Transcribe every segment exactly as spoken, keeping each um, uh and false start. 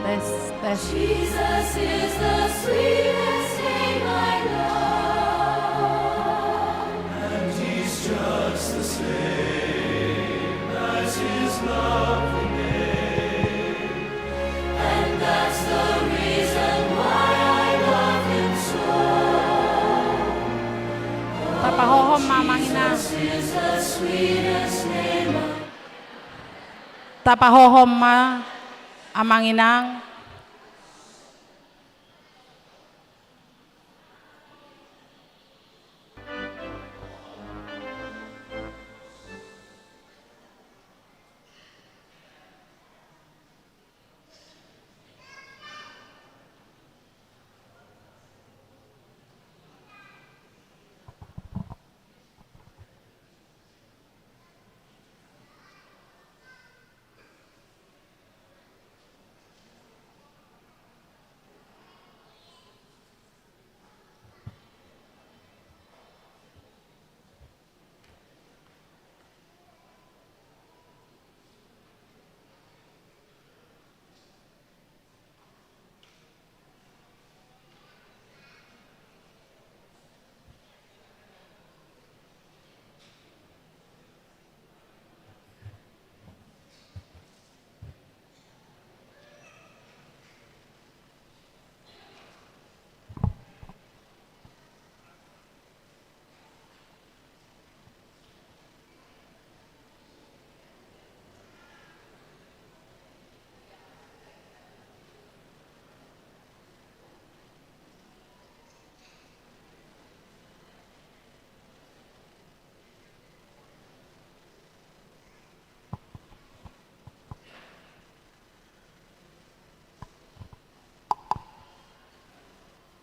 Tes, tes. Jesus is the sweetest name I know. And he's just the same as his lovely name. And that's the reason why I love him so. Tapahohom ma, Amang Inang. Jesus is the sweetest name I Tapahohom ma, Amang Inang.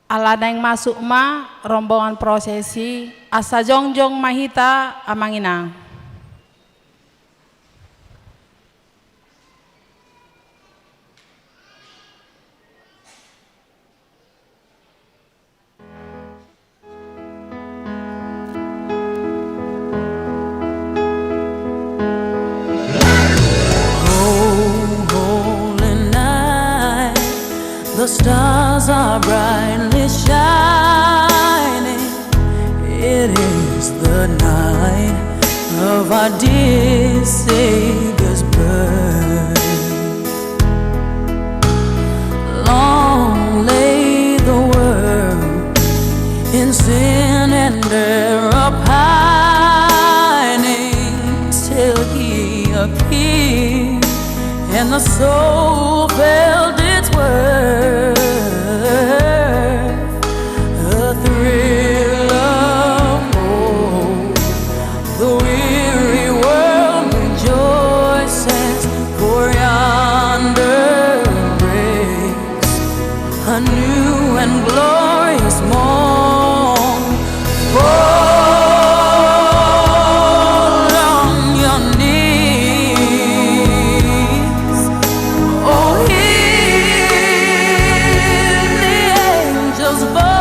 Ala naeng masuk ma rombongan prosesi, asa jongjong ma hita, Amang Inang. The stars are brightly shining. It is the night of our dear Savior's birth. Long lay the world in sin and error pining, till he appeared and the soul felt its worth. A thrill of hope, the weary world rejoices, for yonder breaks a new and glorious morn. Fall on your knees, oh, hear the angels' voices,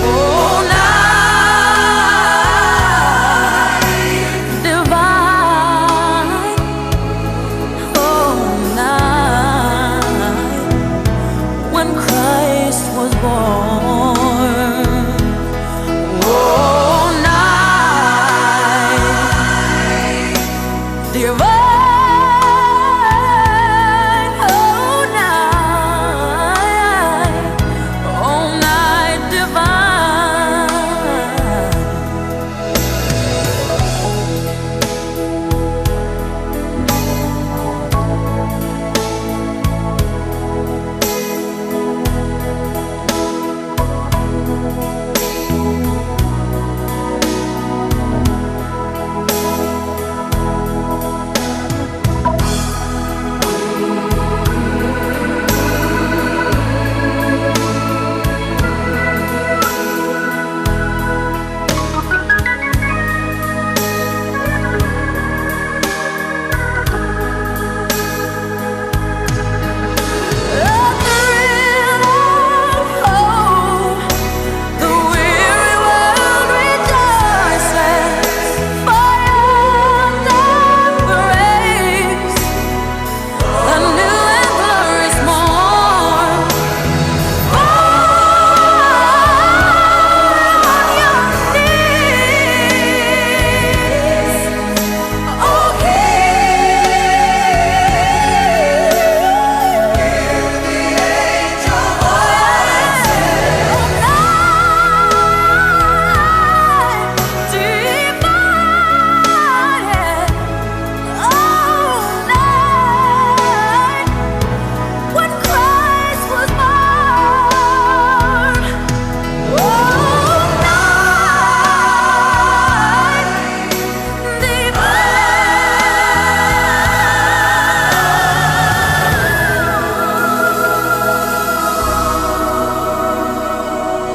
oh, night divine. Oh, night when Christ was born. Oh, night divine. Oh, night, oh, night divine. A new and glorious morn. Fall on your knees, oh, hear the angel voices. Oh, night divine. Oh, night when Christ was born. Oh, night divine.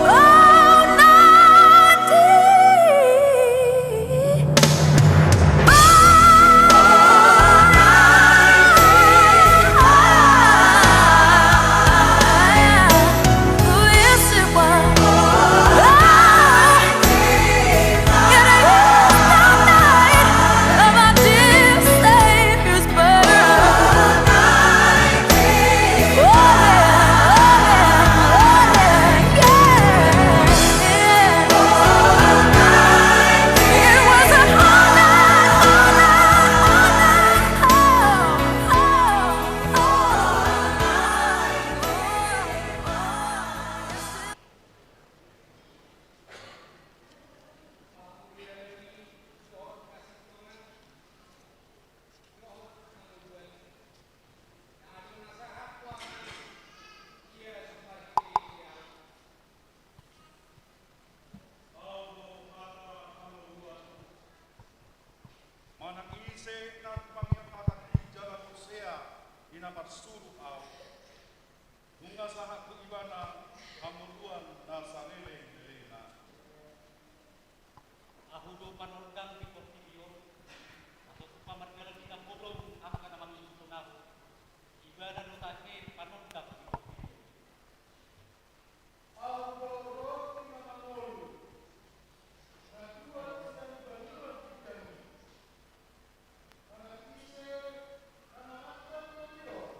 Oh, night divine. Manang ise na hupangihuthon hata i jala muse i na parsuru ahu. Nunga sahat tu ibana hangoluan na saleleng-lelengna. Ahu do panonggang di portibi on, atau tu pamardalan di na holong angka na mangihuthon ahu. Ibana do tahe panonggang di portibi on. Ahu do roti na mangolu, na tuat sian balian di hami. Manang ise na mangan na minum i on,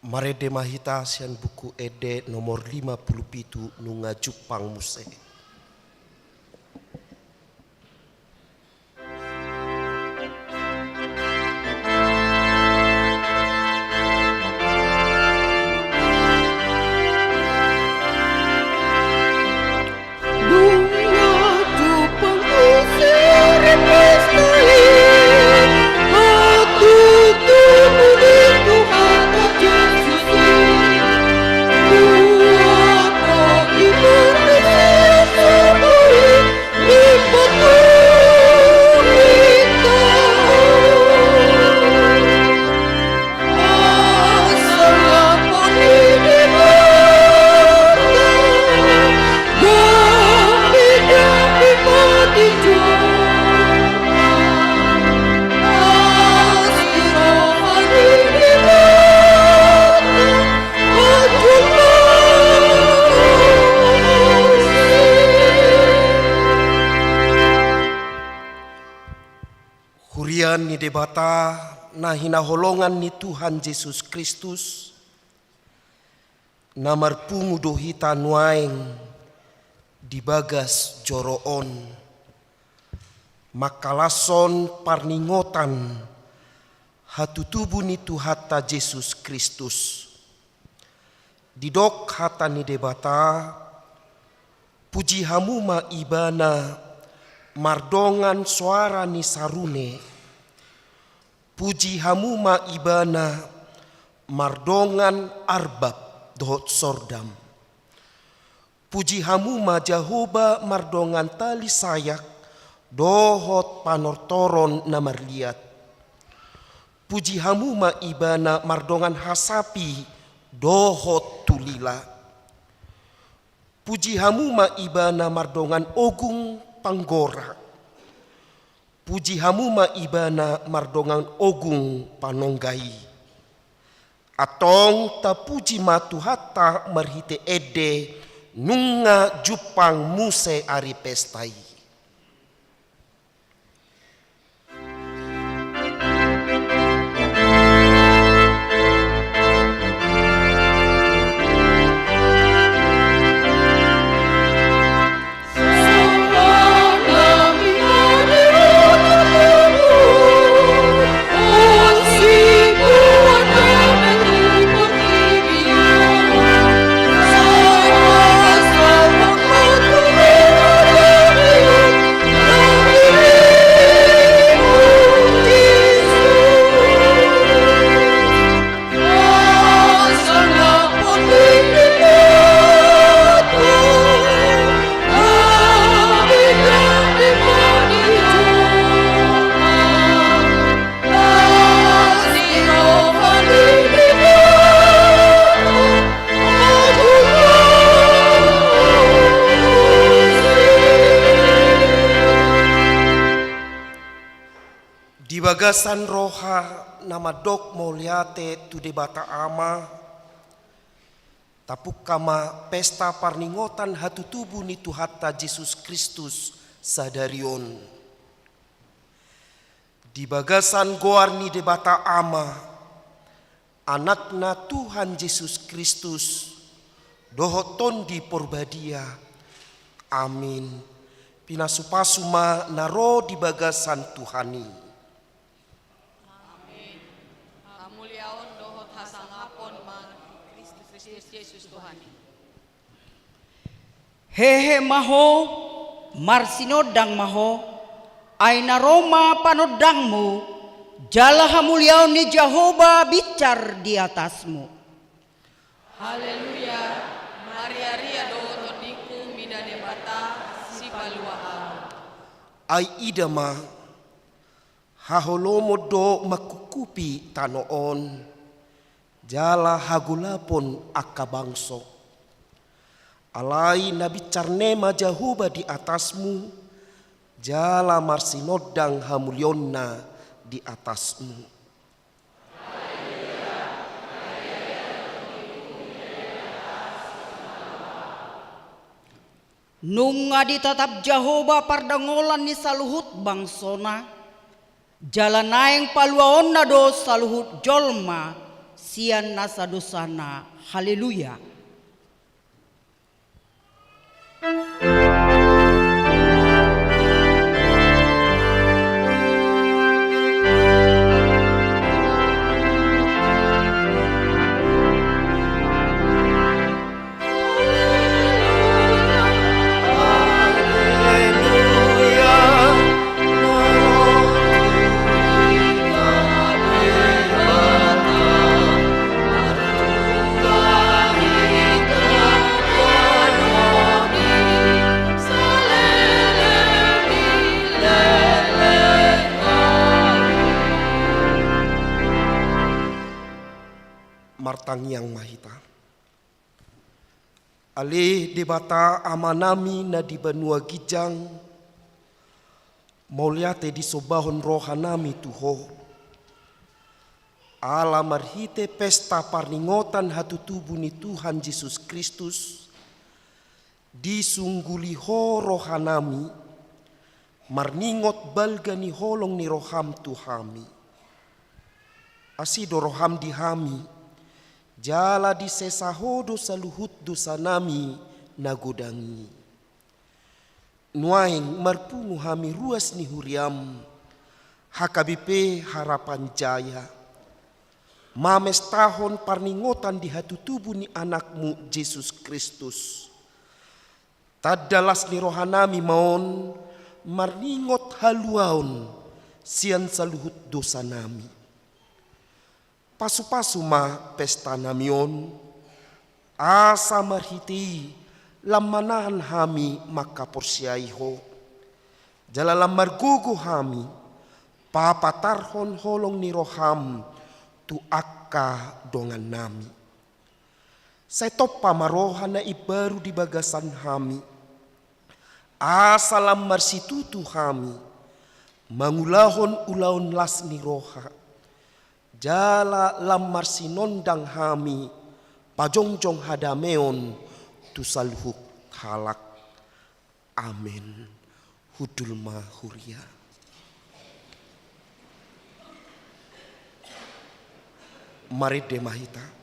Marende ma hita sian Buku Ende nomor lima pulu pitu, Nunga Jumpang Muse. Huria ni Debata na hinaholongan ni Tuhan Jesus Kristus, na marpungu do hita nuaeng di bagas joro on, mangkalashon parningotan hatutubu ni Tuhanta Jesus Kristus. Didok hata ni Debata: Puji hamu ma Ibana mardongan soara ni sarune. Puji hamu ma Ibana mardongan arbab dohot sordam. Puji hamu ma Jahowa mardongan tali sayak dohot panortoron na marliat. Puji hamu ma Ibana mardongan hasapi dohot tulila. Puji hamu ma Ibana mardongan ogung panggora. Puji hamu ma Ibana mardongan ogung panongga i. Antong tapuji ma Tuhanta marhite ende nunga jumpang muse ari pesta i. Di bagasan roha na mandok mauliate tu Debata Ama, tapungka ma pesta parningotan hatutubu ni Tuhanta Jesus Kristus sadari on. Di bagasan goar ni Debata Ama, Anakna Tuhan Jesus Kristus, dohot Tondi Porbadia. Amin. Pinasupasu ma na ro di bagasan Tuhan i. Amin. Hamuliaon dohot hasangapon ma di Kristus Jesus Tuhan i. Hehe ma ho, marsinondang ma ho, ai na ro ma panondangmu, jala hamuliaon ni Jahowa binsar di atasmu. Haleluya, mariaria do tondingku mida Debata, Sipalua ahu. Ai ida ma, haholomon do mangkungkupi tano on, jala hagolapon angka bangso. Alai na binsar ne ma Jahowa di atasmu, jala marsinondang hamulionna di atasmu. Nunga ditatap Jahowa pardangolan ni saluhut bangsona, jala naeng paluaonna do saluhut jolma sian nasa dosana. Haleluya. Martangiang ma hita. Ale Debata Amanami na di banua ginjang, mauliate disombahon rohanami tu Ho. Ala marhite pesta parningotan hatutubu ni Tuhan Jesus Kristus, disungguli Ho rohanami, marningot balga ni holong ni roham tu hami. Asi do roham di hami, jala disesa Ho do saluhut dosanami na godang i. Nuaeng marpungu hami ruas ni huriam, H K B P Harapan Jaya, mamestahon parningotan di hatutubu ni Anakmu Jesus Kristus. Tanda las ni rohanami ma on marningot haluaon sian saluhut dosanami. Pasupasu ma pestanami on, asa marhite i lam manahan hami mangkaporseai Ho, jala lam margogo hami papatarhon holong ni roham tu angka dongannami. Sai tompa ma roha na imbaru di bagasan hami, asa lam marsitutu hami mangulahon ulaon las ni roha, jala lam marsinondang hami pajongjong hadameon tu saluhut halak. Amen. Hundul ma huria. Marende ma hita.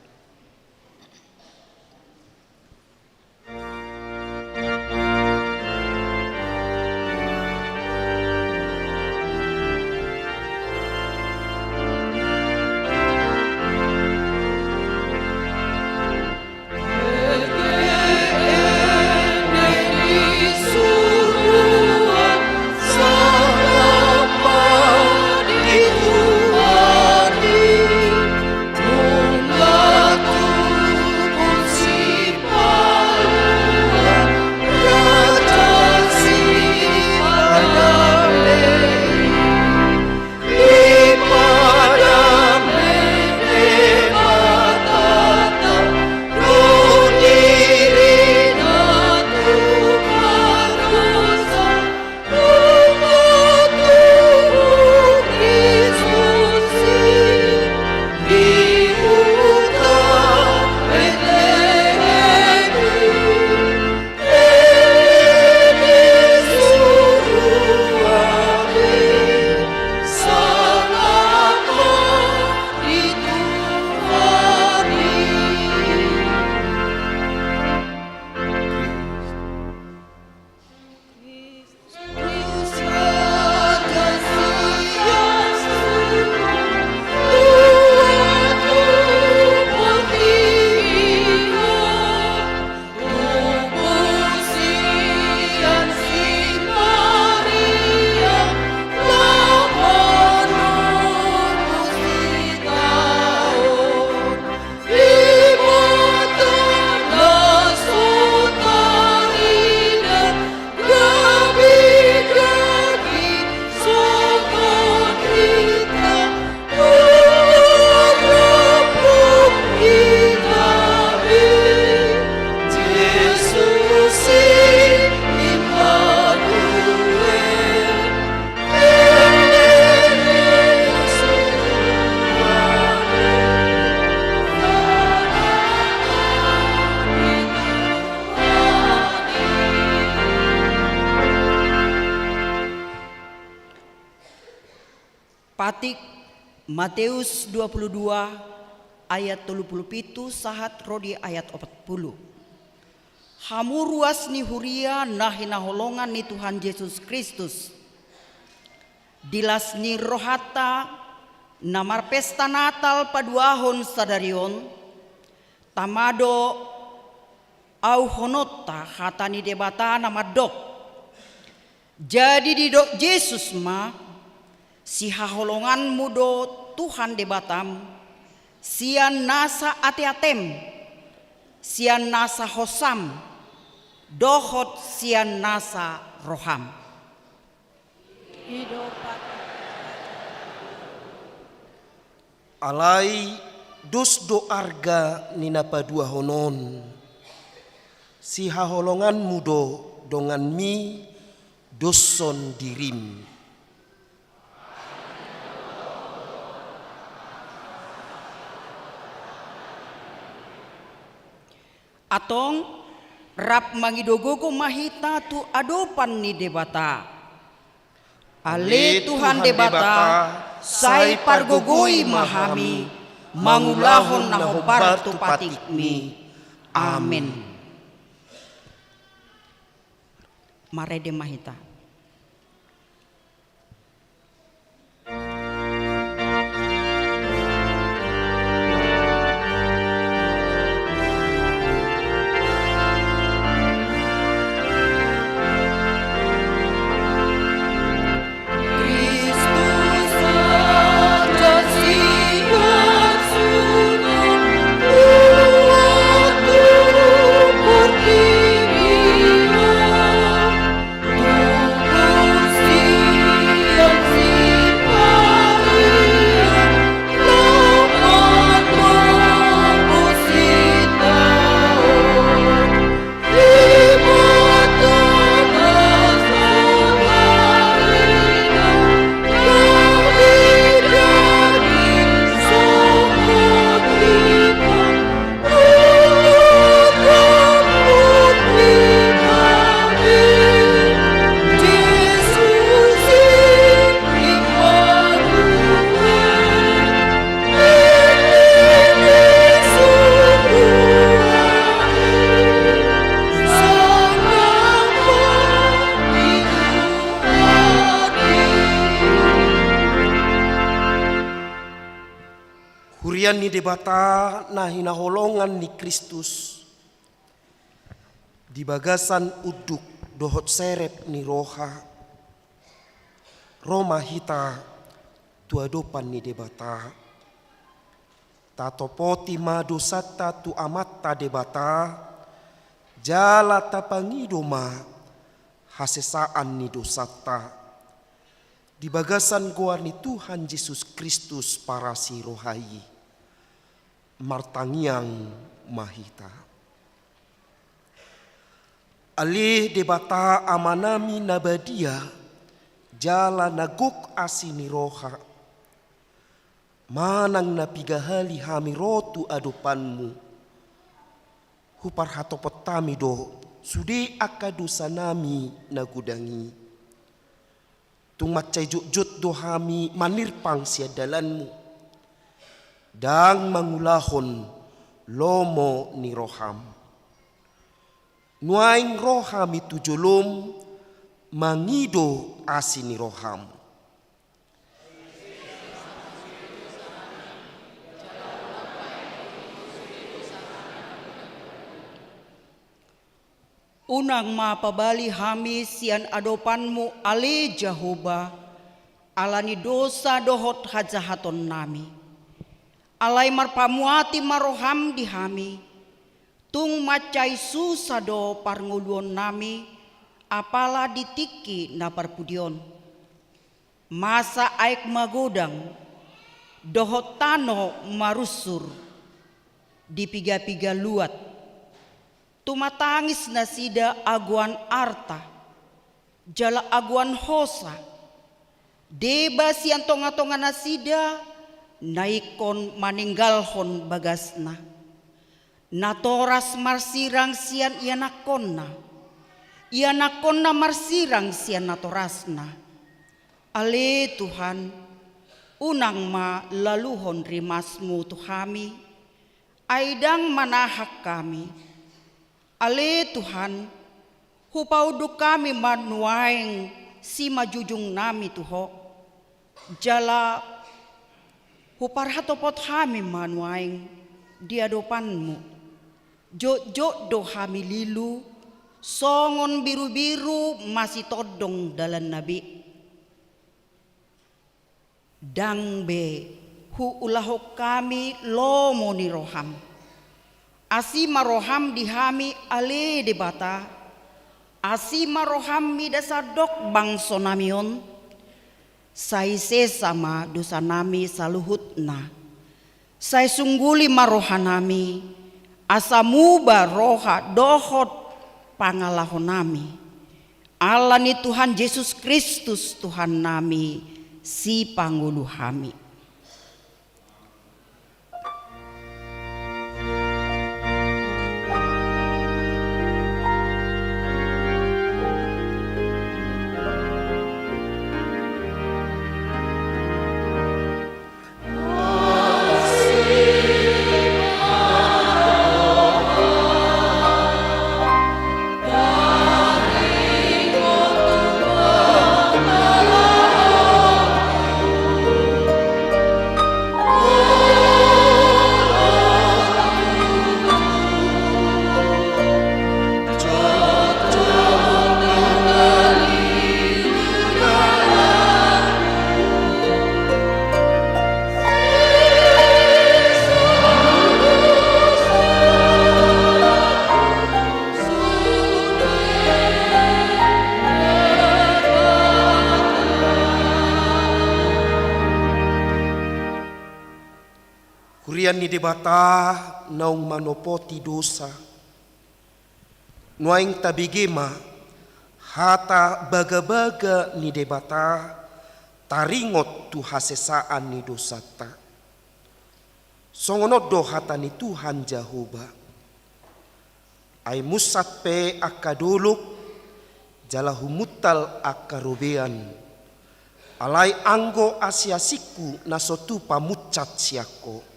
Patik Mateus dua puluh dua Ayat tolu pulu pitu sahat ro di ayat opat pulu. Hamu ruas ni huria na hinaholongan ni Tuhan Jesus Kristus. Di las ni rohanta na marpesta Natal paduahon sadari on, tama do auhononta hata ni Debata na mandok. Jadi didok Jesus ma, sihaholonganmu do Tuhan Debatam, sian nasa ateatem, sian nasa hosam, dohot sian nasa roham. Alai dos do arga ni na paduahon on. Sihaholonganmu do donganmi doshon dirim. Antong, rap mangido gogo ma hita tu adopan ni Debata. Ale Tuhan Debata, sai pargogoi ma hami mangulahon na hombar tu patikmi. Amen. Marende ma hita. Huria ni Debata na hinaholongan ni Kristus, di bagasan unduk dohot serep ni roha, ro ma hita tu adopan ni Debata. Tatopoti ma dosanta tu Amanta Debata, jala tapangido ma hasesaan ni dosanta. Di bagasan goar ni Tuhan Jesus Kristus parasi roha i, martangiang ma hita. Ale Debata Amanami na badia, jala na gok asi ni roha, manang na piga hali hami ro tu adopanmu, huparhatopot hami do sude angka dosanami na godang i. Tung mansai jotjot do hami manirpang sian dalanmu, ndang mangulahon lomo ni roham. Nuaeng ro hami tu jolom mangido asi ni roham. Unang ma pabali hami sian adopanmu, ale Jahowa, ala ni dosa dohot hajahatonnami. Alai marpamuati ma roham di hami, tung mansai susa do parngoluonnami, apala di tingki na parpudi on. Masa aek magodang, dohot tano marunsur, di piga-piga luat. Tumatangis nasida agoan arta, jala agoan hosa. Deba sian tonga-tonga nasida, na ingkon maninggalhon bagasna. Natoras marsirang sian ianakkonna, ianakkonna marsirang sian natorasna. Ale Tuhan, unang ma laluhon rimasmu tu hami, Ai ndang manahan hami, ale Tuhan, hupaunduk hami ma nuaeng simanjujungnami tu Ho, jala huparhatopot hami ma nuaeng di adopanMu. Jotjot do hami lilu, songon birubiru masitondong dalanna be. Ndang be huulahon hami lomo ni rohaM. Asi ma rohaM di hami, ale Debata. Asi ma rohaM mida sandok bangsonami on. Sai sesa ma dosanami saluhutna. Sai sungguli ma rohanami, asa muba roha dohot pangalahonami. Ala ni Tuhan Jesus Kristus Tuhannami, Sipangolu hami. Huria ni Debata naung manopoti dosa. Nuaeng tabege ma hata bagabaga ni Debata taringot tu hasesaan ni dosanta. Songon on do hata ni Tuhan Jahowa. Ai munsat pe angka dolok, jala humuntal angka robean. Alai anggo asiasingku na so tupa munsat sian Ho.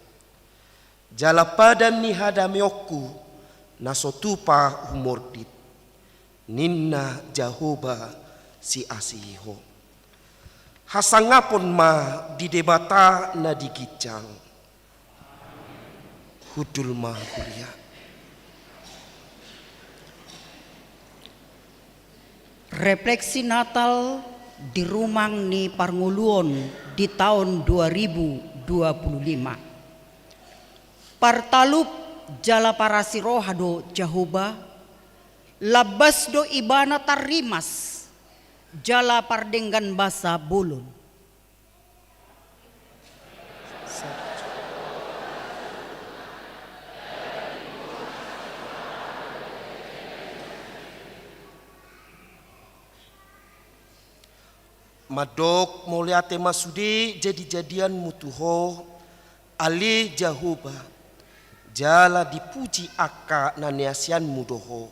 Jala padan ni hadameonku na so tupa humordit, ninna Jahowa Siasi Ho. Hasangapon ma di Debata na di ginjang. Hundul ma huria. Refleksi Natal di rumang ni parngoluon di taon dua ribu dua puluh lima. Partalup jala parasi roha do Jahowa, lambas do Ibana tarrimas, jala pardenggan basa bolon. Mandok mauliate ma sude jadijadianmu tu Ho, ale Jahowa, jala dipuji angka na niasianmu do Ho.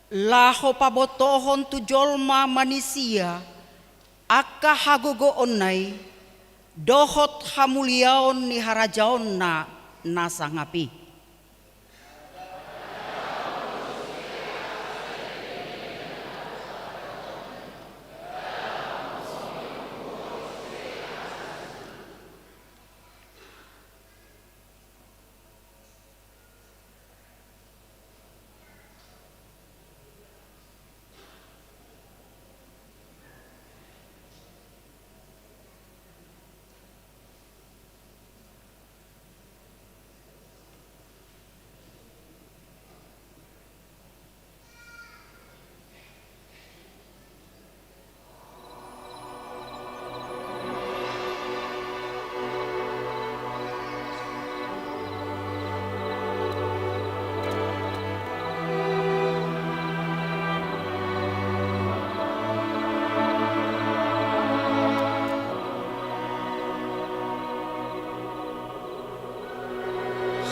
Laho pabotohon tu jolma manisia angka hagogoonna i, dohot hamuliaon ni harajaonna na sangap i.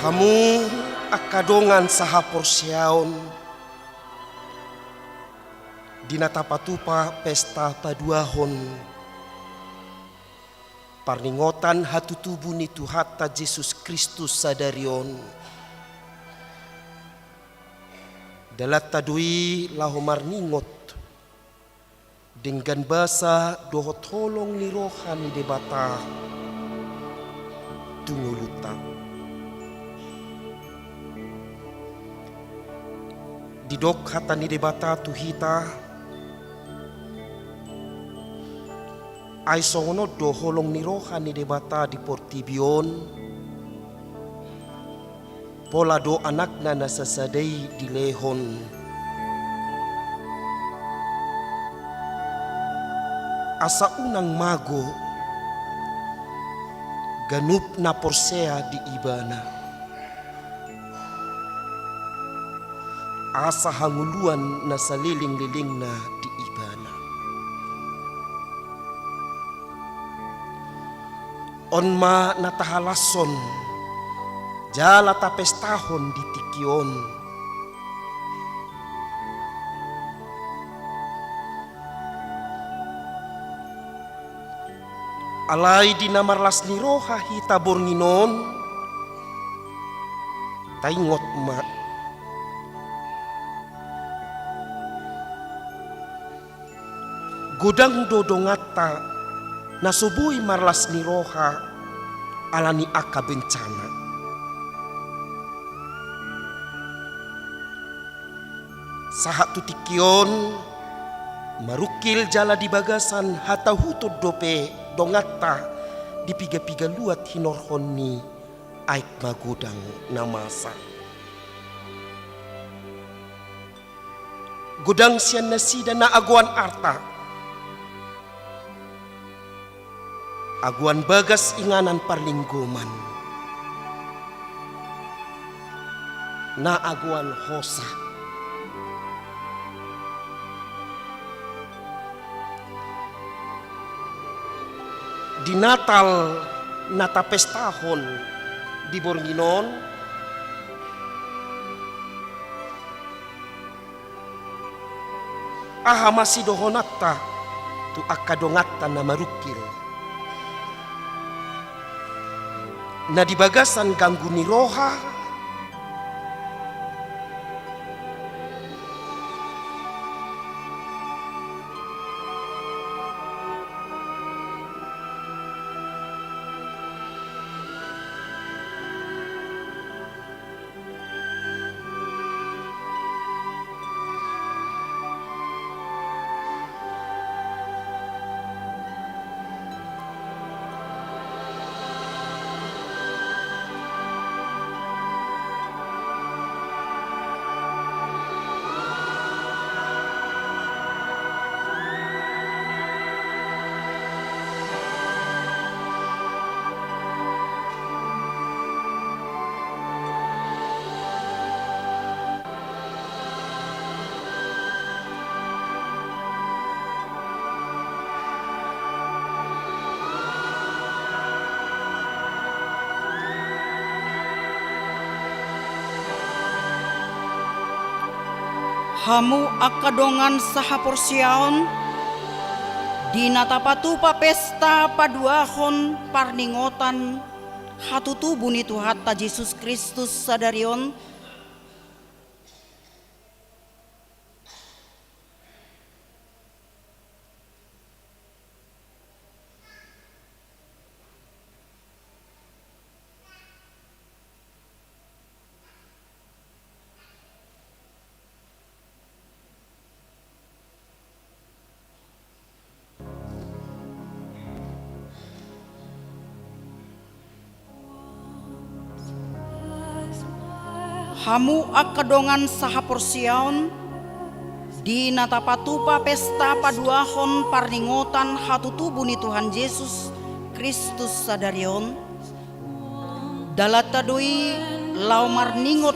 Hamu angka dongan sahaporseaon, Di na tapatupa pesta paduahon parningotan hatutubu ni Tuhanta Jesus Kristus sadari on, dalanta do i laho marningot denggan basa dohot holong ni roha ni Debata tu ngolunta. Didok hata ni Debata tu hita, ai songon on do holong ni roha ni Debata di portibi on, pola do Anakna na sasada i dilehon, asa unang mago ganup na porsea di Ibana, asa hangoluan na salelenglelengna di Ibana. On ma na tahalashon jala tapestahon di tingki on. Alai di na marlas ni roha hita borngin on, taingot ma, godang do donganta na so boi marlas ni roha ala ni angka bencana. Sahat tu tingki on, marungkil jala di bagasan hatahuton dope donganta di piga-piga luat hinorhon ni aek magodang na masa. Godang sian nasida na agoan arta, agoan bagas inganan parlinggoman, na agoan hosa. Di Natal na tapestahon di borngin on, aha ma sidohonanta tu angka donganta na marungkil, na di bagasan ganggu ni roha, hamu angka dongan sahaporseaon, di na tapatupa pesta paduahon parningotan hatutubu ni Tuhanta Jesus Kristus sadari on, hamu angka dongan sahaporseaon, di na tapatupa pesta paduahon parningotan hatutubu ni Tuhan Jesus Kristus sadari on, dalanta do i laho marningot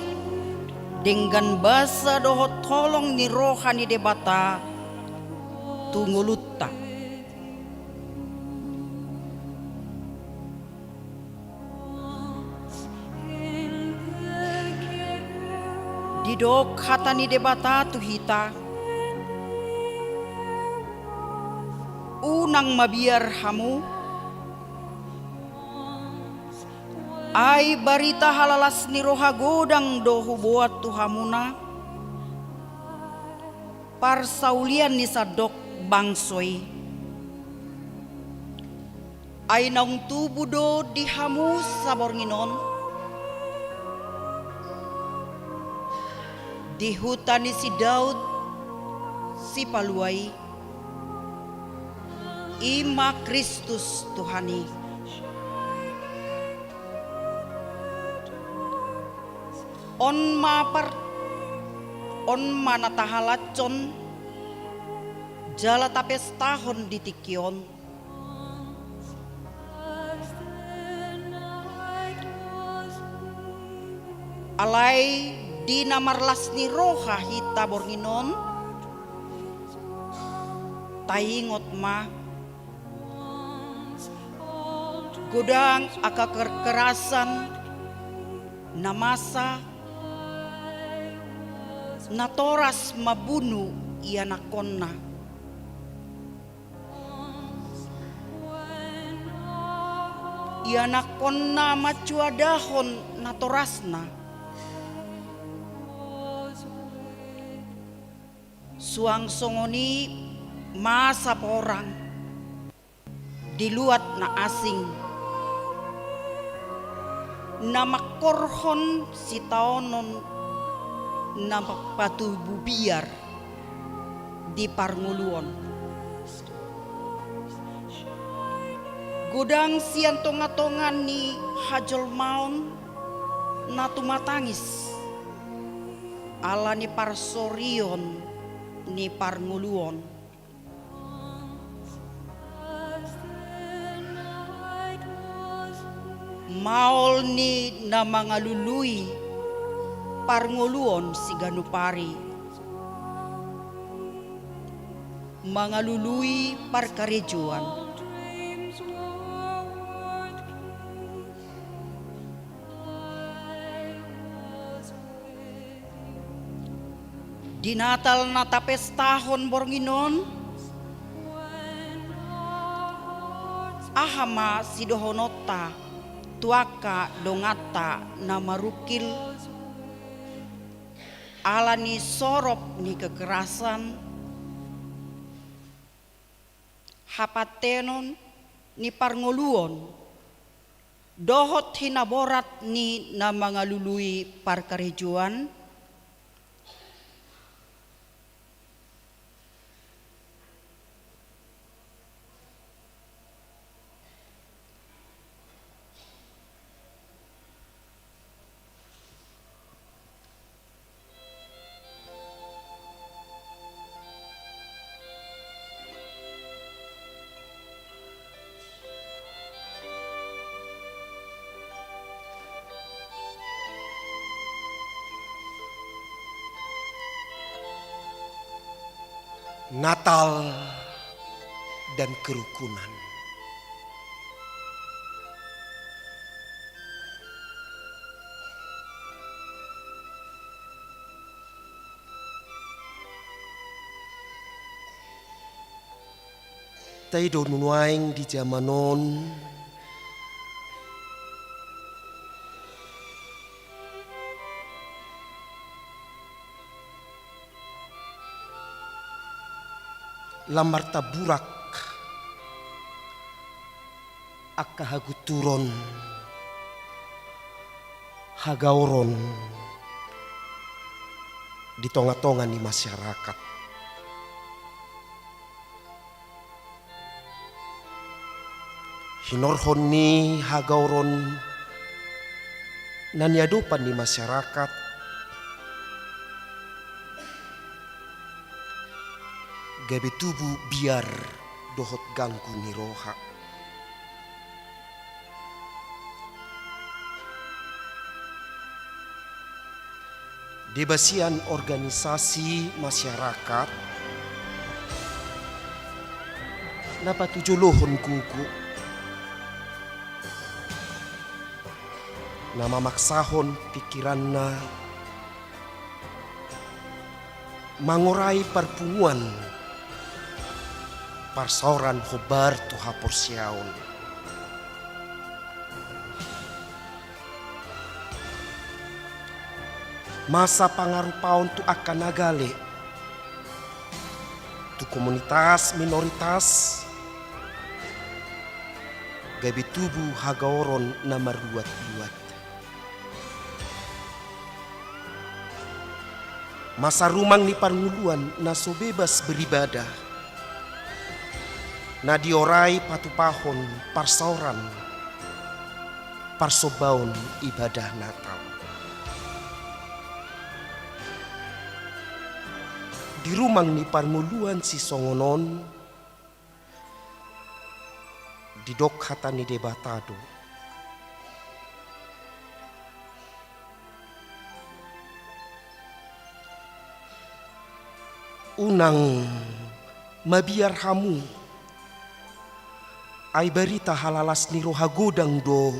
denggan basa dohot holong ni roha ni Debata tu ngolunta. Didok hata ni Debata tu hita, Unang mabiar hamu, ai barita halalas ni roha godang do huboan tu hamuna, parsaulian ni sandok bangso i. Ai naung tubu do di hamu saborngin on, di huta ni si Daud Sipalua i, i ma Kristus Tuhan i. On ma par-, on ma na tahalashon jala tapestahon di tingki on. Alai di na marlas ni roha hita borngin on, taingot ma, godang angka kerkerasan na masa na toras mambunu ianakhonna. Ianakhonna mancuadahon natorasna. Suang songon i masa porang di luat na asing, na mangkorhon sitaonon na patubu biar di parngoluon. Godang sian tongatonga ni hajolmaon na tumatangis ala ni parsorion ni parngoluon. Maol ni na mangalului parngoluon siganup ari, mangalului parkarejoan. Di Natal na tapestahon borngin on, aha ma sidohononta tu angka donganta na marungkil ala ni sorop ni kekerasan, hapantenon ni parngoluon, dohot hinaborat ni na mangalului parkarejoan? Natal dan kerukunan. Taida do nuaeng di jaman on lam martaburak angka hagunturon, hagaoron di tongatonga ni masyarakat. Hinorhon ni hagaoron na niadopan ni masyarakat gabe tubu biar dohot ganggu ni roha. Deba sian organisasi masyarakat na patujolohon gogo, na mamaksahon pingkiranna mangorai parpunguan Parsaoran hombar tu haporseaon. Masa pangarupaon tu angka na gale, tu komunitas minoritas, gabe tubu hagaoron na marluat-luat. Masa rumang ni parngoluan na so bebas beribadah, na diorai patupahon parsaoran parsombaon ibadah Natal. Di rumang ni parngoluan sisongon on, didok hata ni Debata do: Unang mabiar hamu, ai barita halalas ni roha godang do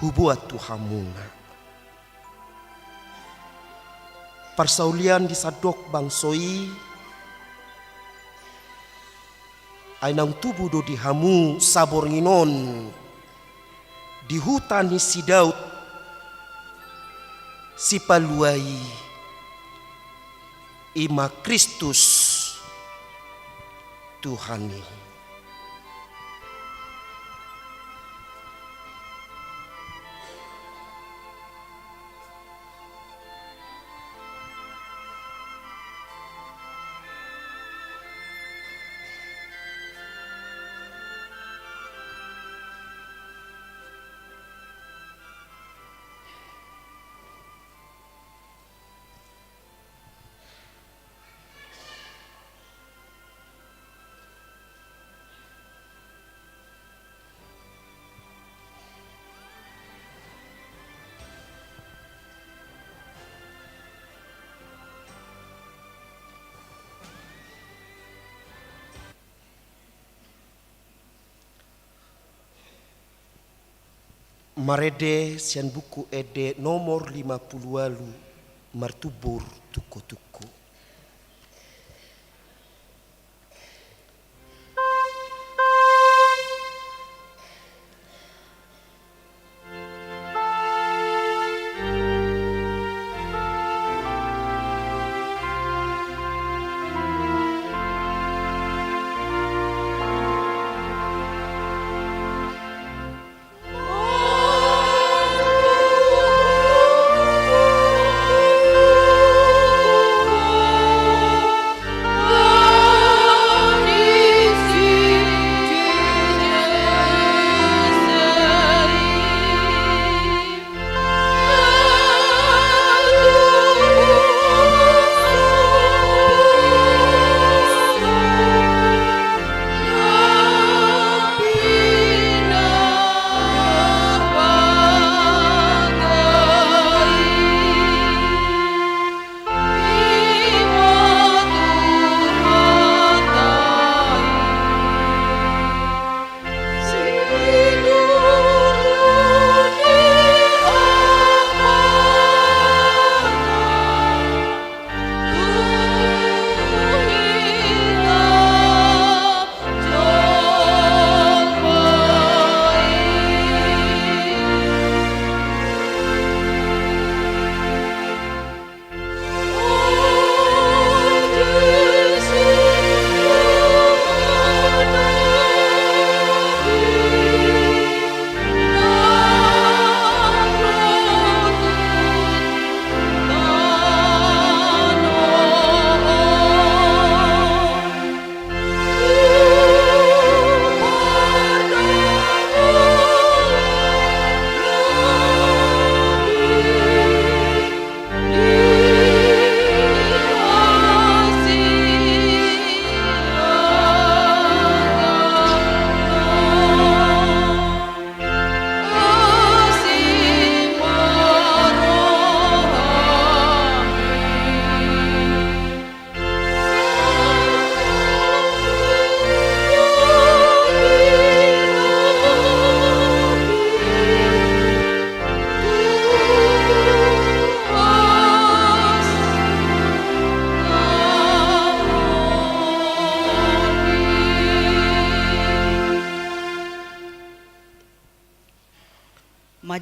huboan tu hamuna. Parsaulian di sandok bangso i, ai naung tubu do di hamu saborngin on di huta ni si Daud Sipalua i, i ma Kristus Tuhan i. Marende sian buku ende nomor lima pulu ualu, Martumbur tungkotungko.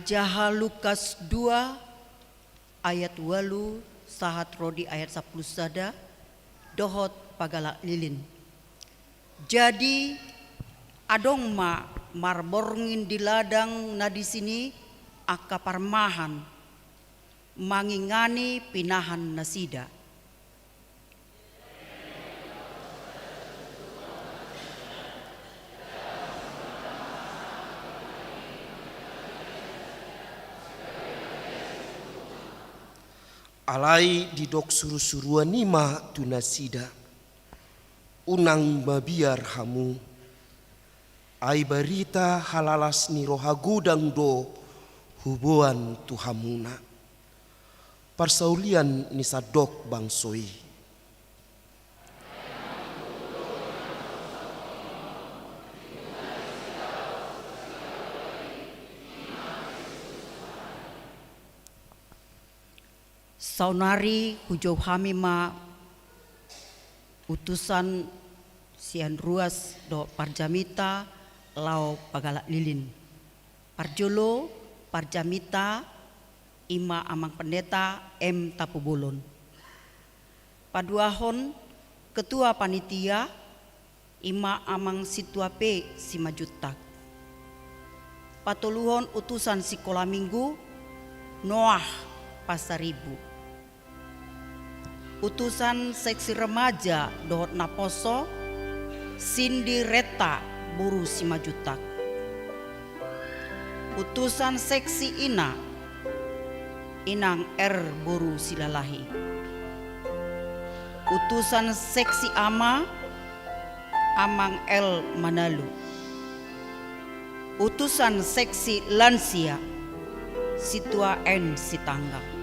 Jaha Lukas dua ayat ualu sahat ro di ayat sampulu sada, dohot pagalak lilin. Jadi, adong ma marborngin di ladang na disi ni angka parmahan, mangingani pinahan nasida. Alai didok surusuruan i ma tu nasida: Unang mabiar hamu, ai barita halalas ni roha godang do huboan tu hamuna. Parsaulian ni sandok bangso i. Saonari hujou hami ma utusan sian ruas dohot parjamita laho pagalak lilin. Parjolo, parjamita i ma Amang Pendeta M Tapubolon. Paduahon, ketua panitia i ma Amang Sintua P Simanjuntak. Patoluhon, utusan sikola minggu Noah Pasaribu. Utusan seksi remaja dohot naposo Sindi Reta boru Simanjuntak. Utusan seksi ina Inang R boru Silalahi. Utusan seksi ama Amang L Manalu. Utusan seksi lansia Sintua N Sitanggang.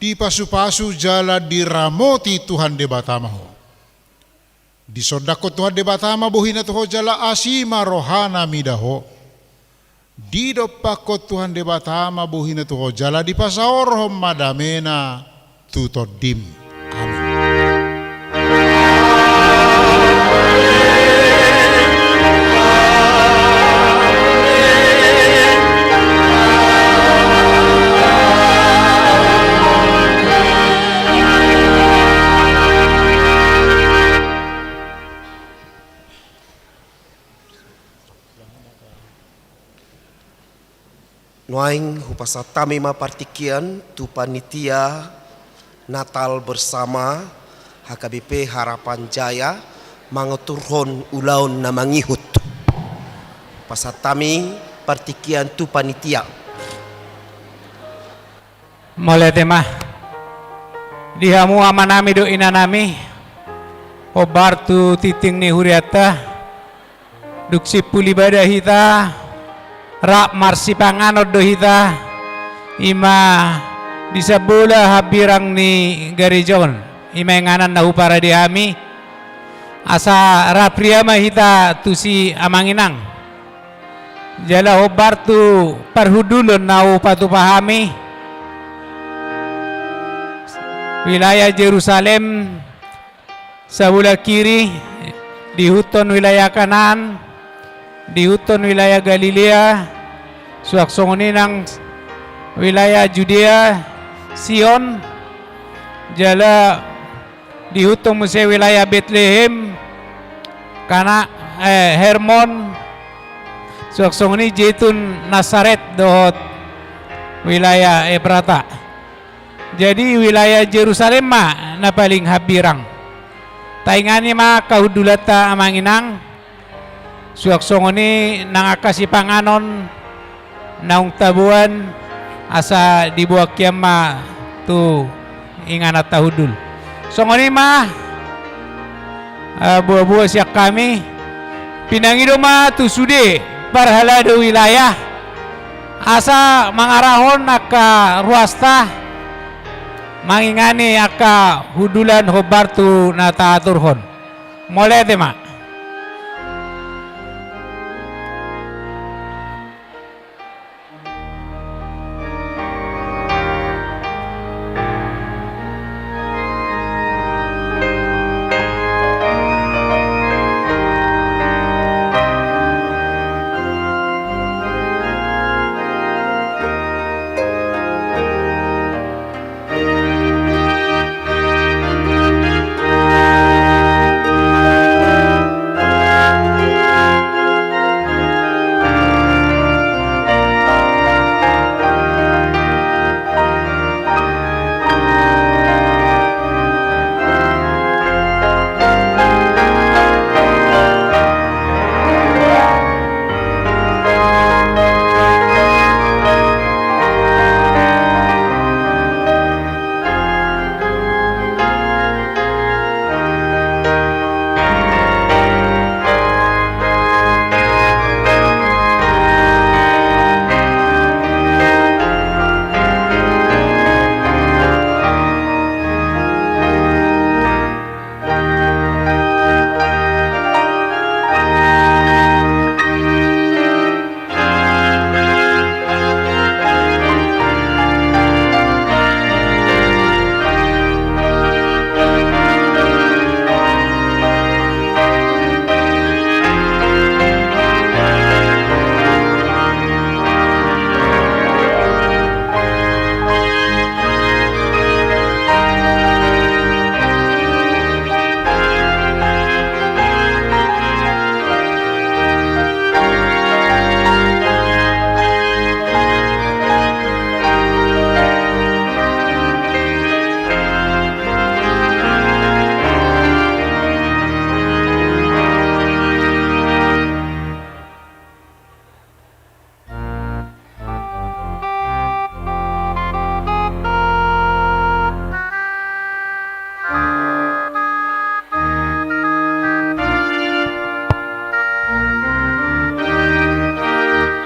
Dipasupasu jala diramoti Tuhan Debata ma ho. Disondangkon Tuhan Debata ma bohina tu ho jala asi ma rohana mida ho. Didompakkon Tuhan Debata ma bohina tu ho jala dipasaorhon ma damena tu tondim. Amin. Nuaeng hupasahat hami ma partingkian tu panitia Natal Bersama H K B P Harapan Jaya mangaturhon ulaon na mangihut. Pasahat hami partingkian tu panitia. Mauliate ma. Di hamu amanami dohot inanami, hombar tu tingting ni hurianta, dung simpul ibadah hita, rap marsipanganon do hita, i ma di sambola hambirang ni gareja on, i ma inganan na huparade hami, asa rap ria ma hita tusi amang inang. Jala hombar tu parhundulon na hupatupa hami, wilayah Jerusalem, sabola kiri, diihuthon wilayah Kanaan, diihuthon wilayah Galilea, suang songon i nang wilayah Judea, Sion, jala diihuthon muse wilayah Betlehem, Kana, eh, Hermon, suang songon i Jetun, Nasaret dohot wilayah Efrata. Jadi wilayah Jerusalem ma na paling hambirang. Taingani ma angka hundulanta amang inang, suang songon i nang angka sipanganon naung taboan, asa diboan hian ma tu ingananta hundul. Songon i ma, eh, boa-boa sian hami, pinangido ma tu sude parhalado wilayah, asa mangarahon angka ruasta mangingani angka hundulan hombar tu na taaturhon. Mauliate ma.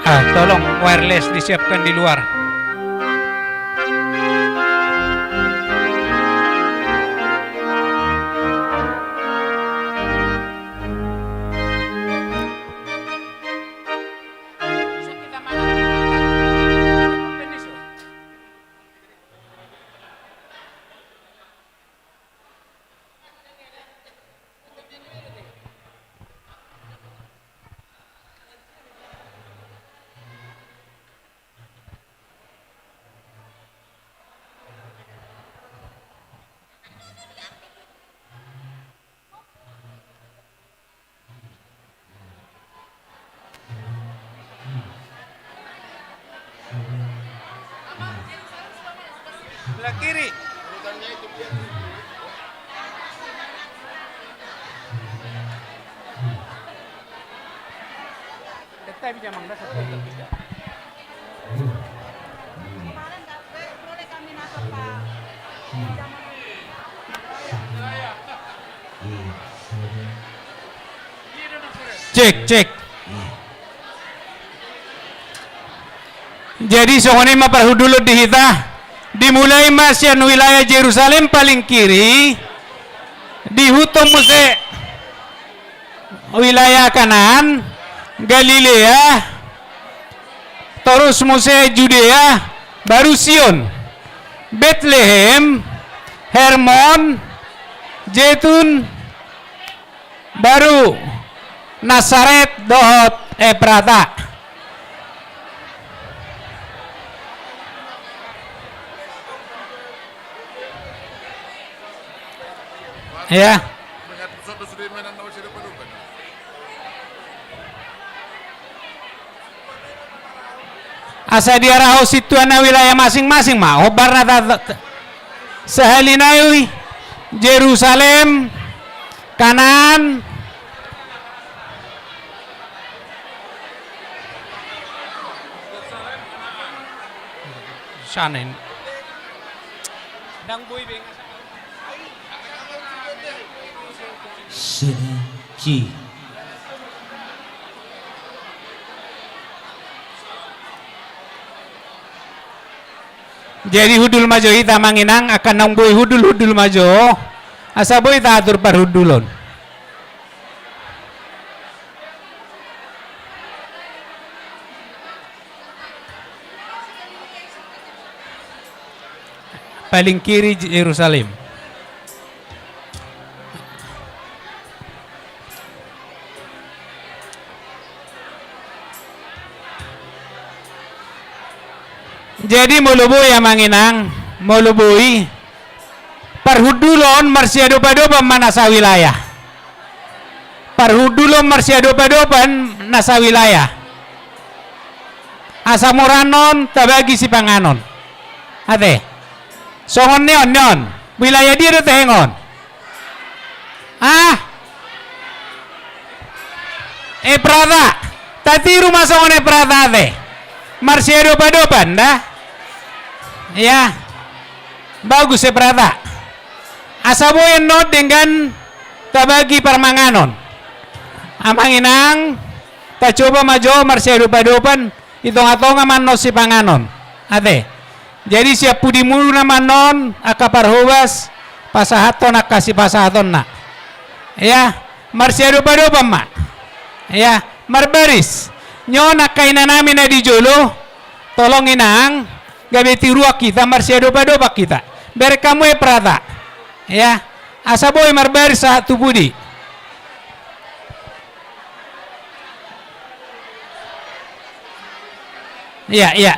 Ah, tolong wireless disiapkan di luar. Sebelah kiri. Cek, cek. Jadi songon i ma parhundulon di hita. Dimulai ma sian wilayah Jerusalem paling kiri, diihuthon muse wilayah Kanaan, Galilea, torus muse Judea, baru Sion, Betlehem, Hermon, Jetun, baru Nasaret dohot Eprata. Ya. Asa diarahon sintua na wilayah masing-masing ma hombar na ta-, ta-, sahali nai Jerusalem, Kanaan, sana ini. Ndang boi be. Sini, ci. Jadi hundul ma jo hita amang inang, angka naung boi hundul, hundul ma jo. Asa boi taatur parhundulon. Paling kiri Jerusalem. Jadi molo boi amang inang, molo boi, parhundulon marsiadopadopan ma na sawilayah. Parhundulon marsiadopadopan na sawilayah. Asa mura annon tabagi sipanganon. Ate. Songon ni on, ni on. Wilayah dia do teheng on? Ah? Eprata. Tatiru ma songon Eprata ate. Marsiadopadopan da. Ya. Bagus Eprata. Asa boi annon denggan tabagi parmanganon. Amang inang, tacoba ma jo marsiadopadopan, di tongatonga ma annon sipanganon. Ate. Jadi sian pudimuna ma annon angka parhobas pasahathon angka sipasahatonna. Ya, marsiadopadopan ma. Ya, marbaris. Ni on angka inanami na di jolo, tolong inang, gabe tiruan hita, marsiadopadopan hita. Bereng hamu Eprata. Ya, asa boi marbaris sahat tu pudi. Iya, iya.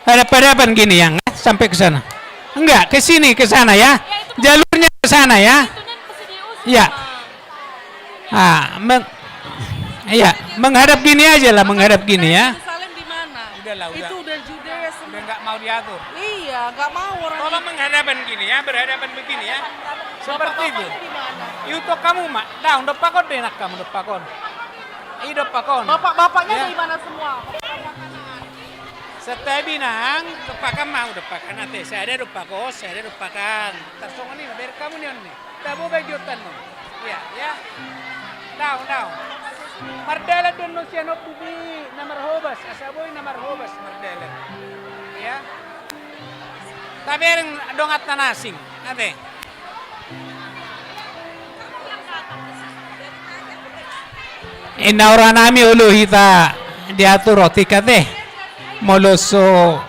Ada hadapan gini yang, eh, sampai ke sana. Enggak, ke sini, ke sana ya. Jalurnya ke sana ya. Iya. Ah, meng-, iya, menghadap gini aja lah, menghadap gini ya. Jerusalem di mana? Udah lah, udah. Itu udah Judea semua. Udah nggak mau diatur. Iya, nggak mau orang. Tolong menghadapan gini ya, berhadapan begini ya. Seperti itu. Bapaknya di mana? Itu kamu, Mak. Dah, udah pakon deh, nak kamu, udah pakon. Ih, dopak on. Bapak-bapaknya dari mana semua? Santabi nang, dopak on ma, dopak on ate. Sada dopak on, sada dopak on. Tarsongon i ma, bereng hamu ni on ni. Tabo bajiotan no. Iya, iya. Daong, daong. Mardalan do annon sian on bumi na marhobas, asa boi na marhobas mardalan. Iya. Tabereng donganta na asing, ate. Inna ora nami olo hita diatur otik ate. Molo so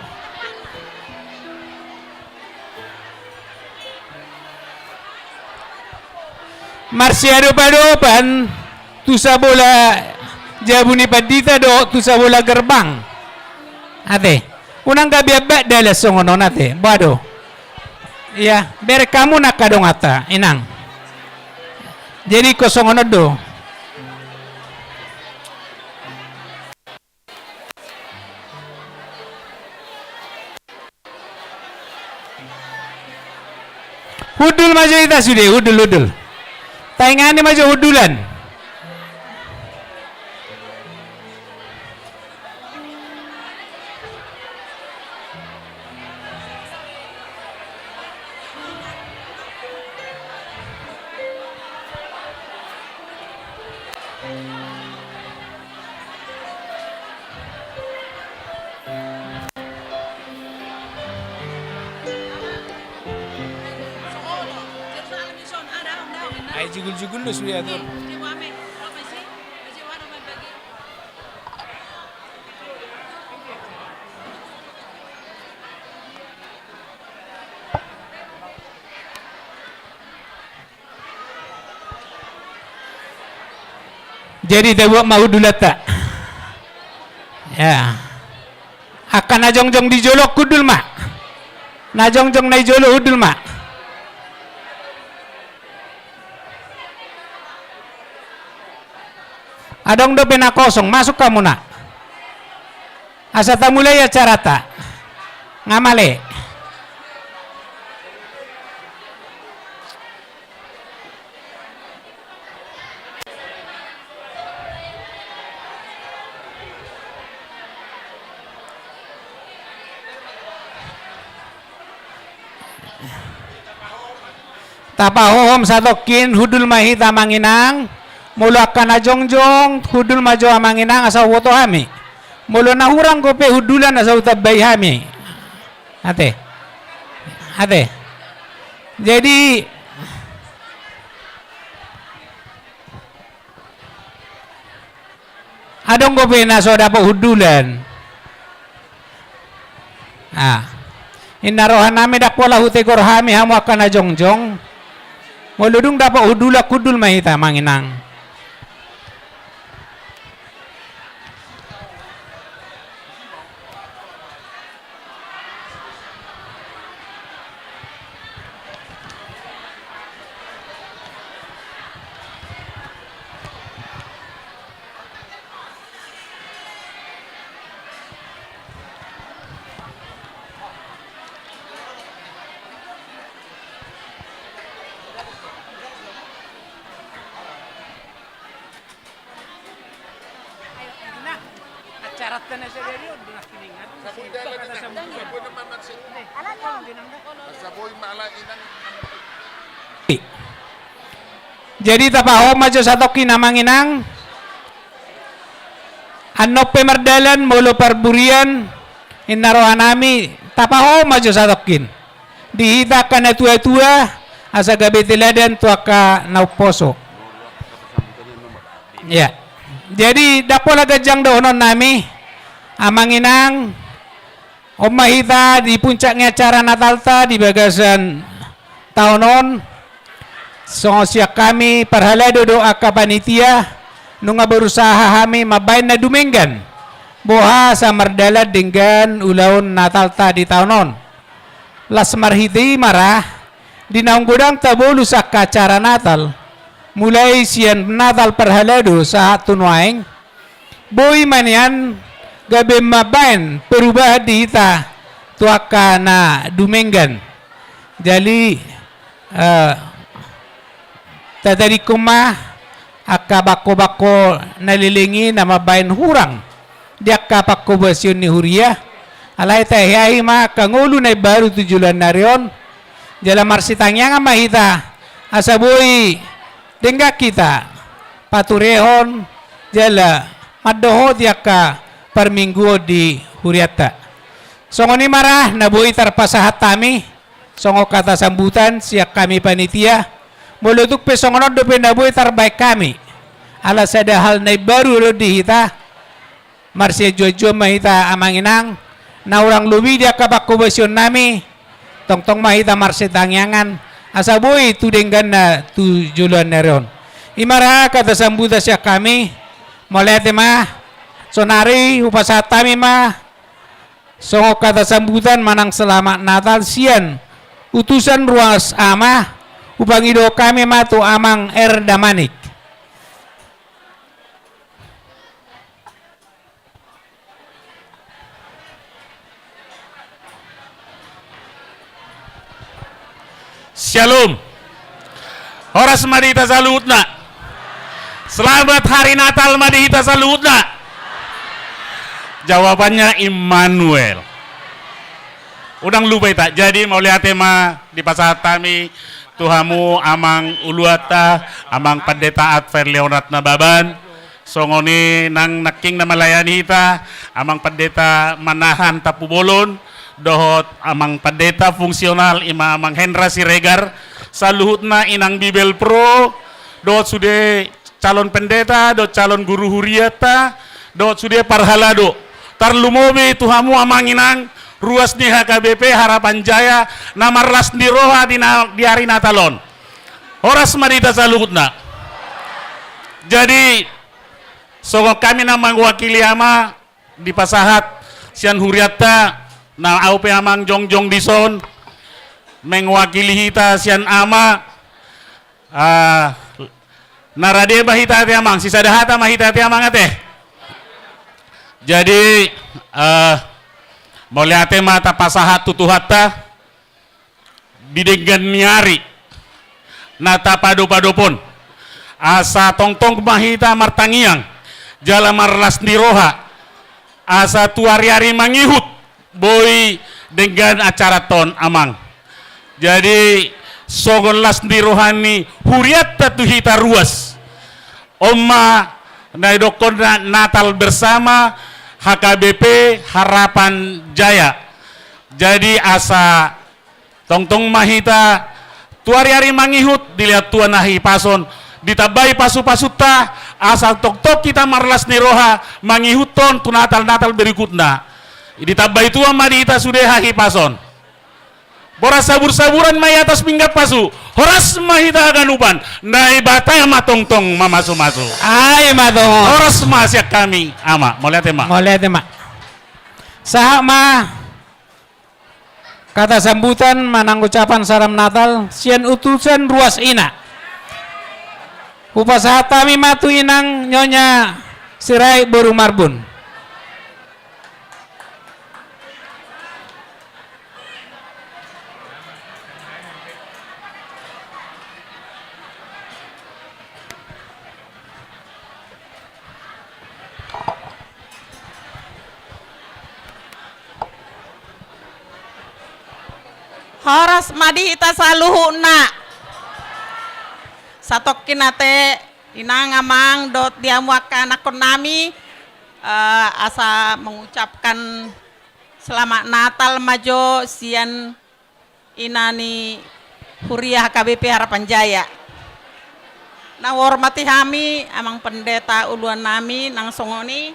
marsiadopadopan tu sabola jabu ni pandita dohot tu sabola gerbang. Ate. Unang gabe abak dalan songon on ate. Boha do. Iya, bereng hamu nangka donganta, inang. Jadi ingkon songon on do. Hundul ma jo hita sude, hundul, hundul. Taingani ma jo hundulan. Ai jugul-jugul do sude, atur. Jadi tabuat ma hundulanta. Ya. Angka na jongjong di jolo hundul ma. Na jongjong na di jolo hundul ma. Adong dope na kosong, masuk hamuna. Asa tamulai acaranta. Nga male. Tapahohom satongkin, hundul ma hita amang inang. Molo angka na jongjong, hundul ma jo amang inang asa huboto hami. Molo na hurang dope hundulan asa hutambai hami. Ate. Ate. Jadi, adong dope na so dapot hundulan. Ah. Inna rohanami, ndang pola hutegor hami hamu angka na jongjong. Molo dung dapot hundulan, hundul ma hita amang inang. Jadi tapahohom ma jo satongkin amang inang. Annon pe mardalan molo parburian, inna rohanami, tapahohom ma jo satongkin. Di hita angka na tua-tua, asa gabe teladan tu angka na umposo. Ya. Jadi, ndang pola ganjang dohononnami, amang inang, on ma hita di puncak ni acara Natalta di bagasan taon on. Songon sian hami parhalado dohot angka panitia, nunga berusaha hami mambahen na dumenggan, boha asa mardalan denggan ulaon Natalta di taon on. Las marhite i ma ra, di naung godang tabolus angka acara Natal, mulai sian Natal parhalado sahat tu nuaeng, boi ma nian gabe mambahen perubahan di hita tu angka na dumenggan. Jadi, eh, tatadingkon ma angka bangko-bangko na leleng i na mambahen hurang di angka pangkobasion ni huria. Alai tahi-ahi ma angka ngolu na imbaru tu joloan ni ari on, jala marsitangiangan ma hita asa boi denggan hita paturehon jala mandohoti angka parmingguon di hurianta. Songon i ma ra na boi tarpasahat hami songon hata sambutan sian hami panitia. Molo tung pe songon on dope na boi tarbahen hami, ala sada hal na imbaru do di hita, marsianjuan-juan ma hita amang inang, na hurang lobi di angka pangkobasionnami, tongtong ma hita marsitangiangan, asa boi tu dengganna tu joloan ni ari on. I ma ra hata sambutan sian hami, mauliate ma, saonari hupasahat hami ma songon hata sambutan manang selamat Natal sian utusan ruas ama, hupangido hami ma tu Amang R. Damanik. Shalom. Horas ma di hita saluhutna. Selamat Hari Natal ma di hita saluhutna. Jawabannya Immanuel. Unang lupa hita. Jadi mauliate ma dipasahat hami tu hamu amang uluanta, amang Pandita Adver Leonard Nababan. Songon i nang nangkin na malayani hita, amang Pandita Manahan Tampubolon, dohot amang Pandita fungsional ima amang Hendra Siregar, saluhutna inang Bibel Pro, dohot sude calon pendeta, dohot calon guru hurianta, dohot sude parhalado. Tarlumobi tu hamu amang inang, ruas ni H K B P Harapan Jaya, na marlas ni roha di na-, di ari Natal on. Horas ma di hita saluhutna. Jadi, songon hami na mangwakili ama, dipasahat sian hurianta, na ahu pe amang jongjong dison, mangwakili hita sian ama, ah, na rade ma hita ate amang, sisada hata ma hita ate amang ate. Jadi, ah, mauliate ma tapasahat tu Tuhanta, di denggan ni ari na tapadopadop on. Asa tongtong ma hita martangiang, jala marlas ni roha, asa tu ari-ari mangihut, boi denggan acara on amang. Jadi, songon las ni roha ni hurianta tu hita ruas. On ma na didokkon na-, Natal bersama H K B P Harapan Jaya. Jadi asa tongtong ma hita tu ari-ari mangihut dilehon Tuhan hahipason, ditambai pasu-pasunta, asa tongtong hita marlas ni roha mangihuthon tu Natal-Natal berikutna. Ditambai Tuhan ma di hita sude hahipason. Boras sabur-saburan ma i atas pinggan pasu. Horas ma hita haganupan. Naibata ma tongtong mamasu-masu. Ai ma tongtong. Horas ma sian hami ama. Mauliate ma. Mauliate ma. Sahat ma kata sambutan manang ucapan salam Natal sian utusan ruas ina. Hupasahat hami ma tu inang Nyonya Sirait boru Marbun. Horas ma di hita saluhutna. Satongkin ate inang amang dohot di hamu angka anakkonnami, eh, asa mengucapkan selamat Natal ma jo sian ina ni huria H K B P Harapan Jaya. Na huhormati hami amang pendeta uluannami nang songon i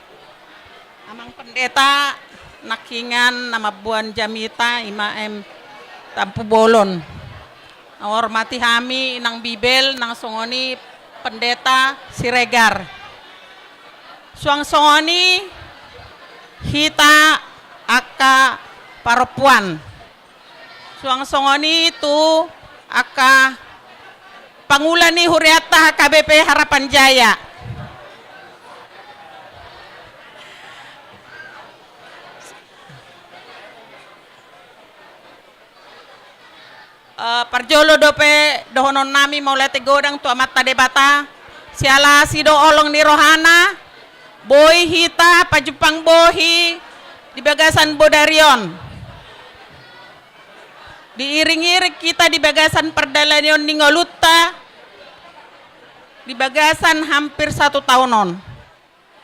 amang pendeta nangkiningan na mamboan jamita ima M Tampubolon. Na huhormati hami inang Bibel nang songon i pendeta Siregar. Suang songon i hita angka parompuan. Suang songon i tu angka pangula ni hurianta H K B P Harapan Jaya. Eh, parjolo dope dohononnami mauliate godang tu Amanta Debata, siala asi do holong ni rohana, boi hita pajumpang bohi di bagasan bodari on. Diiring-iring hita di bagasan pardalanan ni ngolunta di bagasan hampir satu taon on.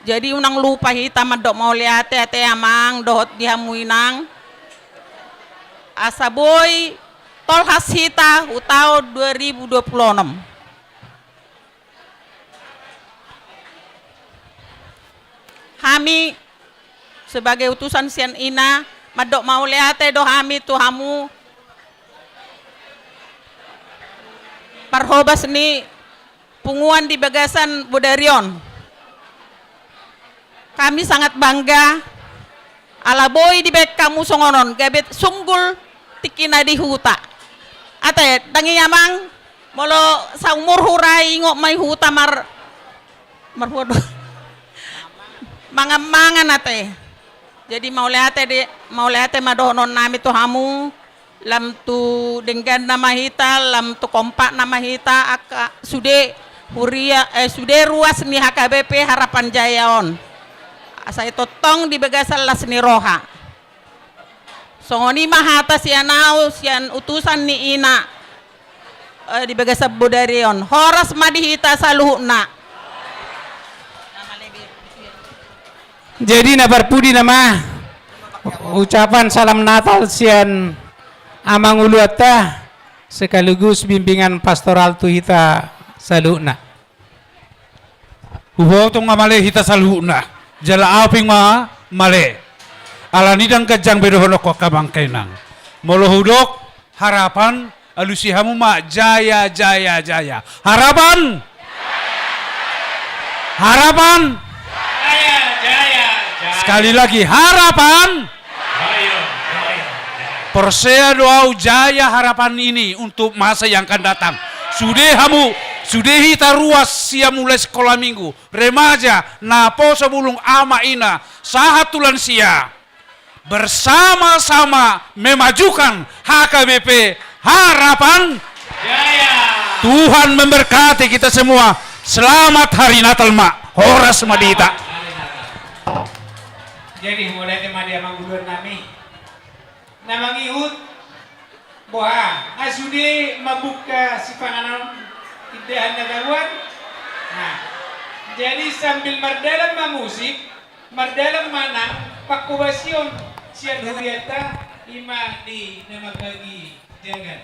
Jadi unang lupa hita mandok mauliate ate amang dohot di hamu inang. Asa boi tolhas hita hu taon dua ribu dua puluh enam. Hami sebagai utusan sian ina mandok mauliate do hami tu hamu parhobas ni punguan di bagasan bodari on. Kami sangat bangga ala boi dibaen hamu songon on gabe sunggul tingkina di huta. Ate, ndang i amang, molo saumurhu ra ingot ma i huta mar-, marhuaduh mangan-mangan ate. Jadi mauliate di, mauliate ma dohononnami tu hamu. Lam tu dengganna ma hita, lam tu kompakna ma hita, angka sude huria, eh, sude ruas ni H K B P Harapan Jaya on. Asa i tongtong di bagasan las ni roha. Songon i ma hata sian ahu, sian utusan ni ina, eh, di bagasan bodari on. Horas ma di hita saluhutna. Jadi na parpudi nama ucapan salam Natal sian amang uluanta sekaligus bimbingan pastoral tu hita saluhutna. Huboto nga male hita saluhutna, jala ahu pe nga male. Alani ndang ganjang be dohononku angka amang inang. Molo hudok Harapan, alusi hamu ma jaya, jaya, jaya. Harapan! Harapan! Jaya, jaya, jaya. Sekali lagi, harapan! Jaya, jaya, jaya. Porsea do ahu jaya harapan ini untuk masa yang akan datang. Sude hamu, sude hita ruas sian mulai sekolah minggu, remaja, naposo bulung, ama ina, sahat tu lansia. Bersama-sama memajukan H K B P Harapan Jaya. Tuhan memberkati kita semua. Selamat Hari Natal ma. Horas ma di hita. Jadi mulai tema dia manggulur nami. Na mangihut boha, nga sude mambuka sipanganon indahan na tabuan. Nah, jadi sambil mardalan ma musik, mardalan ma nang pangkobasion sian hurianta, ima di na mambagi jagal.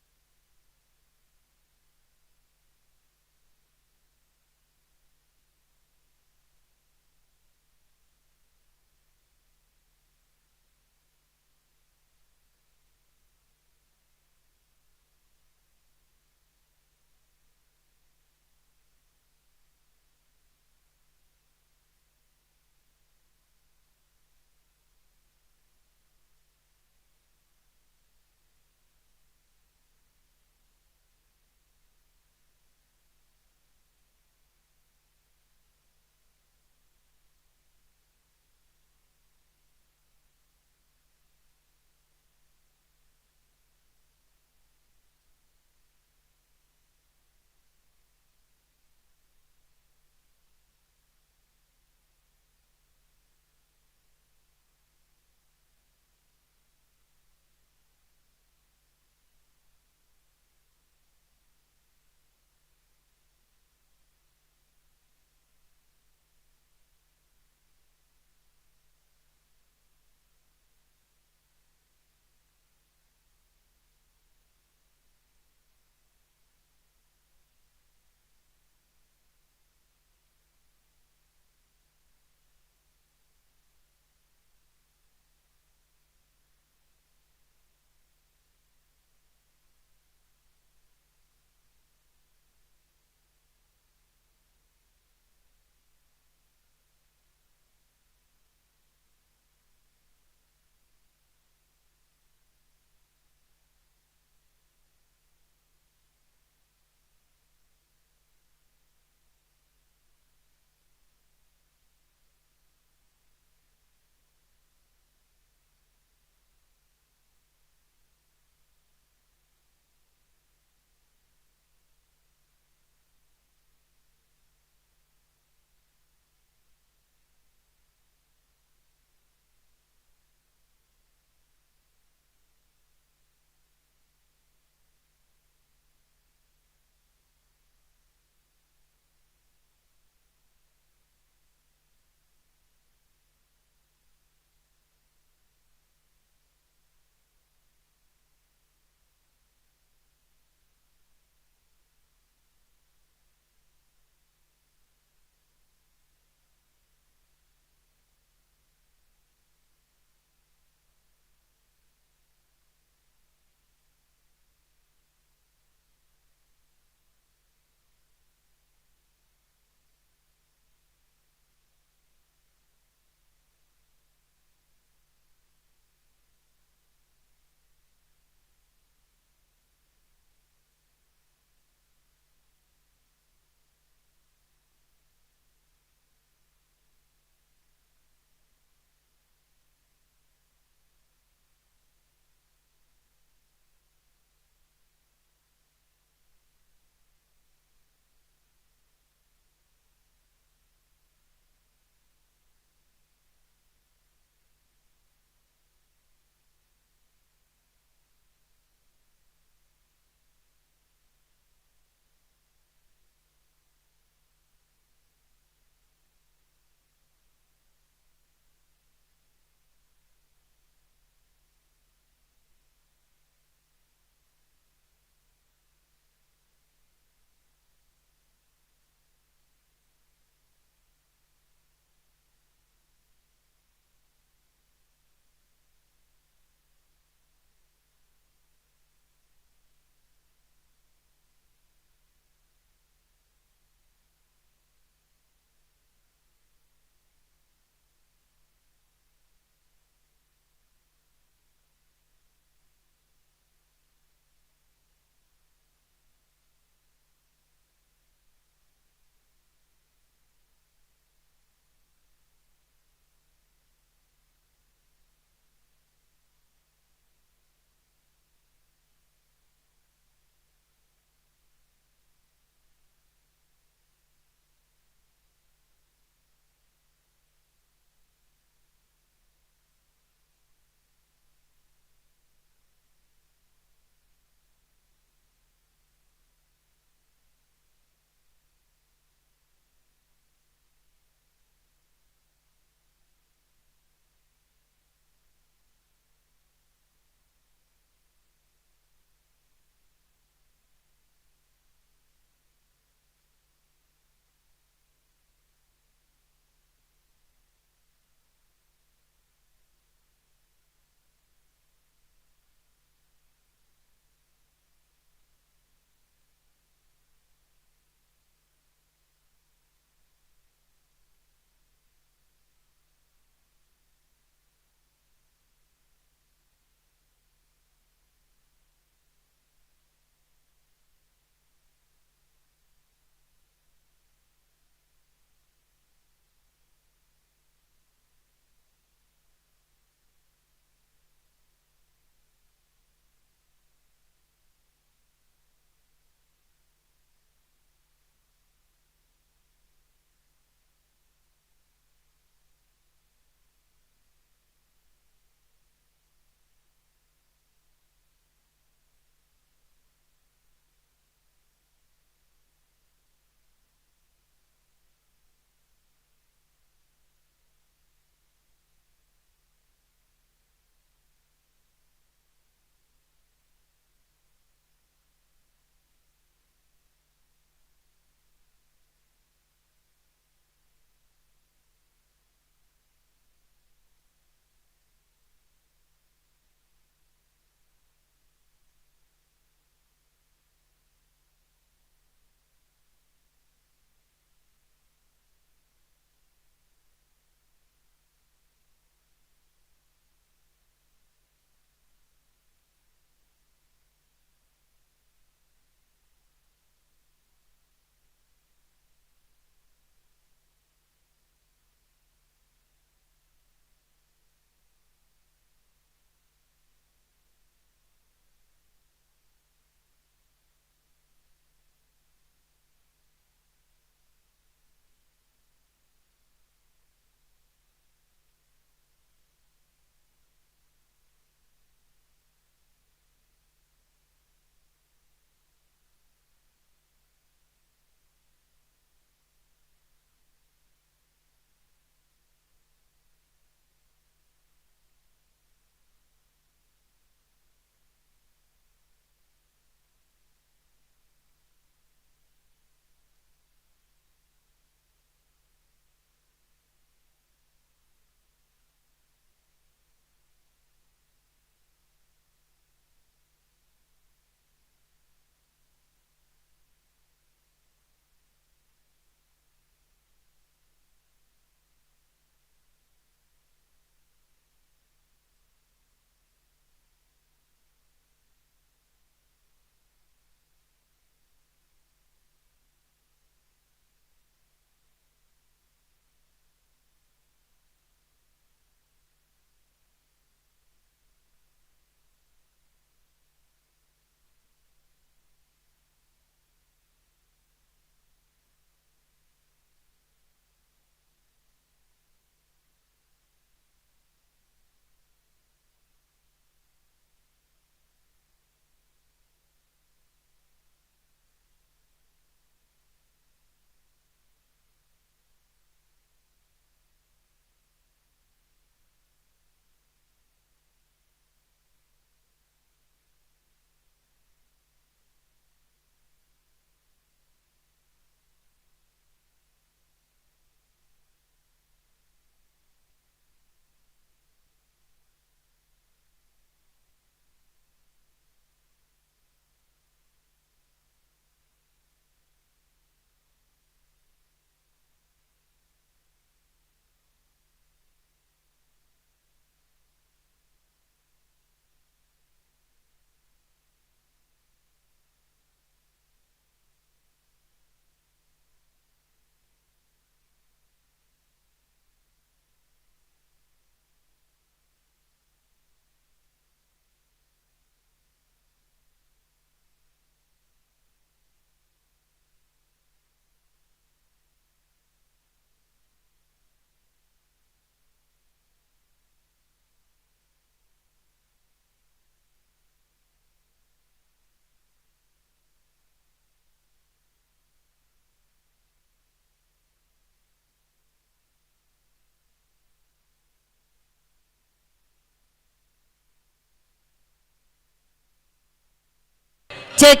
Cek.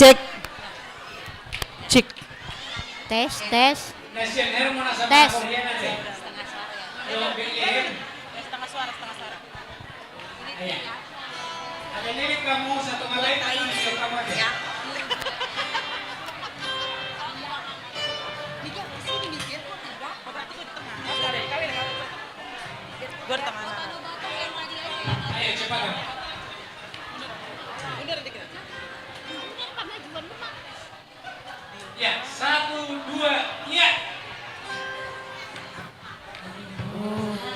Cek. Cek. Tes, tes. Tes. Ayo, cepat. Ya, satu, dua, ya.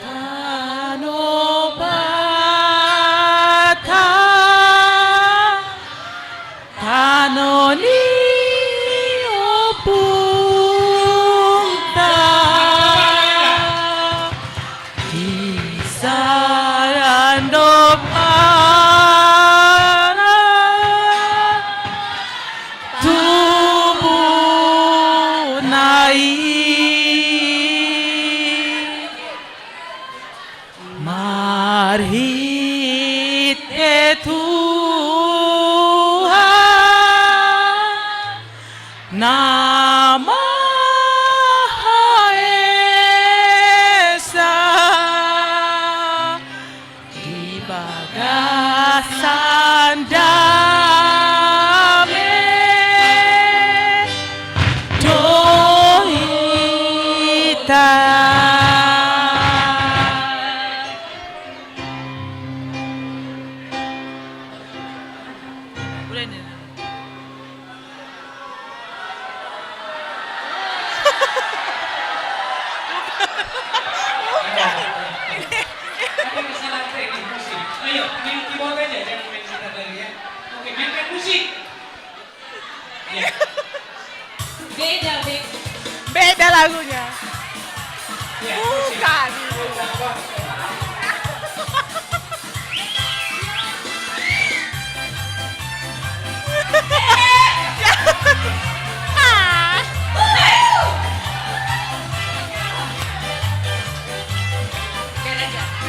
Tano Batak, tano ni ompunta, di sada do hara tubuna i. Marhite Tuhan na Maha Esa, di bagasan dame do hita. Ayo, main keyboard aja, jangan main gitar lagi ya. Oke, mainkan musik. Iya. Beda, beda. Beda lagunya. Iya, musik. Bukan.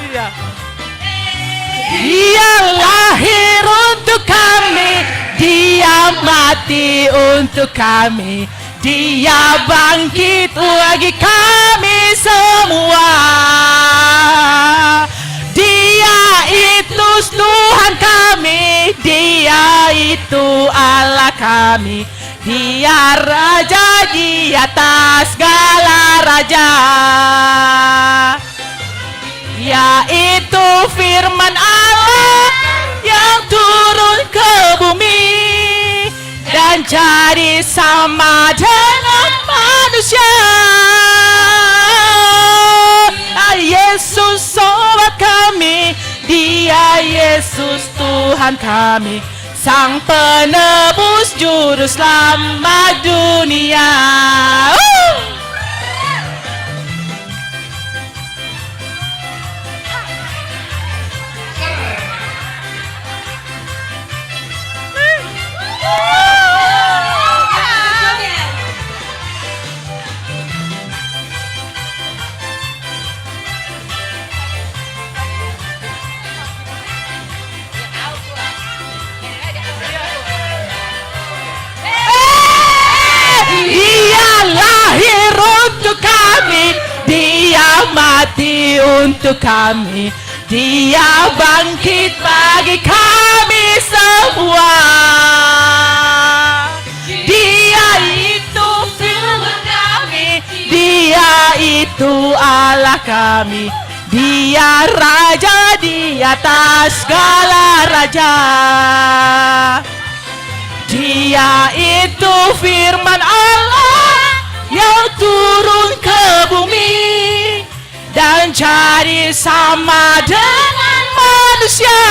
Iya. Dia lahir untuk kami, Dia mati untuk kami, Dia bangkit bagi kami semua. Dia itu Tuhan kami, Dia itu Allah kami, Dia Raja di atas segala raja. Yaitu firman Allah yang turun ke bumi dan jadi sama dengan manusia. Ah, Yesus sobat kami, Dia Yesus Tuhan kami, Sang Penebus Juru Selamat dunia. Uh! Ia lahir untuk kami, Dia mati untuk kami, Dia bangkit bagi kami semua. Dia itu Tuhan kami, Dia itu Allah kami, Dia Raja di atas segala raja. Dia itu firman Allah yang turun ke bumi dan jadi sama dengan manusia.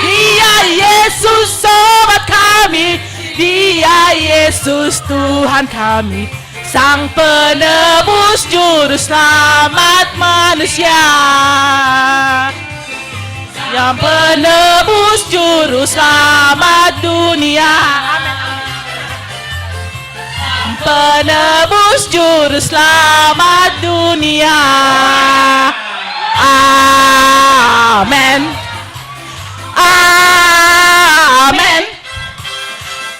Dia Yesus sobat kami, Dia Yesus Tuhan kami, Sang Penebus Juru Selamat manusia. Yang Penebus Juru Selamat dunia. Amin. Penebus Juru Juruselamat dunia. Amen. Amen.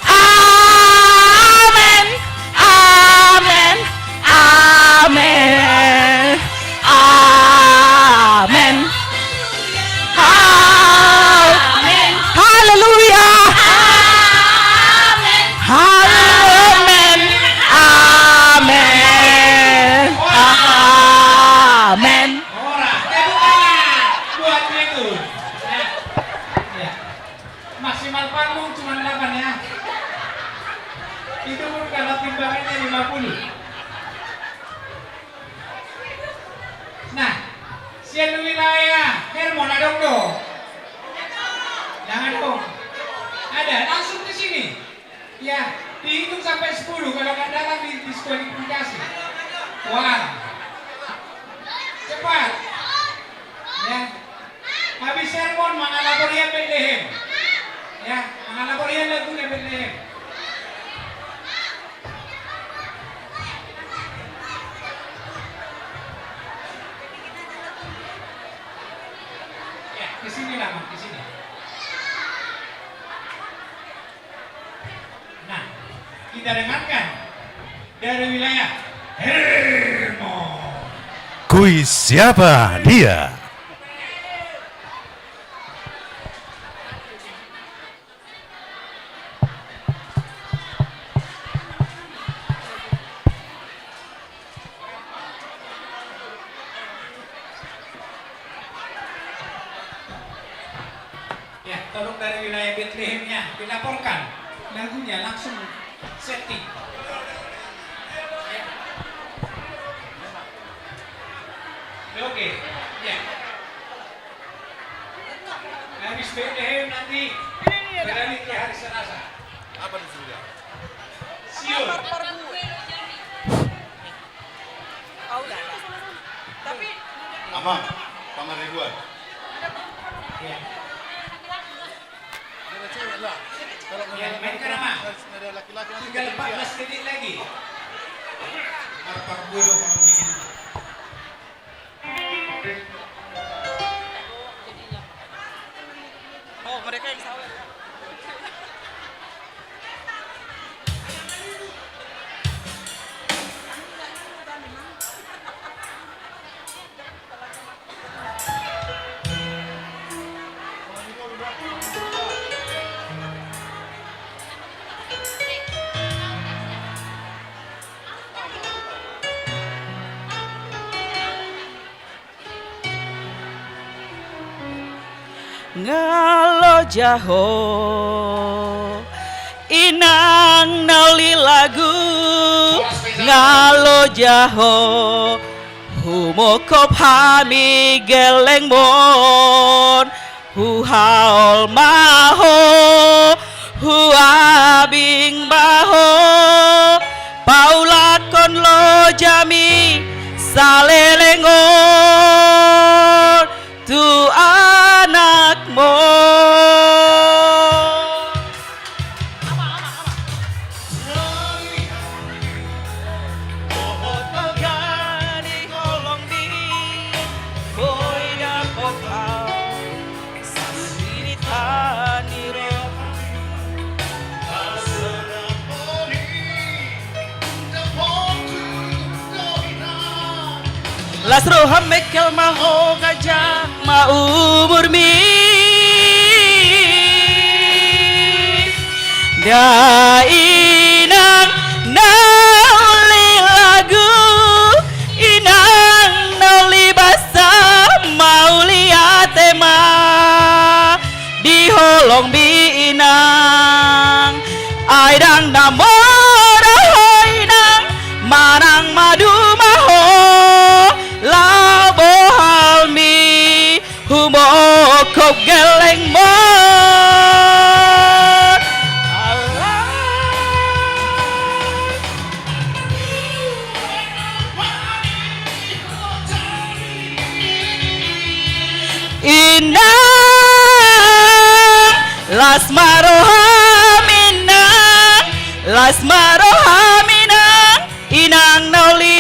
Amen. Amen. Amen. Amen. Hal-, Amen. Haleluya. Amen. Amen. Amen. Amen. Ora, tepuk tangan buat Petrus. Ya. Ya. Maksimal panggung cuma delapan ya. Itu pun kalau timbangannya lima puluh. Nah, sian wilayah Hermon adong do? Jangan dong. Ada, langsung ke sini. Ya, dihitung sampai sepuluh, kalau nggak datang di, diskualifikasi. Wah. Cepat. Ya. Habis sermon, mangalapor ia Betlehem. Ya, mangalapor ia lagu Betlehem. Ya, ke sini lah, Bang, ke sini. Nah, kita dengarkan dari wilayah Hermon. Kui siapa dia? Ya, tolong dari wilayah Betlehem ya, dilaporkan lagunya langsung setting. Ya. Oke, ya. Habis Betlehem nanti beralih ke hari Selasa. Apa di Suria? Siul. Amang, Pangaribuan. Iya. Ada cewek lah. Kalau nggak ada laki-laki, nanti tinggal empat belas menit lagi. Apa gue lo ngomongin? Oh, mereka yang sawer. Nga loja ho, inang na uli lagu, nga loja ho, humongkop hami gellengmon, huhaol ma ho, huabing ma ho, paulakhon lojami saleleng on tu anakmon. Las roham mengkel ma ho, ganjang ma umurmi. Dainang na uli lagu, inang na uli basa, mauliate ma di holongmi inang. Ai ndang na mora ho inang, manang maduma ho, laho bohalmi humongkop gellengmon. Inang, las ma roham inang, las ma roham inang, inang na uli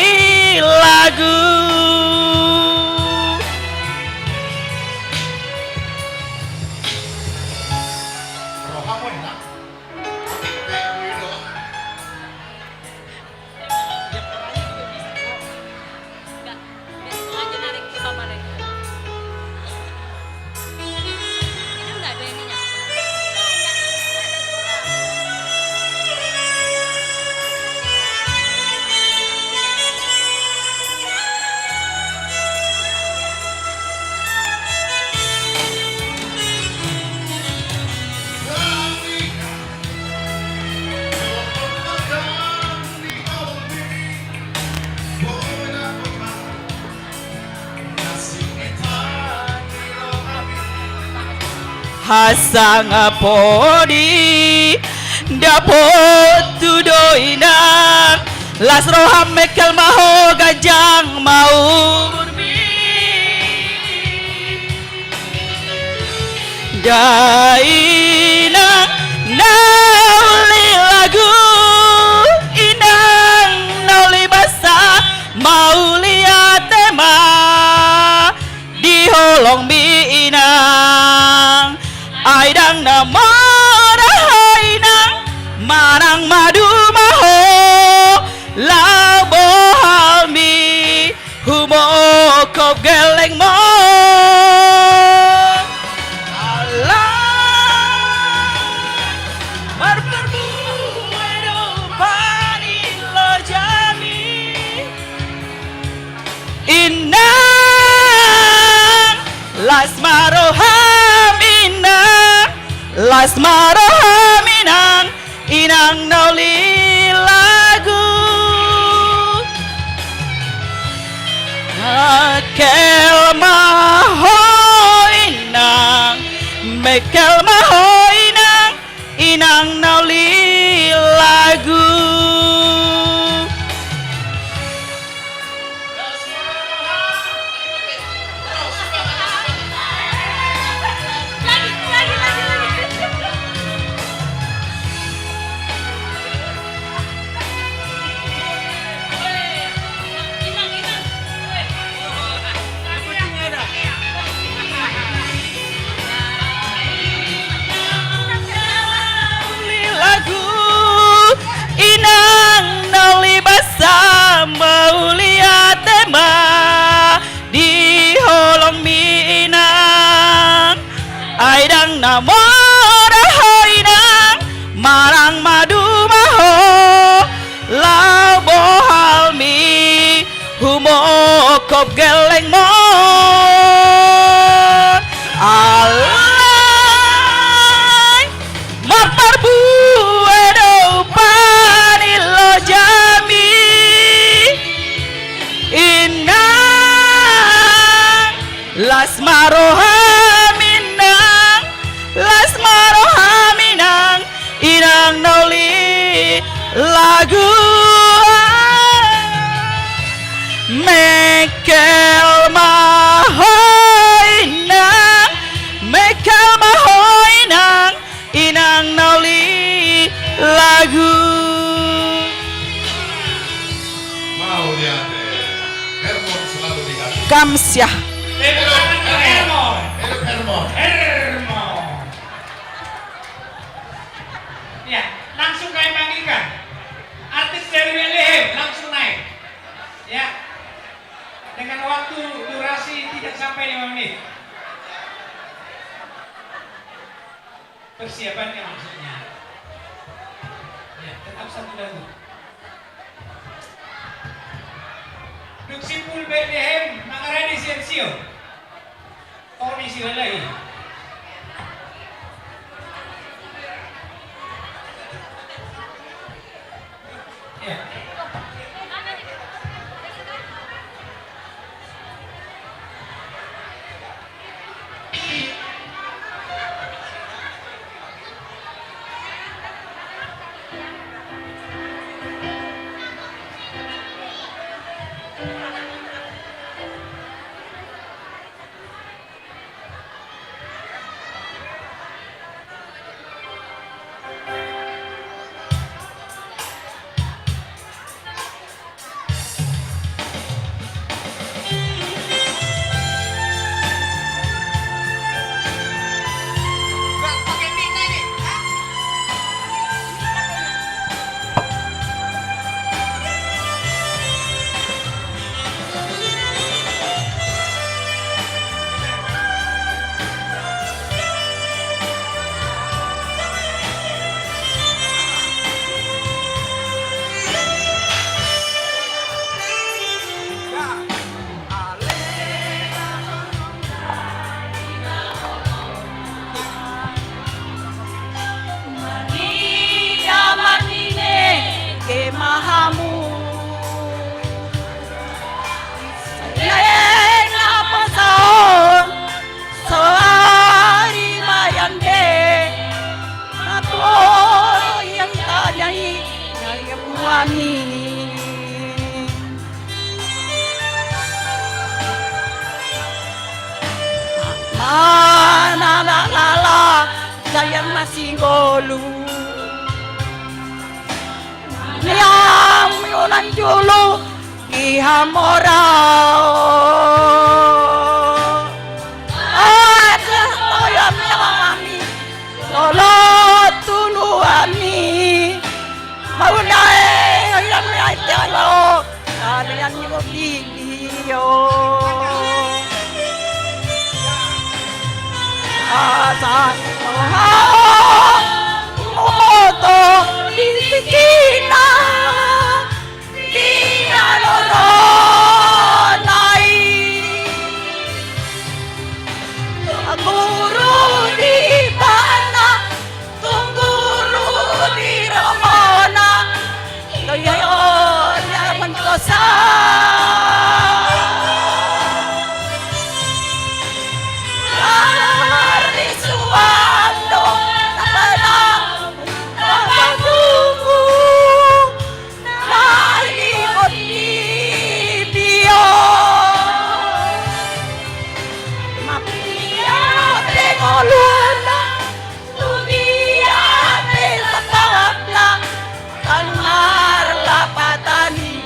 hasangapon i, dapot tu do inang, las roham mengkel ma ho ganjang ma umurmi. Dainang na uli lagu, inang na uli basa, mauliate ma di holongmi inang. Ai ndang na mora ho inang, manang madu ma ho, laho bohalmi humongkop gellengmon. Alai marparbue do paninlojami. Inang, las ma roham inang, las ma roham inang, inang na uli lagu. Mengkel ma ho inang, mengkel ma ho inang, inang na uli lagu. Lagu inang na uli basa, mauliate ma di holongmi inang. Ai ndang na mora ho inang, manang madu ma ho, laho bohalmi humongkop gellengmon. Alai marparbue do paninlojami. Inang, las ma roham inang, las ma roham inang, inang na uli lagu. Mengkel ma ho inang, mengkel ma ho inang, inang na uli lagu. Mauliate. Hermon selalu di hati. Kamsiah. Hidup Hermon. Hidup Hermon. Hermon. Ya, langsung kami panggilkan artis dari Betlehem, langsung naik. Ya. Dengan waktu durasi tidak sampai lima menit. Persiapannya maksudnya. Ya, tetap satu lagu. Dung simpul Betlehem mangarade sian Sion. Toni si lelai. singolu. Nian miunan julu di hamoraon. Asa toya mian ami, tolot tuluan i. Mauna e, oya mian tolot. Kalian ni bobi. Asa hau mumoto di tingkina, di halorona i. Guru di ibana, tung guru di rohana. Tudia pe sasapna, tung marlapatan i.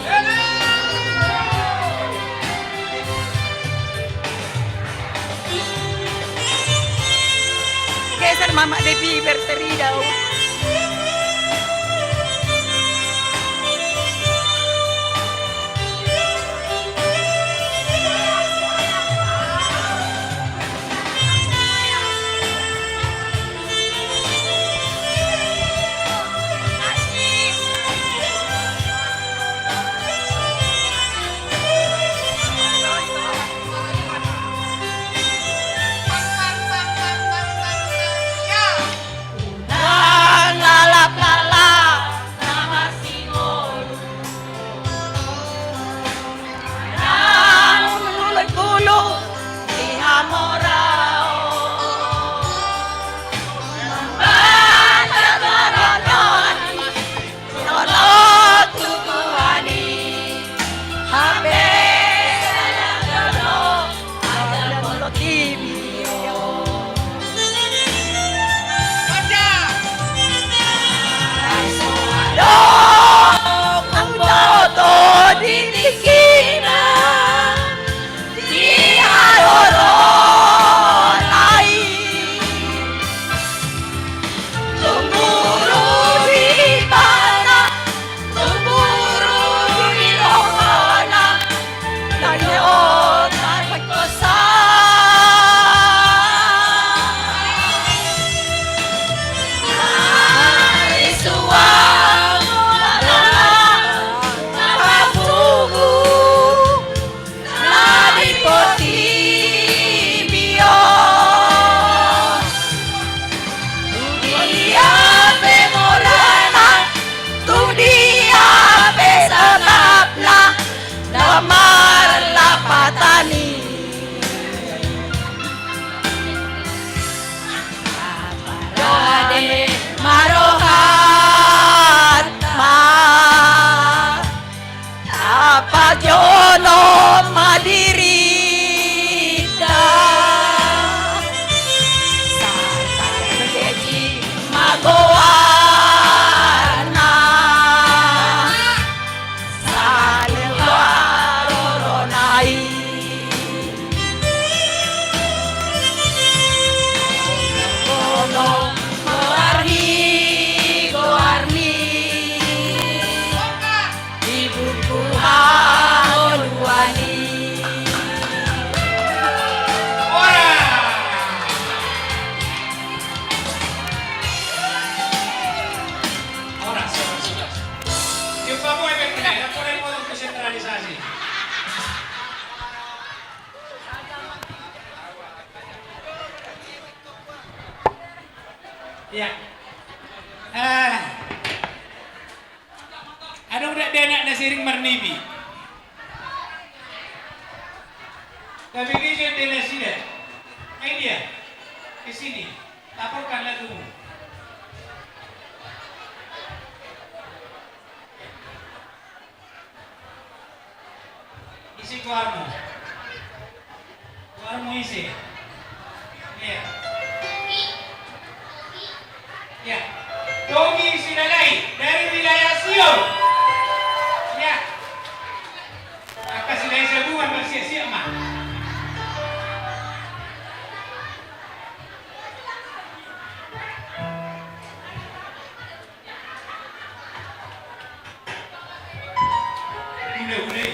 Geser Mama Devi, berteriak dau. Tung dia pe sasapna, ndang marlapatan i. Asa ro hata, tapajonok ma dirinta, sahat ma goarna, saluhut rorona i. Asa ro hata, goarmi, goarmi. Di buku hangoluan i. Horas, horas, horas. Tiup hamu efekna, ya, pola dipotong ke sentralisasi. Ya. Eh. Adong dakdanak na sering marnipi? Tapi dia dia nasida. Ai dia. Ke sini. Laporkan lagumu. Ise goarmu? Goarmu ise? Iya. Tommy Silahi dari wilayah Sior. Ya. Angka Silahi sabungan, marsiasiat ma. Ule, ule.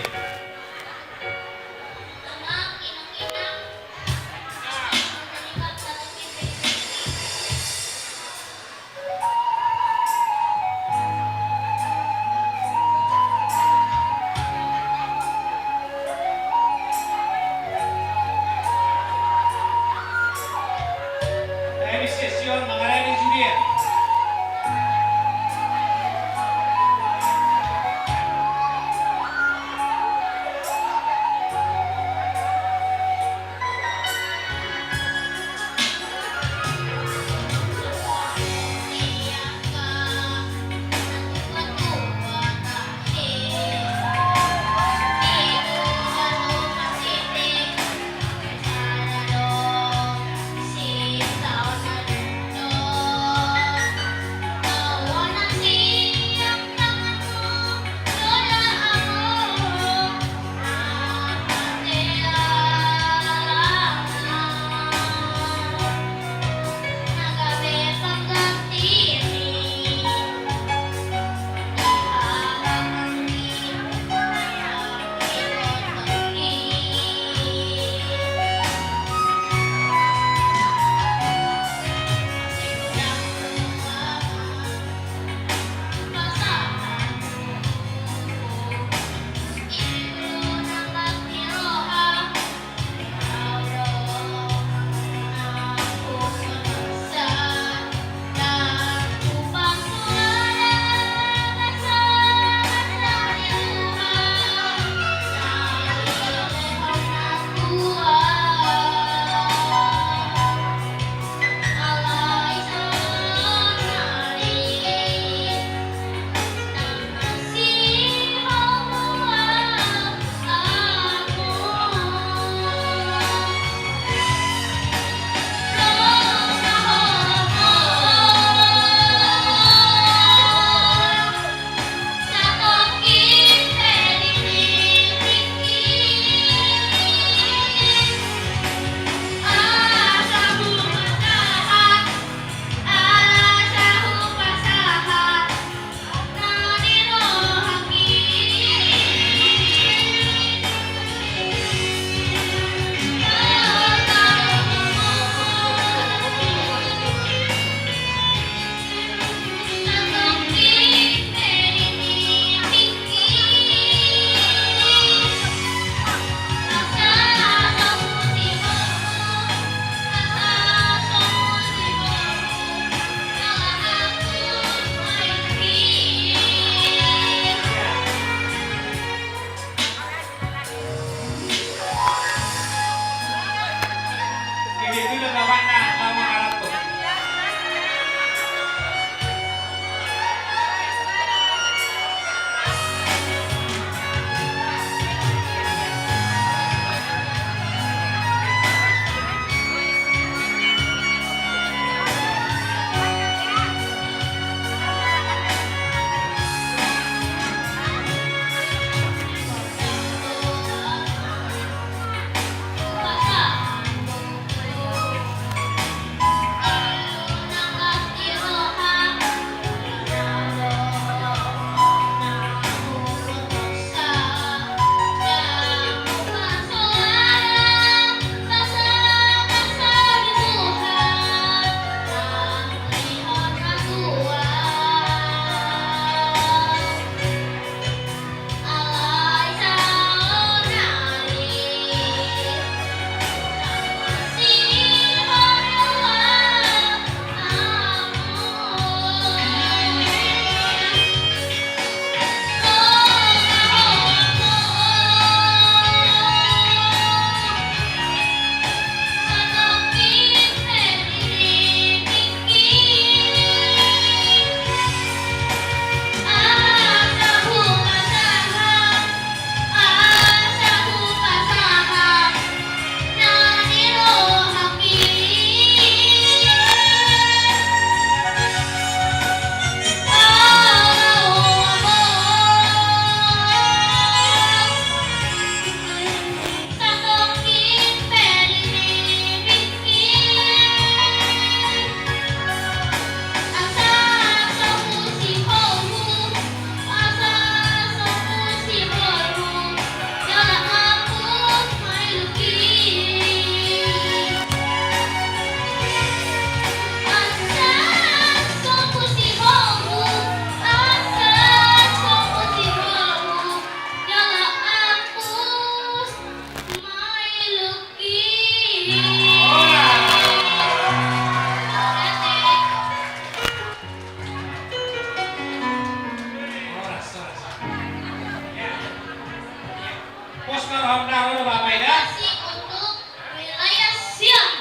Om na ro do Bapak Ida. Untuk wilayah Siang.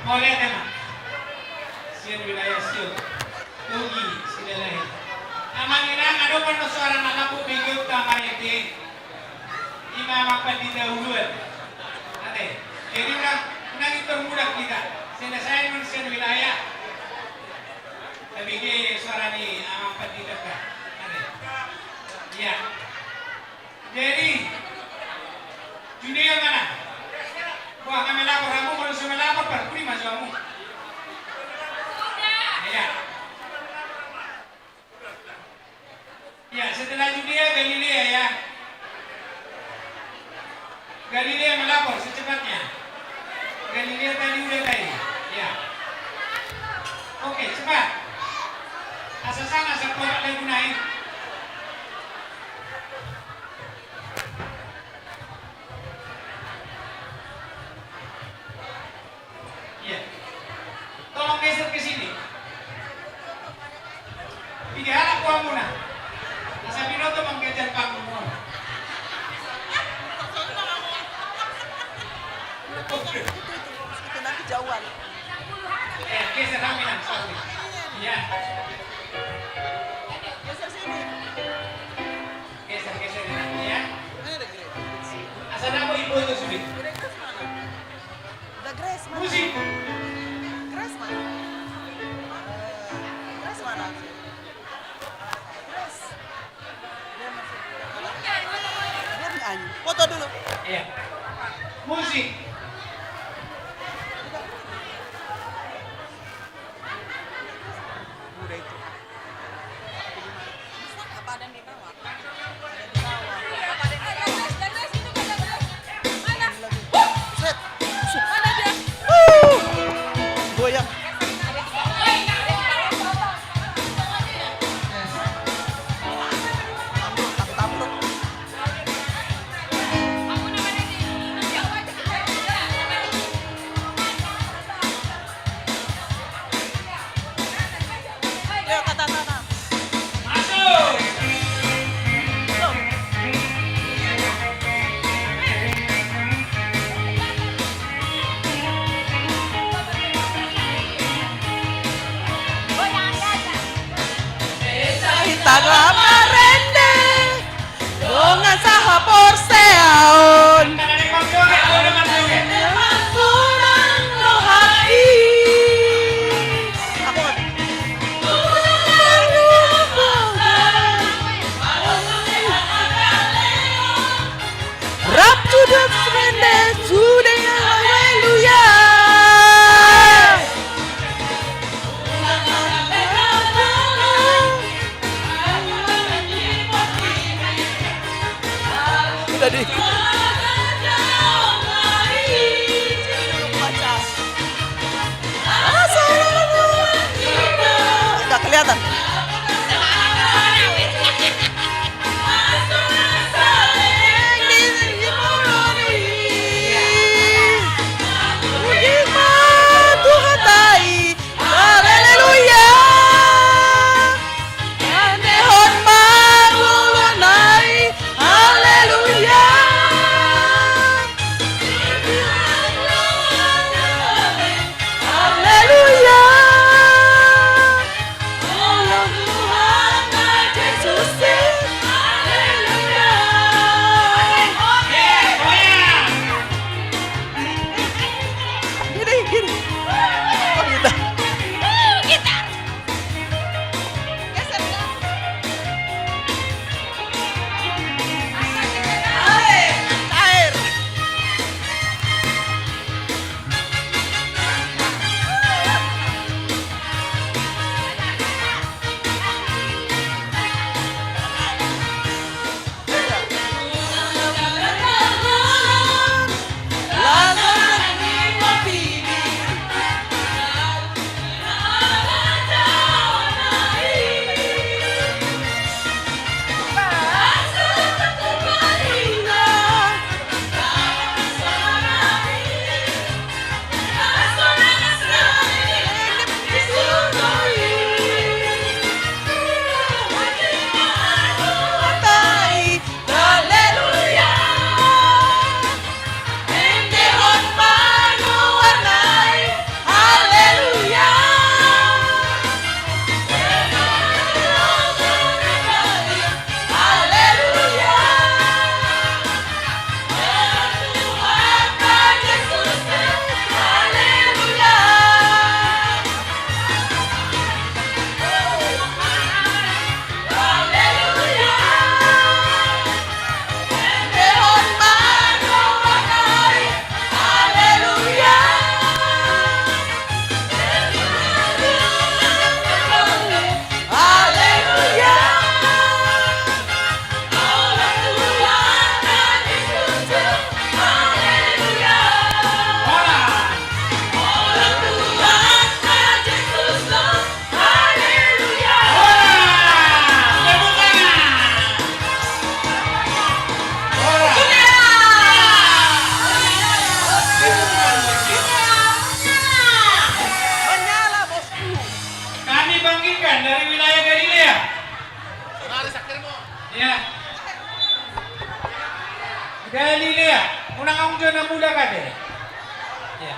Mauliate ma. Sian wilayah Siang. Togi Silalahi. Amang inang, adong do soara na lambok begeonta marende. Ima Amang Pandita uluan. Ate. Jadi unang, unang intor mulak hita. Selesai non sian wilayah. Tabege soara ni Amang Pandita. Ate. Iya. Jadi, Judea mana? Wah, kami lapor, hamu molo so melapor, parpudi ma jo hamu. Iya. Ya, setelah Judea, Galilea ya. Galilea melapor secepatnya. Galilea tadi udah tadi. Ya. Oke, cepat. Asa sanga, asa kuat lagi naik. Iya. Tolong geser ke sini. Tiga anak buahmu nah. Asa binoto manggajar panggung. Itu, itu, itu, itu nanti jauhan. Eh, geser kami nah, sorry. Iya. Geser sini. Geser, geser, ya. Mana ada Grace? Asa dapot ibu itu sudah. Udah Grace mana? Udah Grace mana? Musik. Grace mana? Eh, Grace mana? Grace. Dia masih, dia nyanyi. Foto dulu. Iya. Musik. Udah itu. Set. Set. Wuh. Goyang. Tambruk, tambruk. Hita marende. Dongan sahaporseaon. Rap judul serende sude, haleluya. Udah di. Nggak kelihatan. Haleluya. Andehon ma ngolu nai. Haleluya. Dari wilayah Galilea. Ya. Galilea, unang aung jo na mulak ate. Ya.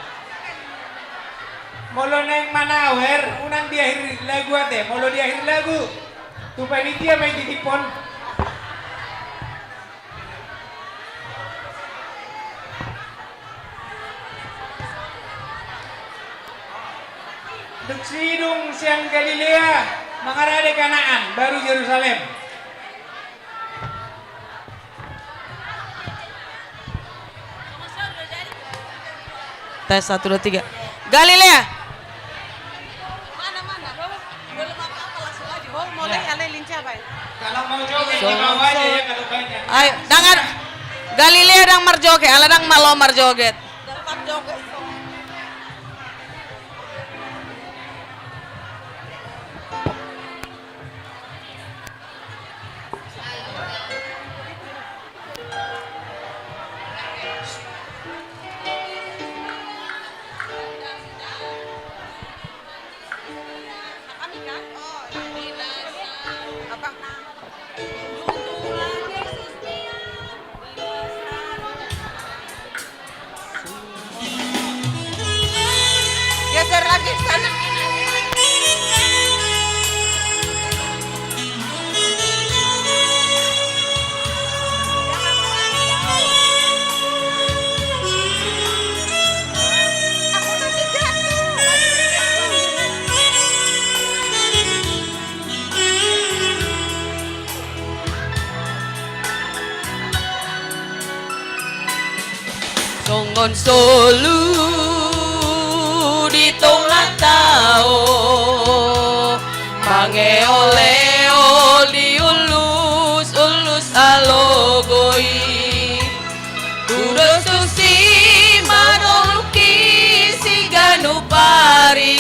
Molo naeng manawer, unang di akhir lagu ate, molo di akhir lagu. Tu panitia ma i titipon. Dung sidung sian Galilea, mangarade Kanaan, baru Jerusalem. Tes, satu, dua, tiga. Galilea. Mana, mana? Belum apa-apa, langsung aja. Oh, mau lihat lincah, Bang. Kalau mau joget, di bawah aja ya, kalau banyak. Ayo, ndang. Galilea ndang marjoget, ala ndang malo marjoget. Dapat joget, so. Geser lagi sana. Aku nanti jatuh. Songon solu di tonga tao, mangeol-eol di ullus-ullus alogo i. Tudos tusi manoluhi siganup ari,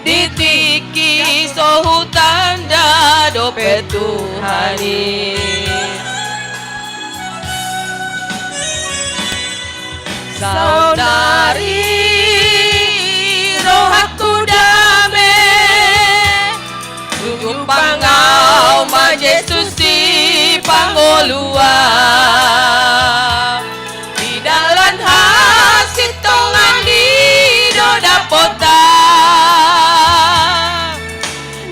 di tingki so hutanda dope Tuhan i. Saonari rohangku dame, dung jumpang au ma Jesus di pangoluan. Di dalan hasintongan i do dapotan,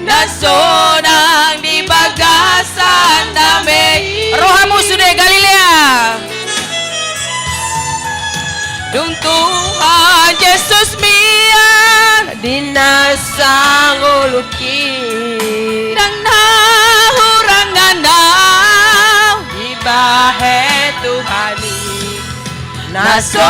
na sonang di bagasan dame i. Rohamu sude Galilea. Dung Tuhan Jesus mian di nasa ngolungki, ndang na hurang na dibahen Tuhan i. Na so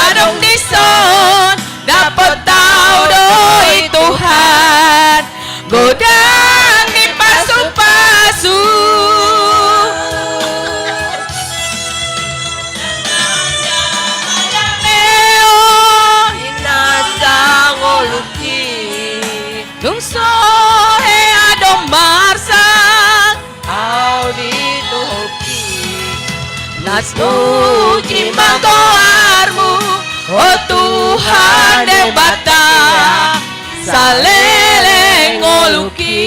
adong dison dapot au do i Tuhan, godang ni pasu-pasu. Di nasa ngolungki, dung so hea do marsang au di topi. Na puji ma goarmu, o Tuhan Debata, saleleng ngolungki.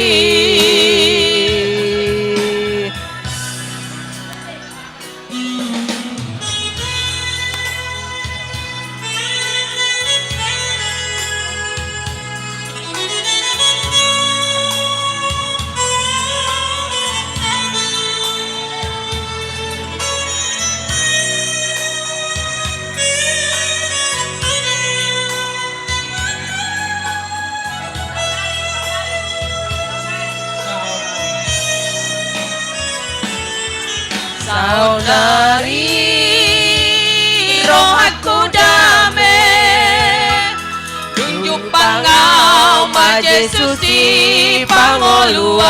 Saonari rohangku dame, dung jumpang au ma Jesus di pangoluan.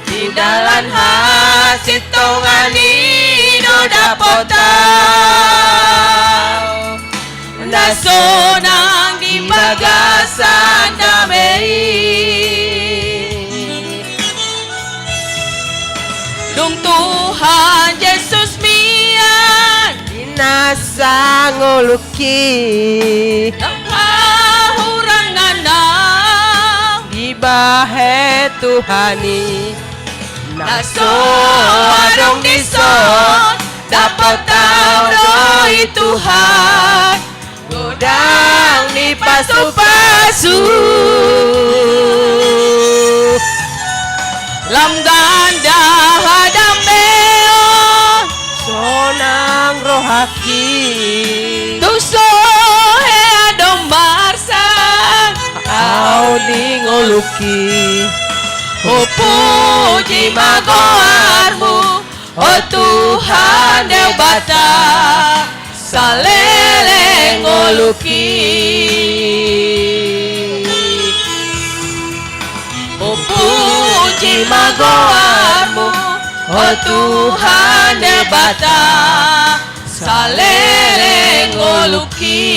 Di dalan hasintongan i do dapot au, na sonang di bagasan dame i. Dung Tuhan Jesus mian di nasa ngolungki, ndang na Tuhan i. Na so adong dison, dapot ahu do i Tuhan, godang ni pasupasu. Lam ganda hadambeon, sonang rohangki. Tung so hea do marsak ahu ni ngolungki. Hupuji ma goarmu, o Tuhan Debata, saleleng ngolungki. Hupuji ma goarmu, o Tuhan Debata, saleleng ngolungki.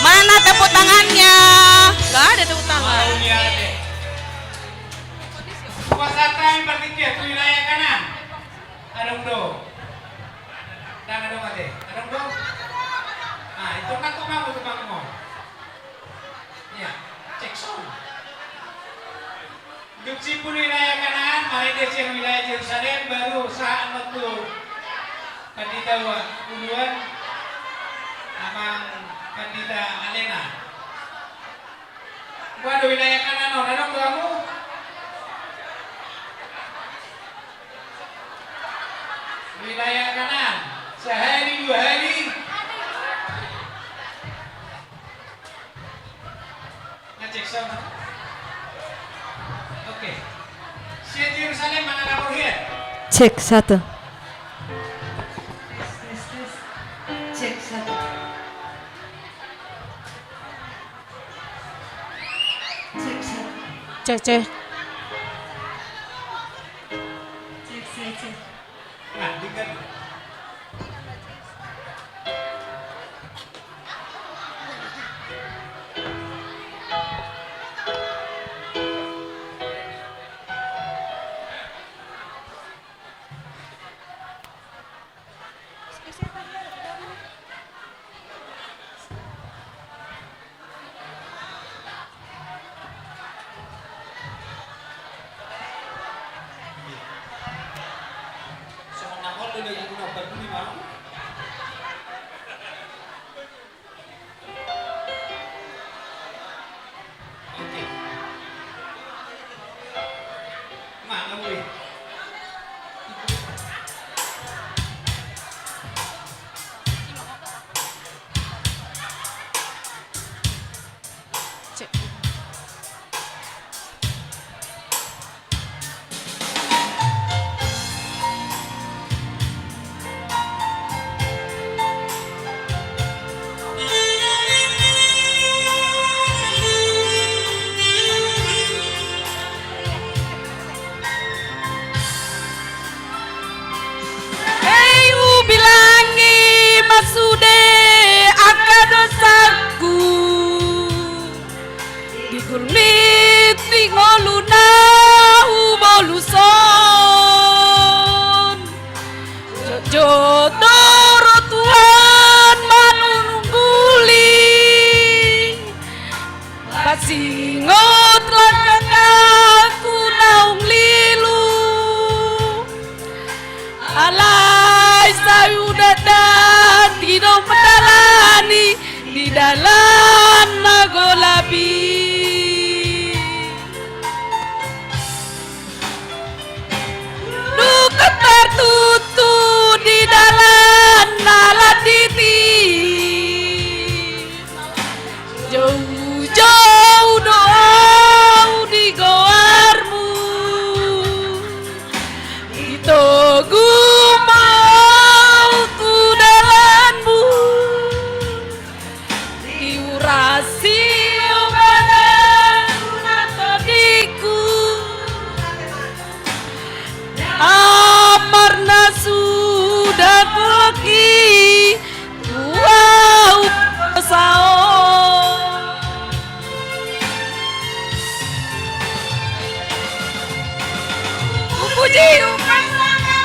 Mana tepuk tangannya? Nggak ada tepuk tangan. Kuasa kami bertiga, tu wilayah kanan. Adong do. Ndang adong ate. Adong do. Ah, itu kan tukang, tukang mau. Iya, cek sound. Dung simpul wilayah Kanaan, marende sian wilayah Jerusalem, baru sahat ma tu Pandita Uluan, Amang Pandita Alena. Boha do wilayah Kanaan on, adong do hamu? Wilayah Kanaan, sahali dua hali. Ngecek sound. Oke. Sian Jerusalem mana lapor hian? Cek satu. Tes, tes, tes. Cek satu. Cek satu. Cek, cek. Cek, cek, cek. Nah, dengar. Hei, hubilangi ma sude angka dosangku. Di gulmit ni ngolu na huboluson. Jotjot do ro Tuhan manungguli. Pasingot langkangku naung lilu. Alai sai huda dati do mandalani di dalan na golap i. Dung tartutu di dalan na landit i. Joujou do au di goarmu. Ditogu ma au tu dalanmu. Diurasi ma badanku na tondingku. Amar na suda huloki tu au dosa on. Hupuji, hupasangap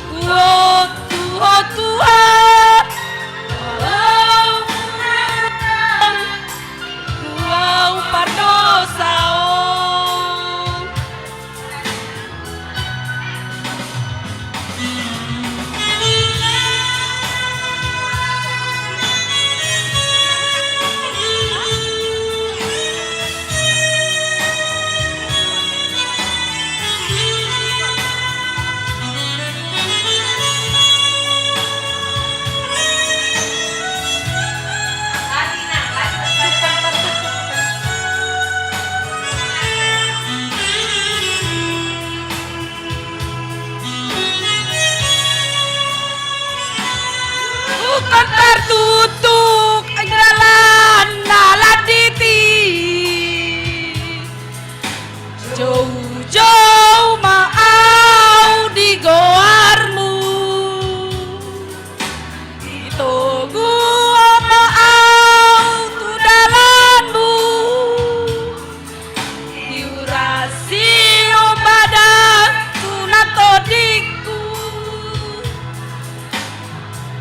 Tuhan, Tuhan, Tuhan, Tuhan, pardosa on. Bukan tertutup jalan na laditi. Joujou ma au di goarmu. Ditogu ma au tu dalanmu. Diurasi ma badan tu na tondingku.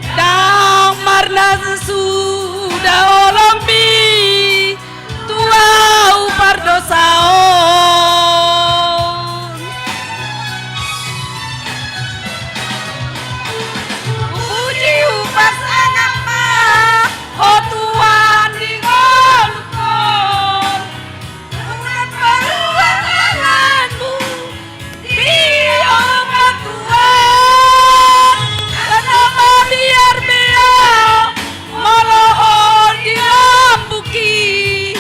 Ndang marnasuda holongmi tu au pardosa on. Puji hupasahat ma Ho Tuhan di ngolungkon. Unang paluat tanganmu. Di ombak Tuhan, karna mabiar be ahu, molo ho di lambungki.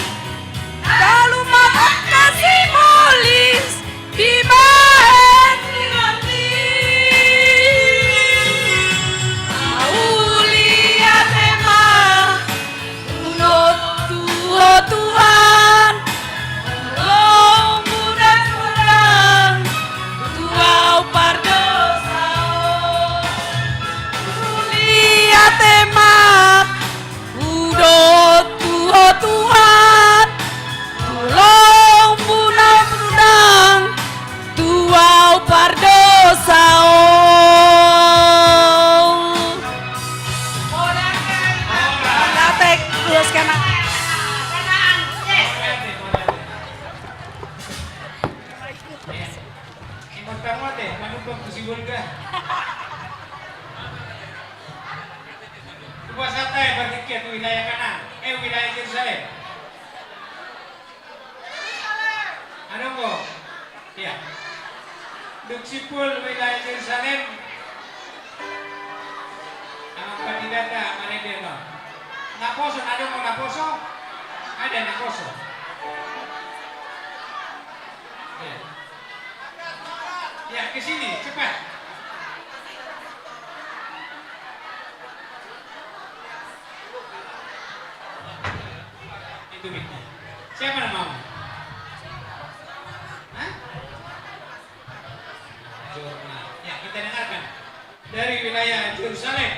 Talu ma tangkas i molis, dibahen ni roti. Mauliate ma. Unang tu Ho Tuhan, holongmu na hurang, tu au pardosa on. Mauliate ma, unang tu Ho Tuhan, holongmu na hurang, tu au pardosa on. Mauliate, ulos kena. Imam Tamote, manumpang tu si Bolga. Hupasahat hami partingkian tu wilayah Kanaan, eh, wilayah Jerusalem. Adong do. Ia. Dung simpul wilayah Jerusalem. Amang pandita marende ma. Naposo, adong do naposo? Ada naposo. Ia. Ia, ke sini, cepat. Itu miknya. Siapa namamu? Hah? Jorna. Ya, kita dengarkan. Dari wilayah Jerusalem.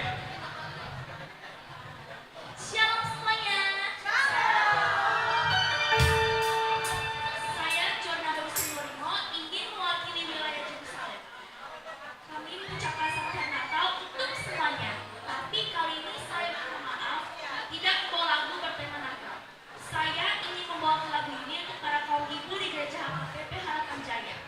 Shalom semuanya. Saya Jorna Bagus Limo ingin mewakili wilayah Jerusalem. Kami mengucapkan selamat hari Natal untuk semuanya. Tapi kali ini saya minta maaf, tidak membawa lagu bertema Natal. Saya ingin membawakan lagu ini untuk para kaum ibu di Gereja H K P P Harapan Jaya.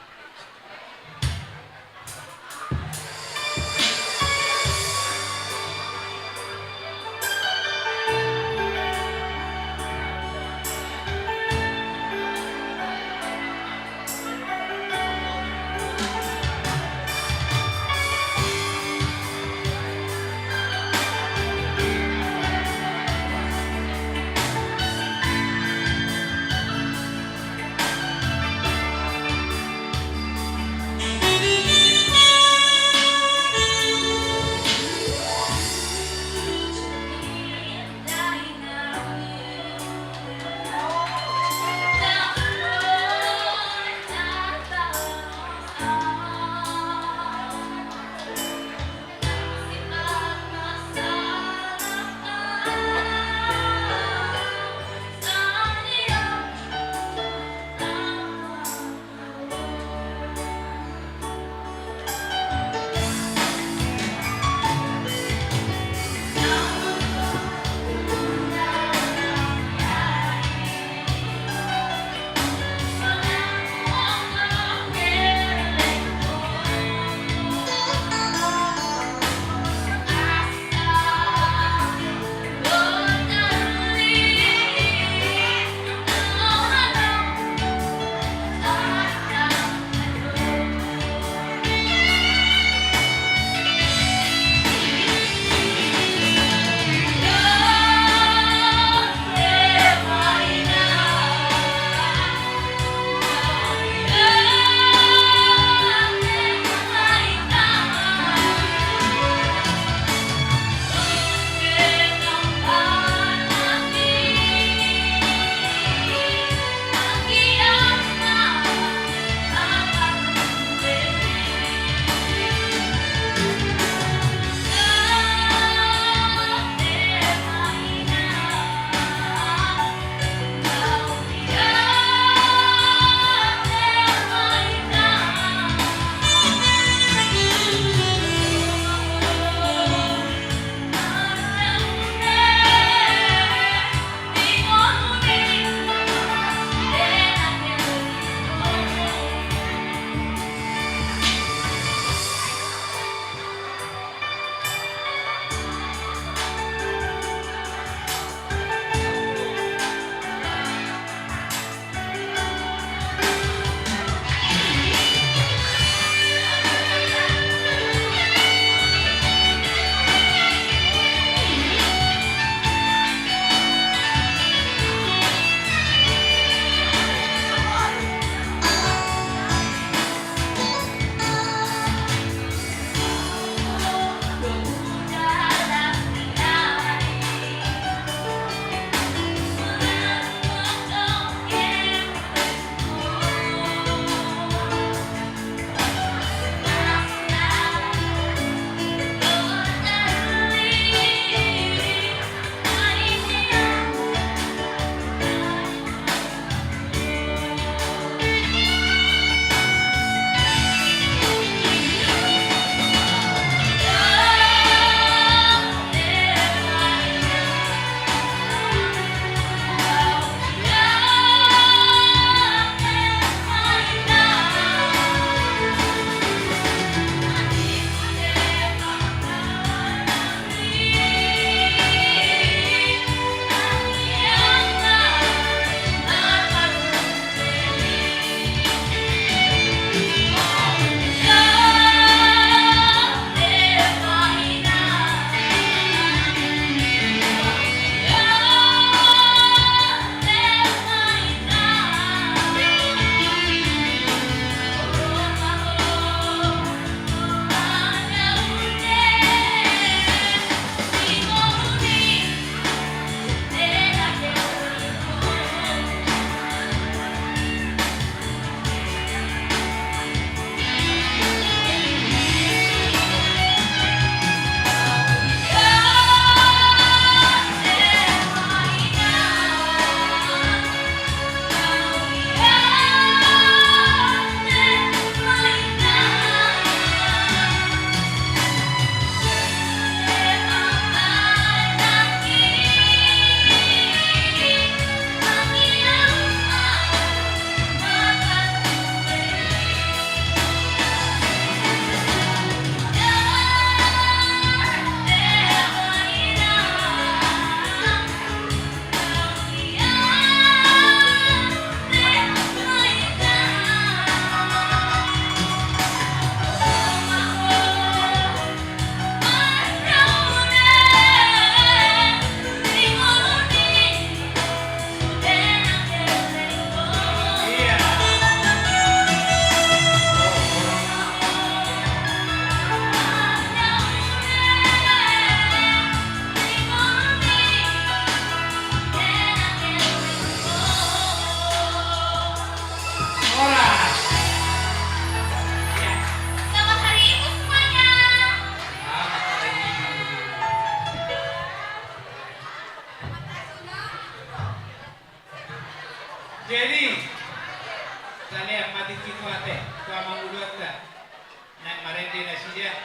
Nasida.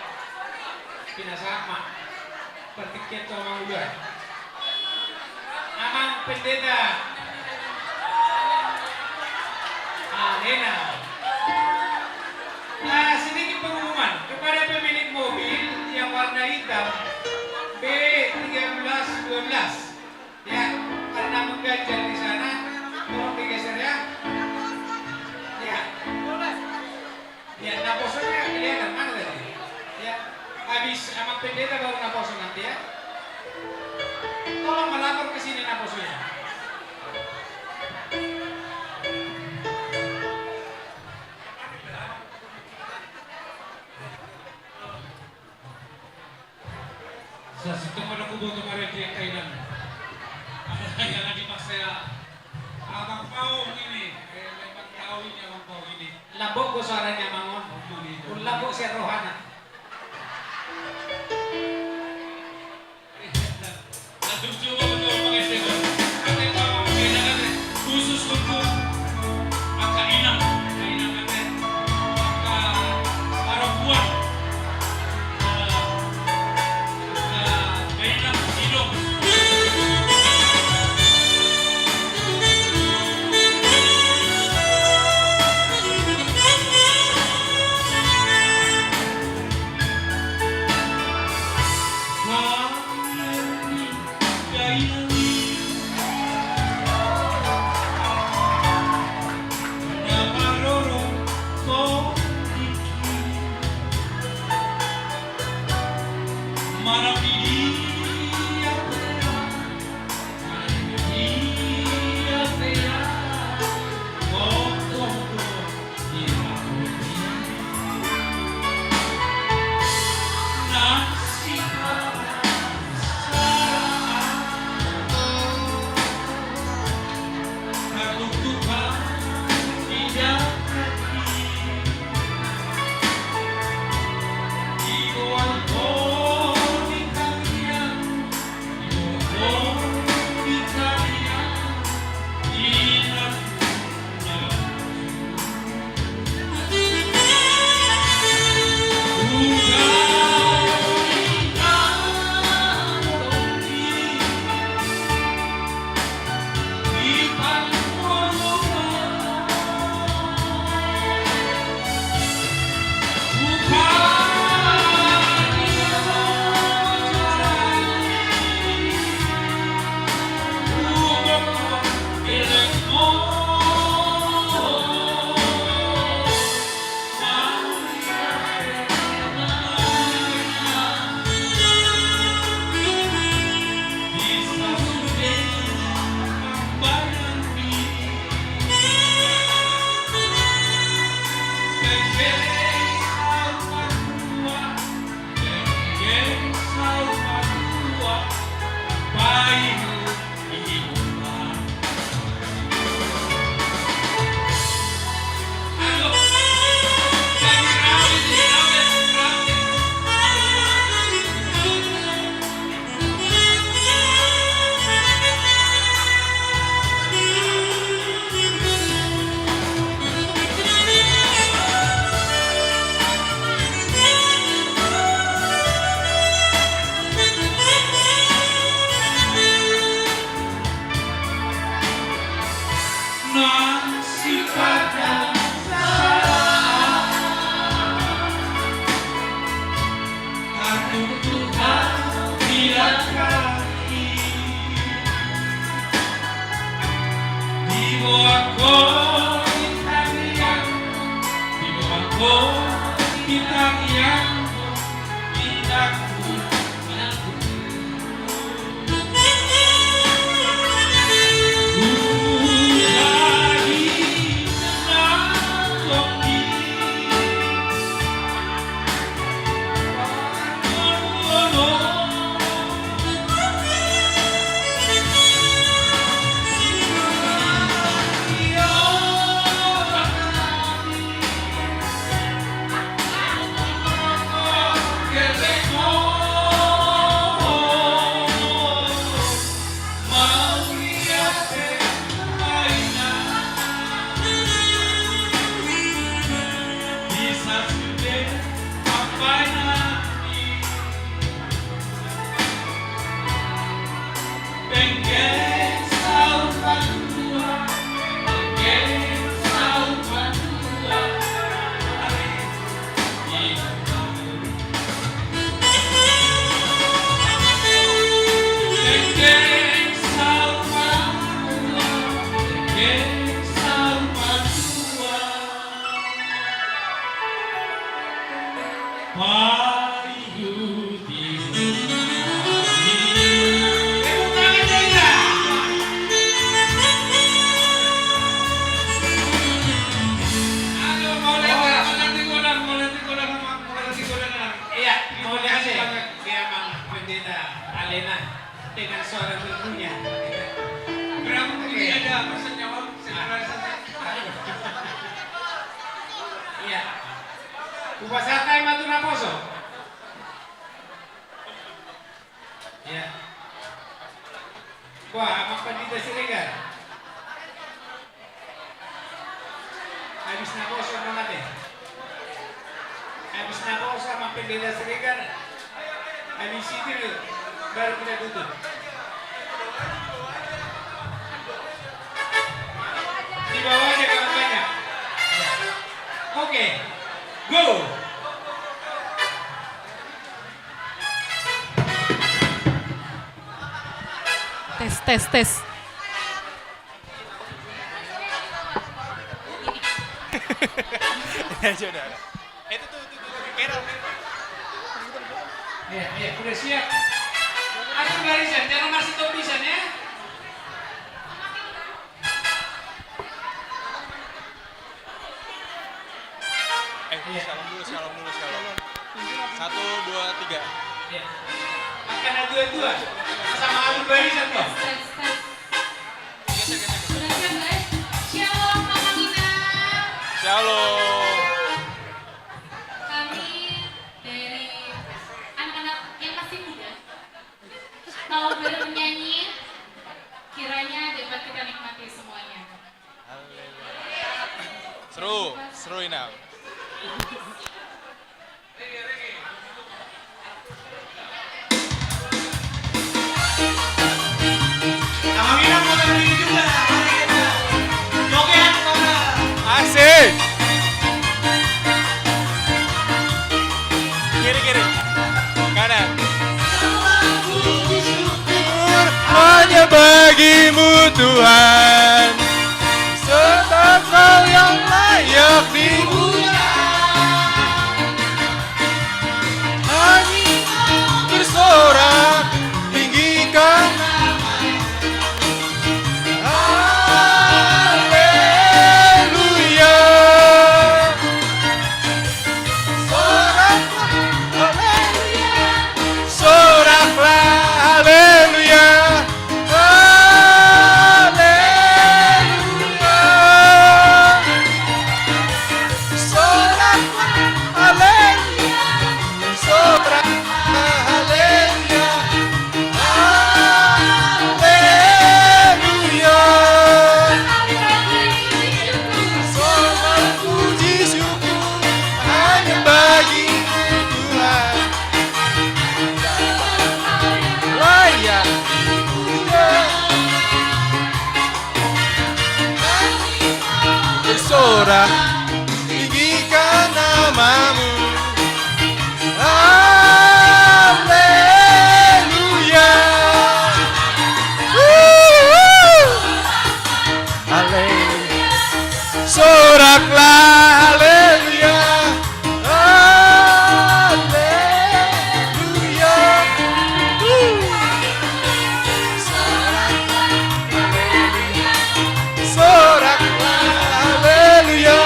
Pinasahat ma. Partingkian tu amang ulaon. Amang Pendeta. Ah, enak. Nah, sedikit pengumuman kepada pemilik mobil yang warna hitam B tiga belas dua belas. Ya, karena mengganjal di sana, tolong digeser ya. Ya. Ya, naposonya kelihatan, mana tadi? Ya, habis amang pendeta baru naposo nanti ya. Tolong melapor ke sini naposonya. Sasintong ma na huboto marende angka inang. Ada yang di masa ya. Abang Pau ini, eh, memang tahu ini Abang Pau ini. Lambok do suaranya, Amang, on. Lambok sian rohana. Khusus untuk angka inang, angka inang, angka, angka parompuan. Mengikuti. Tepuk tangan, Reza. Halo, mau lihat, mau lihat di gudang, mau lihat di gudang, mau lihat di gudang. Iya, mau lihat deh. Dia Mang Pendeta Alena dengan suara merdunya. Berapa ini ada persennya, Bang? Iya. Hupasahat ma tu naposo. Iya. Wah, Amang Pandita Siregar. Habis naposo, Amang Ate. Habis naposo, Amang Pendeta Siregar. Habis itu baru kita tutup. Di bawah aja kalau banyak. Oke. Go. Tes, tes, tes. Ya, sudah. Itu tuh, tuh, tuh, tuh, Carol. Iya, iya, udah siap. Atur barisan, jangan masih topisan ya. Eh, iya. Shalom dulu, shalom dulu, shalom. Satu, dua, tiga. Iya. Akan ada dua-dua. Sama atur barisan tuh. Tes, tes. Geser, geser, geser. Udah siap, guys? Shalom, Mama Nina. Shalom. Kami dari anak-anak yang masih muda. Kalau boleh menyanyi, kiranya dapat kita nikmati semuanya. Seru, seru, Inang. Abang Inang mau berdiri juga, mari kita joget, Bang. Asik. Kiri, kiri. Kanan. Syukur hanya bagi-Mu, Tuhan, sebab Kau yang layak dipuja. Kami bersorak tinggikan nama-Mu. Haleluya. Soraklah, haleluya. Soraklah, haleluya. Haleluya. Soraklah, haleluya. Soraklah, haleluya. Haleluya. Sorak puji syukur hanya bagi-Mu, Tuhan. Layak dipuja. Bersorak tinggikan nama-Mu. Haleluya. Haleluya. Soraklah, haleluya. Haleluya. Soraklah, haleluya. Soraklah, haleluya.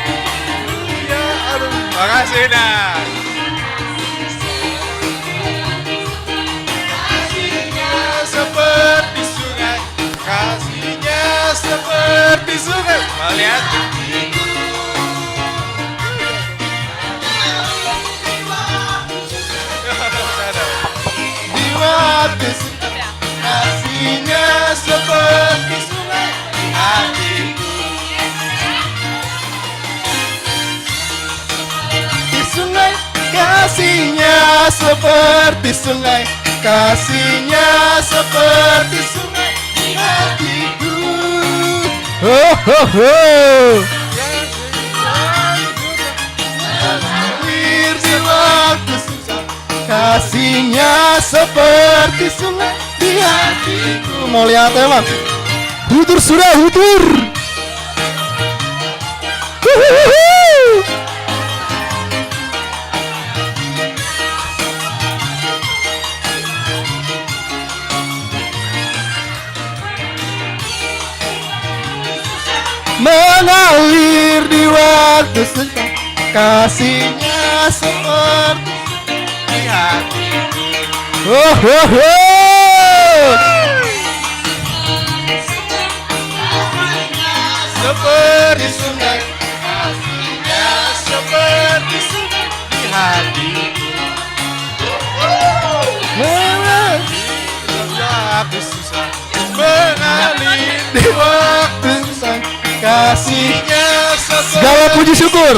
Haleluya. Aduh, makasih, Inang. Kasih-Nya seperti sungai, kasih-Nya seperti sungai. Mau lihat? Di waktu sungai, kasih-Nya seperti sungai di hatiku. Di sungai, kasih-Nya seperti sungai, kasih-Nya seperti sungai di hatiku. Ho, ho, ho. Mengalir di waktu susah, kasih-Nya seperti sungai di hatiku. Mau lihat emang? Hutur sudah, hutur. Huhuhuhu. Waktu sungai, kasihnya seperti sungai di hatiku. Oh, oh, oh. Seperti sungai, kasihnya seperti sungai di hatiku. Memang. Mengalir di waktu susah, kasihnya seperti. Segala puji syukur.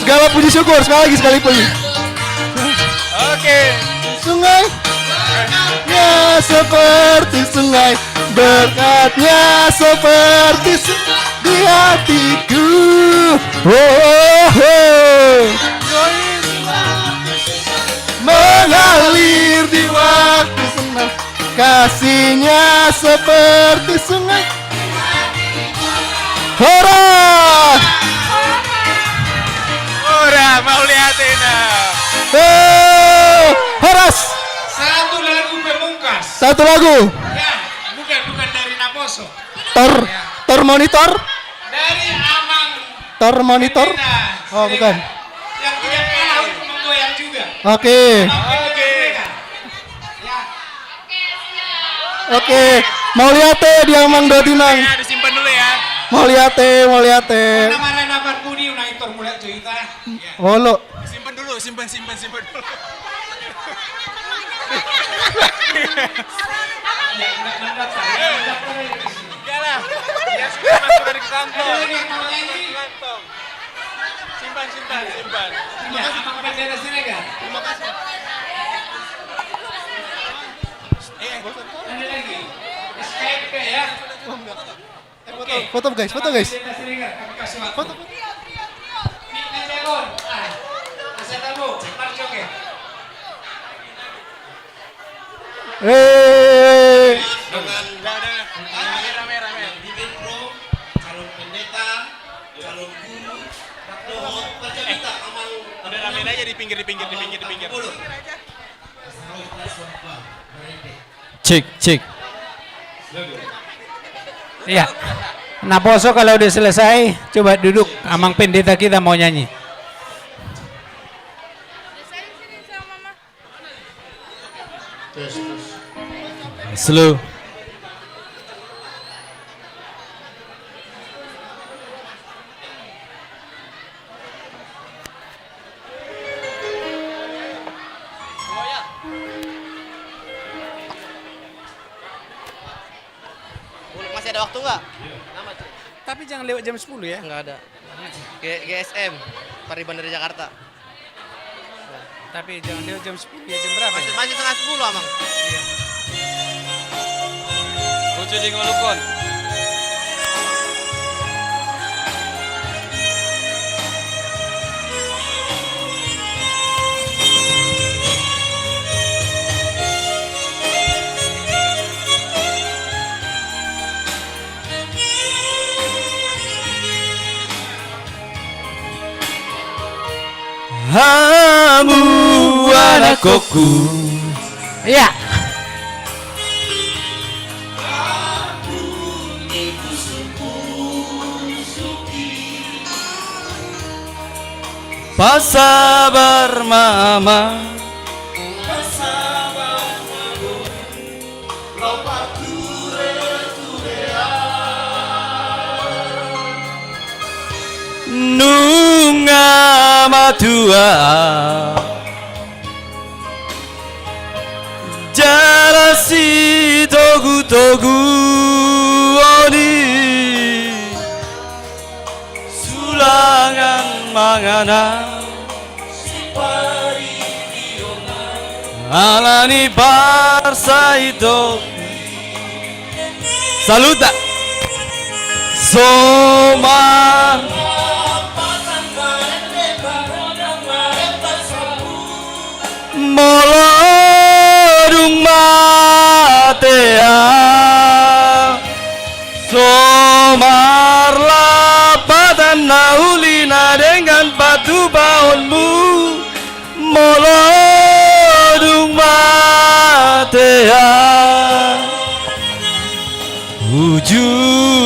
Segala puji syukur, sekali lagi, sekali puji. Oke. Sungai, ya, seperti sungai, berkatnya seperti sungai di hatiku. Oh, oh, oh. Mengalir di waktu senang, kasihnya seperti sungai. Horas! Horas, mauliate, nah. Eh, horas! Satu lagu pemungkas. Satu lagu. Ya, bukan, bukan dari Naposo. Tor, ya. Tor monitor? Dari Amang. Tor monitor? Pendeta. Oh, bukan. Yang tidak kalah untuk menggoyang juga. Oke. Oke. Ya. Oke, mauliate di Amang Dodinang. Ya, disimpan dulu ya. Mauliate, mauliate. Nama Rena Parbudi, unang itor mulak jo hita. Ya. Olo. Simpan dulu, simpan, simpan, simpan dulu. Ya, enggak, enggak, enggak. Iyalah. Ya, sudah masuk dari kantong. Ada lagi yang mau nyanyi? Kantong. Simpan, simpan, simpan. Iya, Amang Pendeta Siregar. Terima kasih. Eh, ada lagi. Skype ya. Oh, enggak. Oke. Foto, guys, foto, guys. Foto, foto. Eh. Dengan rame, rame, rame. Bibit pro, calon pendeta, calon guru, dohot, baca kita, Amang. Udah ramein aja di pinggir, di pinggir, di pinggir, di pinggir. Cek, cek. Iya. Naposo kalau udah selesai, coba duduk. Amang Pendeta kita mau nyanyi. Slow. Masih ada waktu nggak? Lama, cuy. Tapi jangan lewat jam sepuluh ya. Nggak ada. G-, G S M, Pariban dari Jakarta. Tapi jangan lewat jam sepuluh ya, jam berapa ya? Masih, masih setengah sepuluh, Amang. Iya. Lucu di ngolukon. Hamu anakkongku. Iya. Pasabar ma, Amang. Nunga matua jala sitogutoguon i. Sulangan mangan au alani parsahiton. Saluhutna. So mar- Molo dung matea, so marlapatan na ulina dengan patupaonmu. Molo dung matea, uju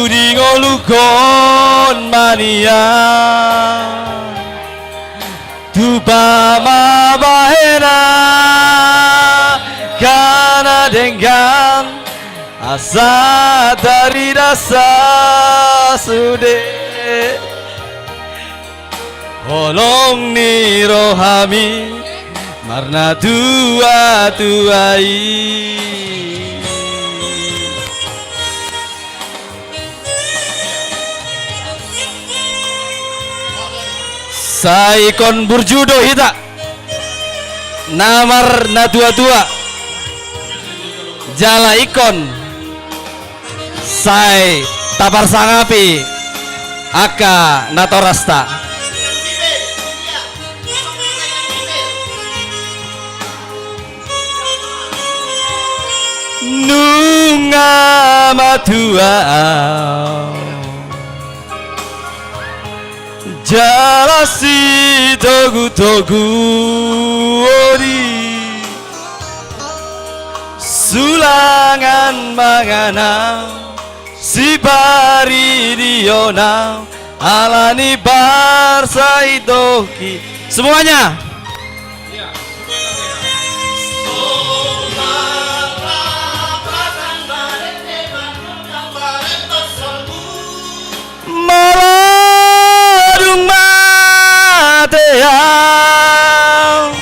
di ngolu Uluhon ma nian, tupa ma bahen angka na denggan, asa tarida sude. Holong ni rohami marnatuatua i. Sai ingkon burju do hita na marnatuatua. Jala ingkon sai taparsangapi angka natorasta. Nunga matua au, jala sitogutoguon i, sulangan mangan au, siparidion au, ala ni parsahitonki. Semuanya. Molo dung mate au,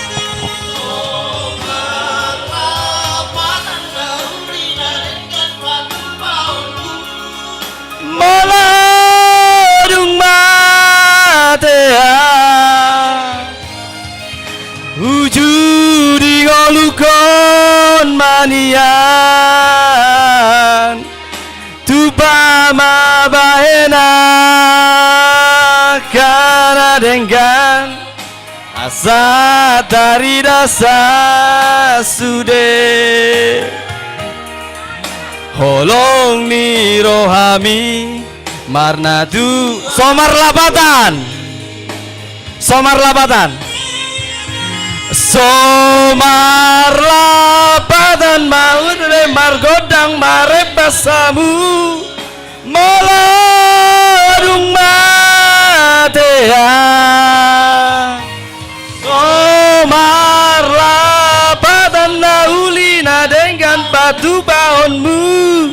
molo dung mate au, uju di ngolungkon ma nian, tupa ma bahen angka na denggan, asa tarida sude. Holong ni rohami marnatu, so marlapatan. So marlapatan. So marlapatan ma udu de margondang marembas hamu. Molo dung mate au, so marlapatan na uli na denggan patupaonmu.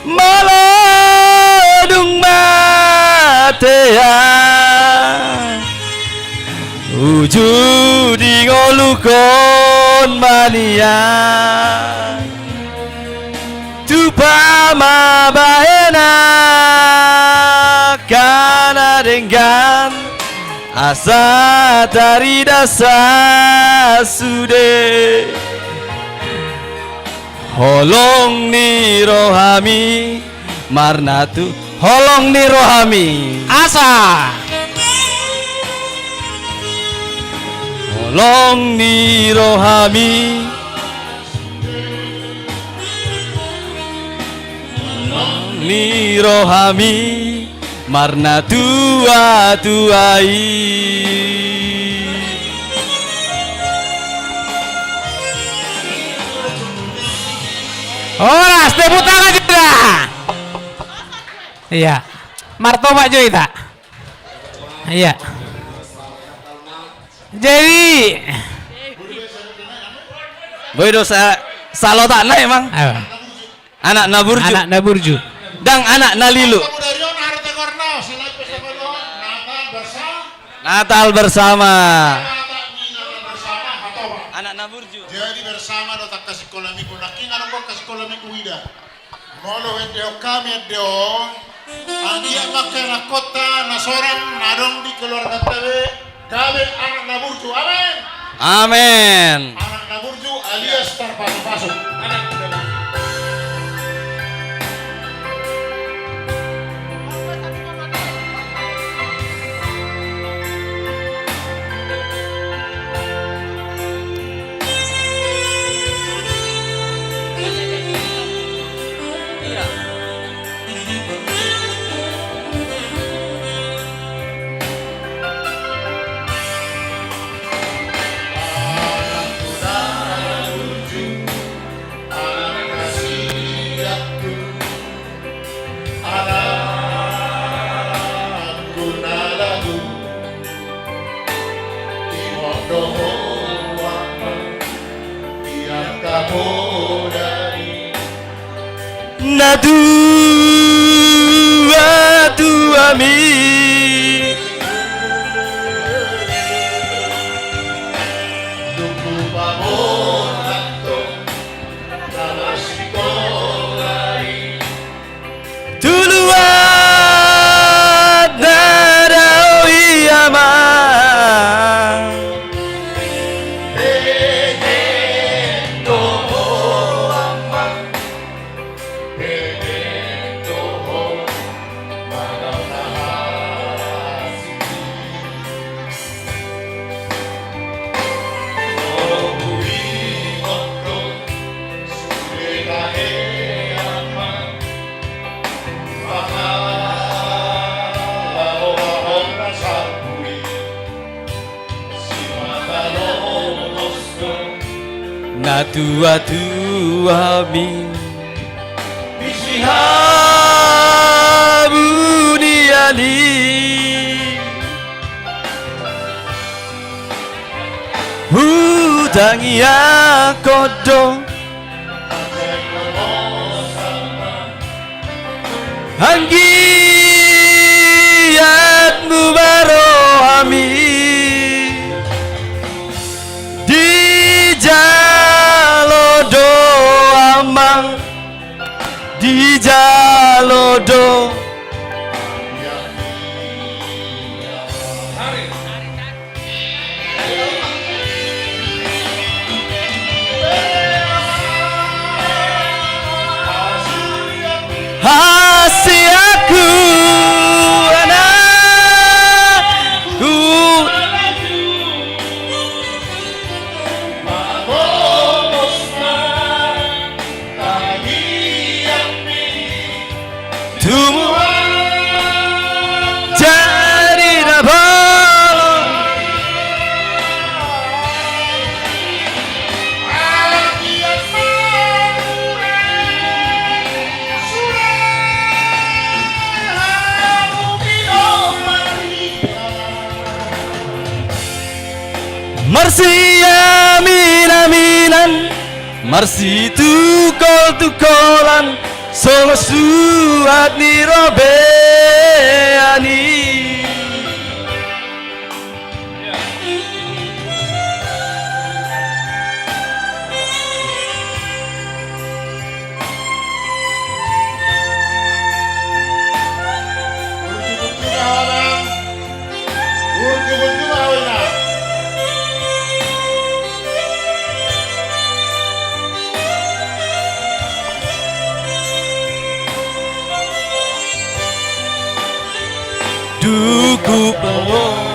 Molo dung mate au, uju di ngolungkon ma nian, tupa ma bahen angka na denggan, asa tarida sude. Holong ni rohami marnatu, holong ni rohami. Asa. Holong ni rohami, holong ni rohami marnatuatua i. Horas, tepuk tangan jo da. Iya. Martopak jo hita. Iya. Jadi, boi do sa-, salotakna emang. Ayo. Anak na burju. Anak na burju. Ndang anak na lilu. Natal bersama. Natal bersama. Anak na burju. Jadi bersama do tangkas sikola minggu. Nangkin adong tangkas sikola minggu ida. Molo ende on hami ende on. Anggiat ma angka anakkonta na sorang na adong di keluarganta be gabe anak na burju. Amin. Amin. Anak na burju alias tarpasupasu. Natuatuami. Tuluan na dao i amang. Natuatuami. Di sihabunian i hutangiangkon do anggiatmu ma rohami. Dijalo do amang, dijalo do. Hasianku, anakku. Tumua jadi na bolon. Marsiaminaminan, marsitungkoltungkolan, songon suhat ni robean i. Duku pawon.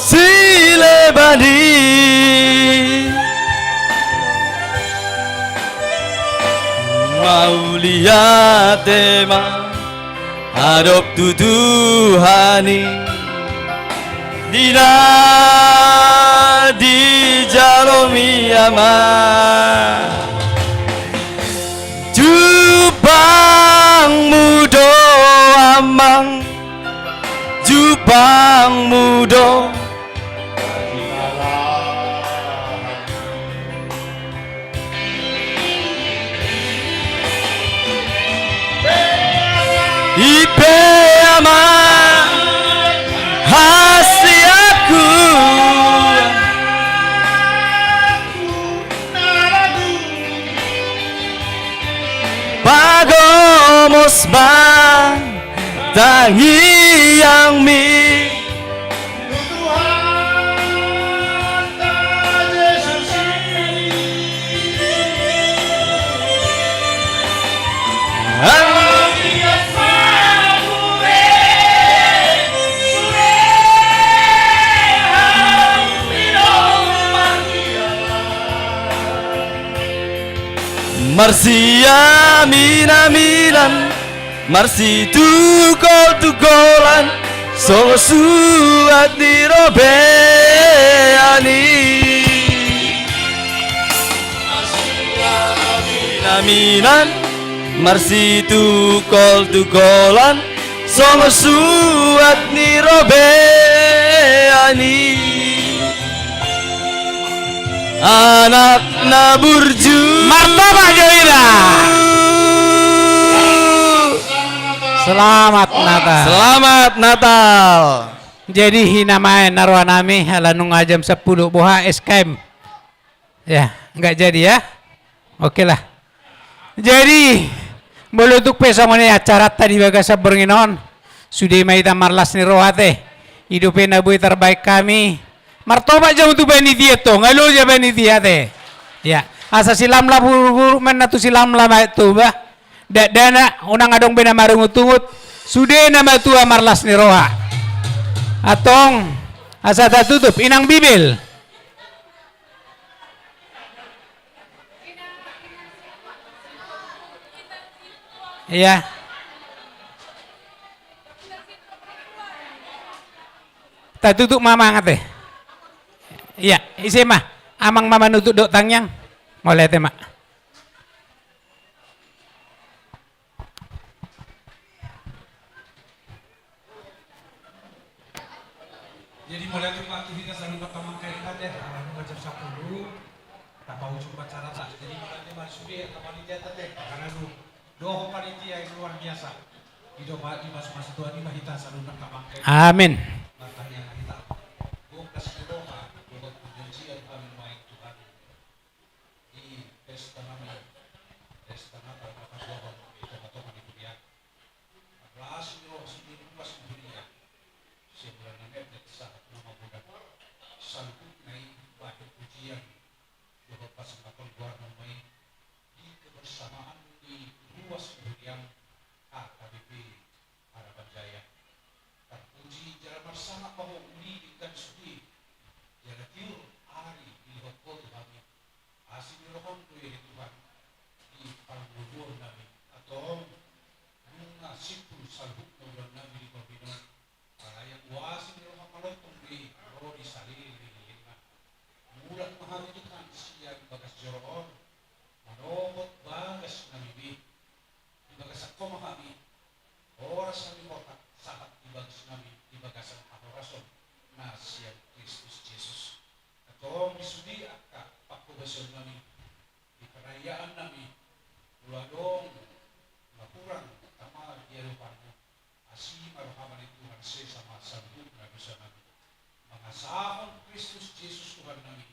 Sileban i mauliate ma adop tu Tuhan i. Di na dijalomi amang, jupangmu do amang, jupangmu do. I pe amang hasianku, pagomos ma tangiangmi. Marsiaminaminan, marsitungkoltungkolan, songon suhat ni robean i. Marsiaminaminan, marsitungkoltungkolan, songon suhat ni robean i. Anak na burju. Martopak jo hita. Selamat Natal. Selamat Natal. Jadi, inang ma, inang roha nami, ala nunga jam sampulu, boha S K M. Ya, nggak jadi ya. Oke lah. Jadi, molo tung pe songon i acaranta di bagasan borngin on, sude ma hita marlas ni roha ate. I dope na boi tarbaen hami. Martopak jo hamu tu panitia, tong, alo jo panitia ate. Ya, asa silamlam huruk-huruk ma na tu silamlam aek Toba. Dakdanak, unang adong be na marungutungut. Sude na matua marlas ni roha. Antong, asa tatutup, inang Bibel. Iya. Tatutup ma amang ate. Iya, ise ma. Amang ma manutup dohot tangiang. Mauliate ma. Jadi, mauliate ma tu hita saluhutna pamangke ate, ala nunga jam sampulu, tapaujung ma acaranta. Jadi, mauliate ma sude angka panitia ate, karena lu dohot panitia yang luar biasa. Di dohot, dipasupasu Tuhan i ma hita saluhutna pamangke. Amin. Martangiang ma hita. Gok las ni roha, dohot pujian hami nuaeng Tuhan. Di pesta nami, pesta Natal na pajuahon di tongatonga ni huria. Las ni roha, sian na luas ni huria, sian mula na metmet sahat na mamboan, saluhutna i bahen pujian dohot pasangaphon goarmu ma i di kebersamaan ni ruas ni huriam H K B P Harapan Jaya. Tarpuji jala marsangap ma Ho uli denggan sude, jala tiur ari dilehon Ho tu hami. Asi ni roham do i ale Tuhan di parngoluon nami, antong nunga simpul saluhutna ulaon nami di parngoluon on. Alai anggo asi ni roham ma lompan do i ro di saleleng-lelengna. Mulak ma hami Tuhan sian bagas joro on, manopot bagas nami be. Di bagasan Ho ma hami, horas hami horhat, sahat di bagas nami di bagasan hahorason na sian Kristus Jesus. Antong di sude angka panghobasion nami, di perayaan nami, molo adong na hurang tama di adopanmu, asi ma roham ale Tuhan, sesa ma saluhutna dosa nami. Mangasahon Kristus Jesus Tuhan nami,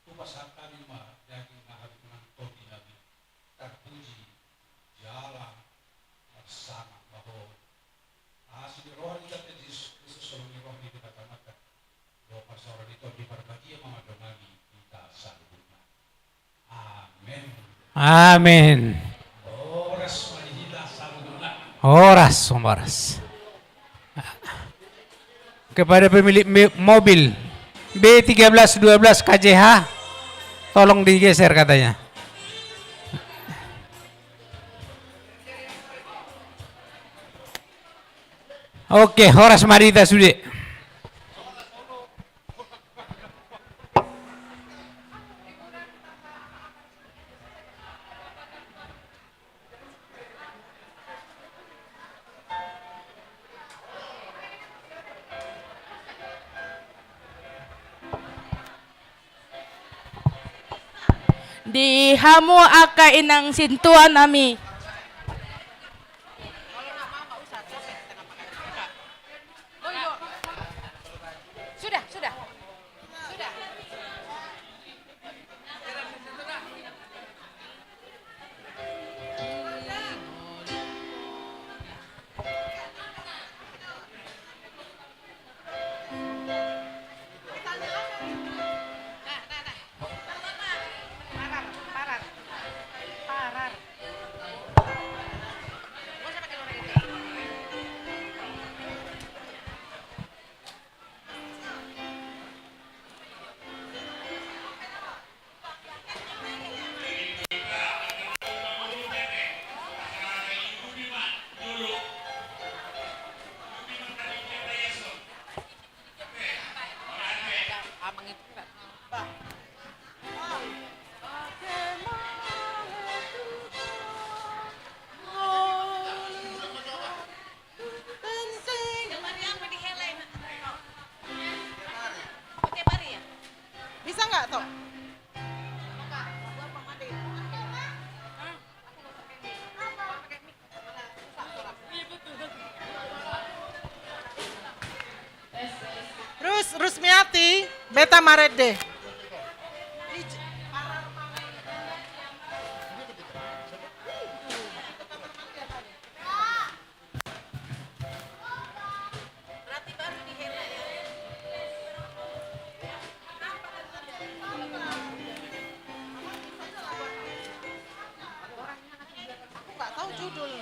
hupasahat hami ma daging nang hamu nang tondi nami. Tarpuji jala marsangap ma Ho. Asi ni roha ni Tuhanta Jesus Kristus, holong ni roha ni Debata Ama, dohot parsaoran ni Tondi Parbadia ma mandongani hita saluhutna. Amen. Amen. Horas ma di hita saluhutna. Horas, horas. Kepada pemilik me-, mobil B tiga belas dua belas K J H, tolong digeser katanya. Oke, horas ma di hita sude. Di hamu angka inang sintua nami. Sudah, sudah. Sudah. Eta marende. Aku nggak tahu judul.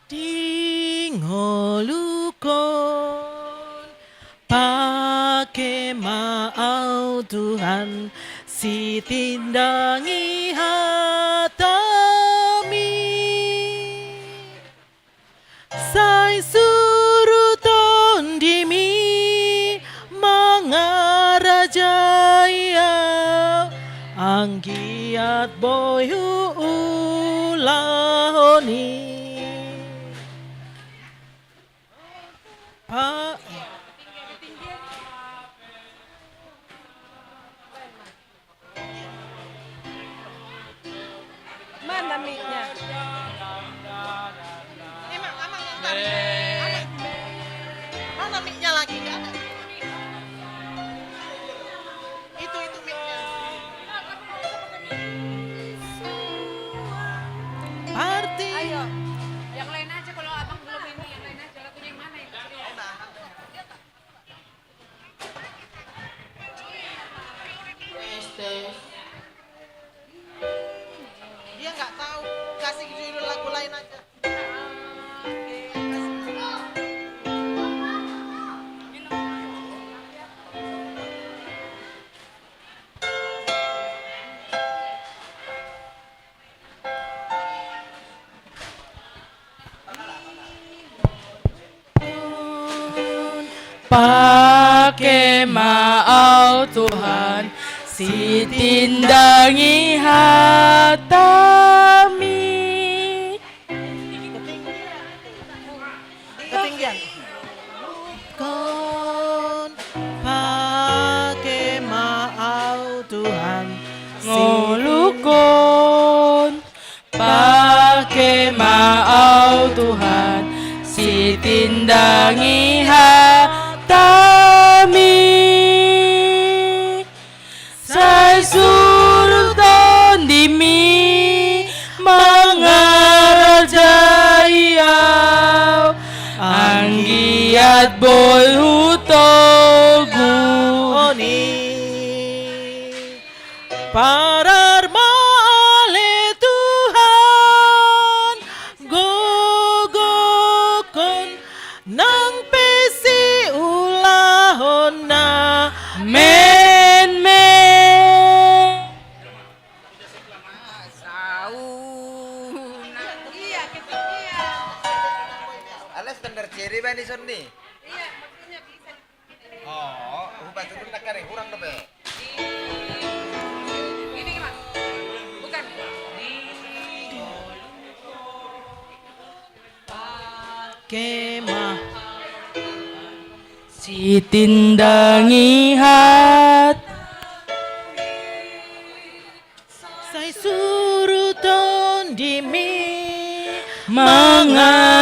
Di ngolungkon, pake ma au Tuhan, sitindangi hatami. Sai suru tondimi mangarajai au, anggiat boi huulahon i. Pa- Mana mic-nya? Ini, Mak, Mama minta. Mama. Mana mic-nya lagi? Nggak ada. Itu, itu mic-nya. Parti. Ayo. Yang lain aja, kalau abang belum ini, yang lain aja. Lagunya yang mana itu? Tes, tes. Dia nggak tahu, kasih judul lagu lain aja. Pake ma au Tuhan, sitindangi hatami. Ketinggian. Kon pake ma au Tuhan, ngolungkon. Pake ma au Tuhan, sitindangi hatami. Sai suru tondimi mangarajai au, anggiat boi hutogu. Oni. Parar ma ale Tuhan, gogokkon nang pe siulahonna. Amen, amen. Sauna. Iya, ketinggian. Alas standar ciri bani sonni. Iya, maksudnya bisa. Oh, hubaca dulu nak kari, kurang dope. Ini, Mak. Bukan. Kemah. Sitindangi hat. Sai suru tondimi mangajari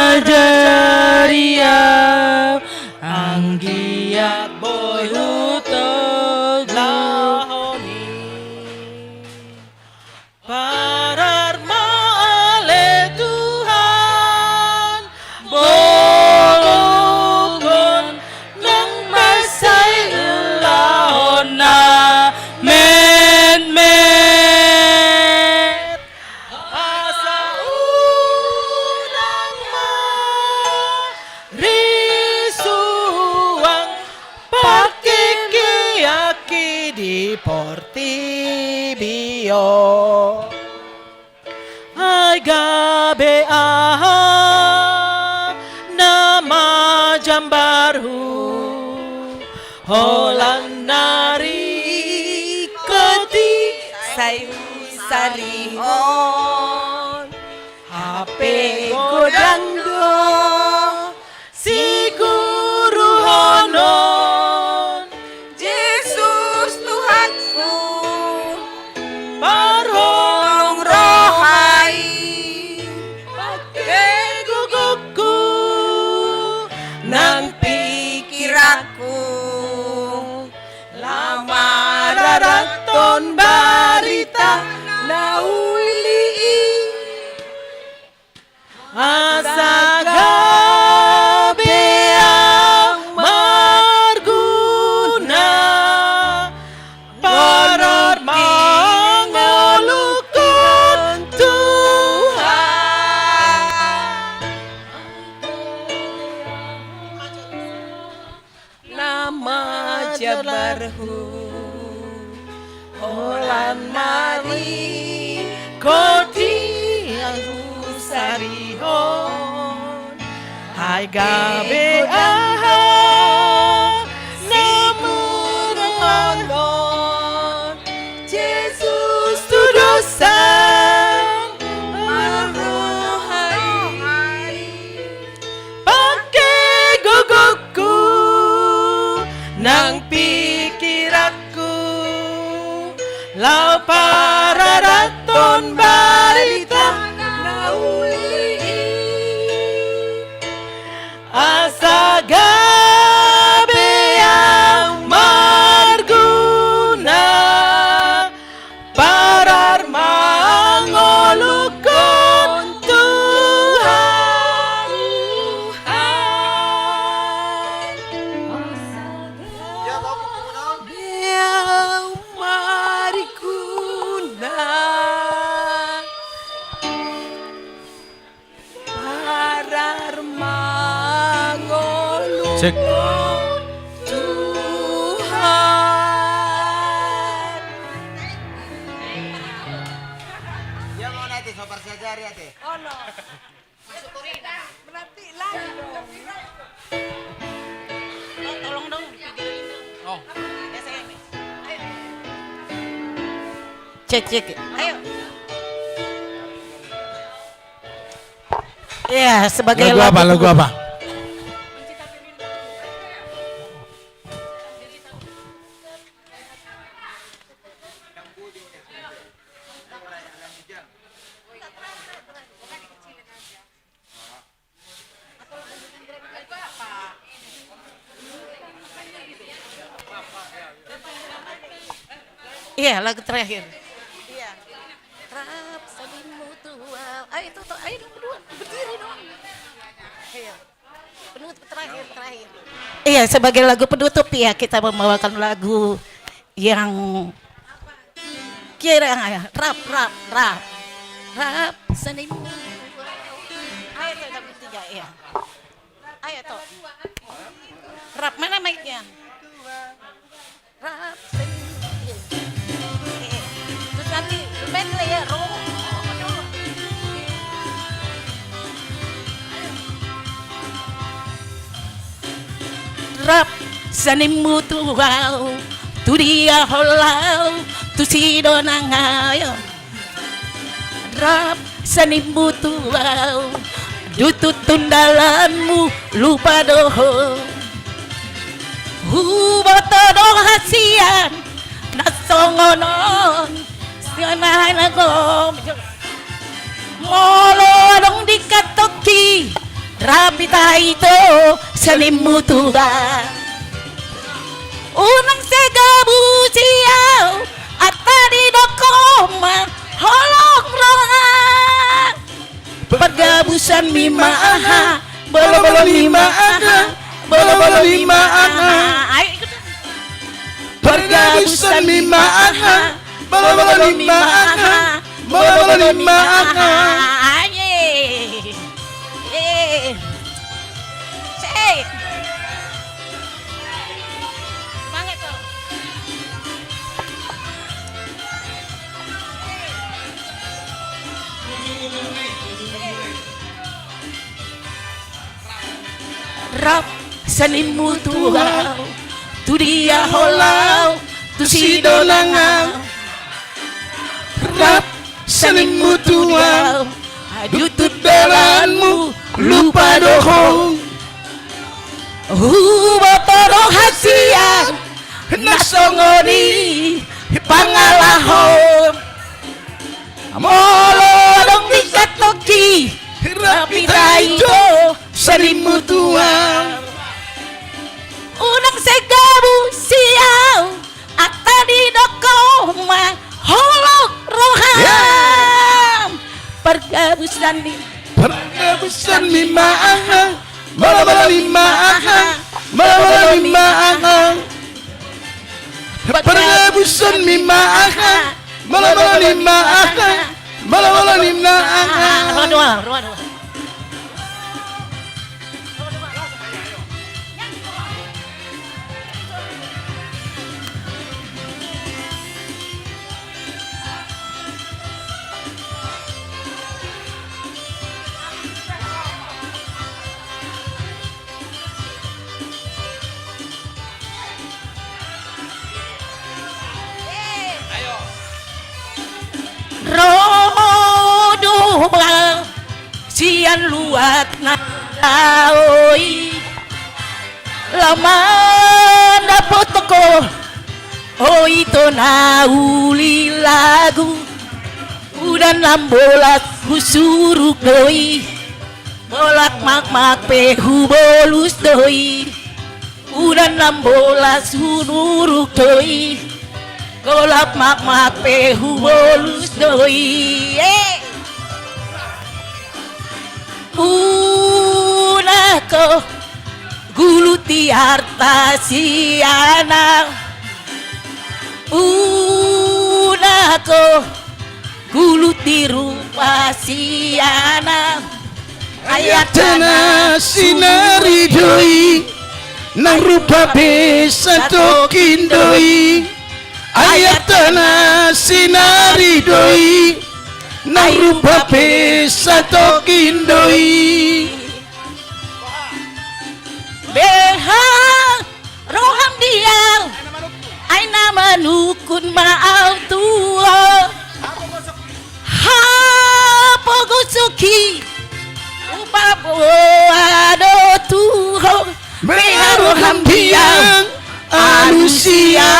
au, anggi Gabe aha na majambarhu holan nari koti sai husarihon. Hape godang do siguruhonon. Jesus Tuhanku, parholong roha i, pangke gogongku nang pikiranku, laho mararathon barita na uli i. Asa gabe au marguna, parar mangoluhon Tuhan. Na majambarhu holan nari koti husarihon. Ai gabe aha na murunghonon Jesus tu dosa marroha i. Pangke gogongku nang pikiranku, laho pararathon barita na uli i. Asa gabe au marguna, parar mangoluhon Tuhan. Tuhan. Asa gabe au marguna, parar mangoluhon Tuhan. Ia mau nanti sobar saja, ya, Teh. Berarti lagi dong. Tolong dong, videoin dong. Oh. S M S. Cek, cek. Ayo. Iya, sebagai lagu apa, lagu apa? Iya, lagu terakhir. Iya. Rap sanimu tuau. Ayo, itu, itu, ayo dong berdua, berdiri dong. Ayo. Penutup terakhir, terakhir. Iya, sebagai lagu penutup ya, kita membawakan lagu yang kira, rap, rap, rap. Rap sanimu. Ayo, tuh, lagu tiga, iya. Ayo, tuh. Rap, mana mic-nya? Rap sanimu. Terus nanti medley ya, ro. Rap sanimu tuau, tu dia ho laho, tusi do nang ahu. Rap sanimu tuau, do tutun dalanmu lupa do ho. Huboto do hasian na songon on, sian ahu na gomjo. Molo adong di kantongki, rap hita ito sanimu tuau. Unang sai gabusi ahu, asa didok ho ma holong roha. Pargabusanmi ma aha, bolobolonmi ma aha, bolobolonmi ma aha. Ayo ikut. Pargabusanmi ma aha, bolobolonmi ma aha, bolobolonmi ma aha. Ayo. Eh. Cek. Semangat, Bang. Rap sanginmu tu au, tu dia ho laho, tu si do nang au. Rap sanginmu tu au, adutut dalanmu lupa do ho. Huboto do hasian na songon i pangalahon. Molo adong di satoki, rap hita ito sanginmu tu au. Unang sai gabu sian au, asa didok ho ma holong roham. Ya. Pargabusan ni, pargabusan ni ma aha, molo-molo ni ma aha, molo-molo ni ma aha. Pargabusan ni ma aha, molo-molo ni ma aha, molo-molo ni ma aha. Rua, dua, rua, dua. Ro do au sian luat na dao i, laho mandapothon ho, o ito na uli lagu. Udan lam bolas husuruk do i, bolas makmak pe hubolus do i. Udan lam bolas husuruk do i, bolas makmak pe hubolus do i. Eh. Unang ho gulut di arta sian au. Unang ho gulut di rupa sian au. Ai artana sinari do i, nang rupa pe satokin do i. Ai artana sinari do i, nang rupa pe satokin do i. Beha roham di au, ai na manungkun ma au tu ho. Hapogoson i hupaboa do tu ho. Beha roham di au, alusia.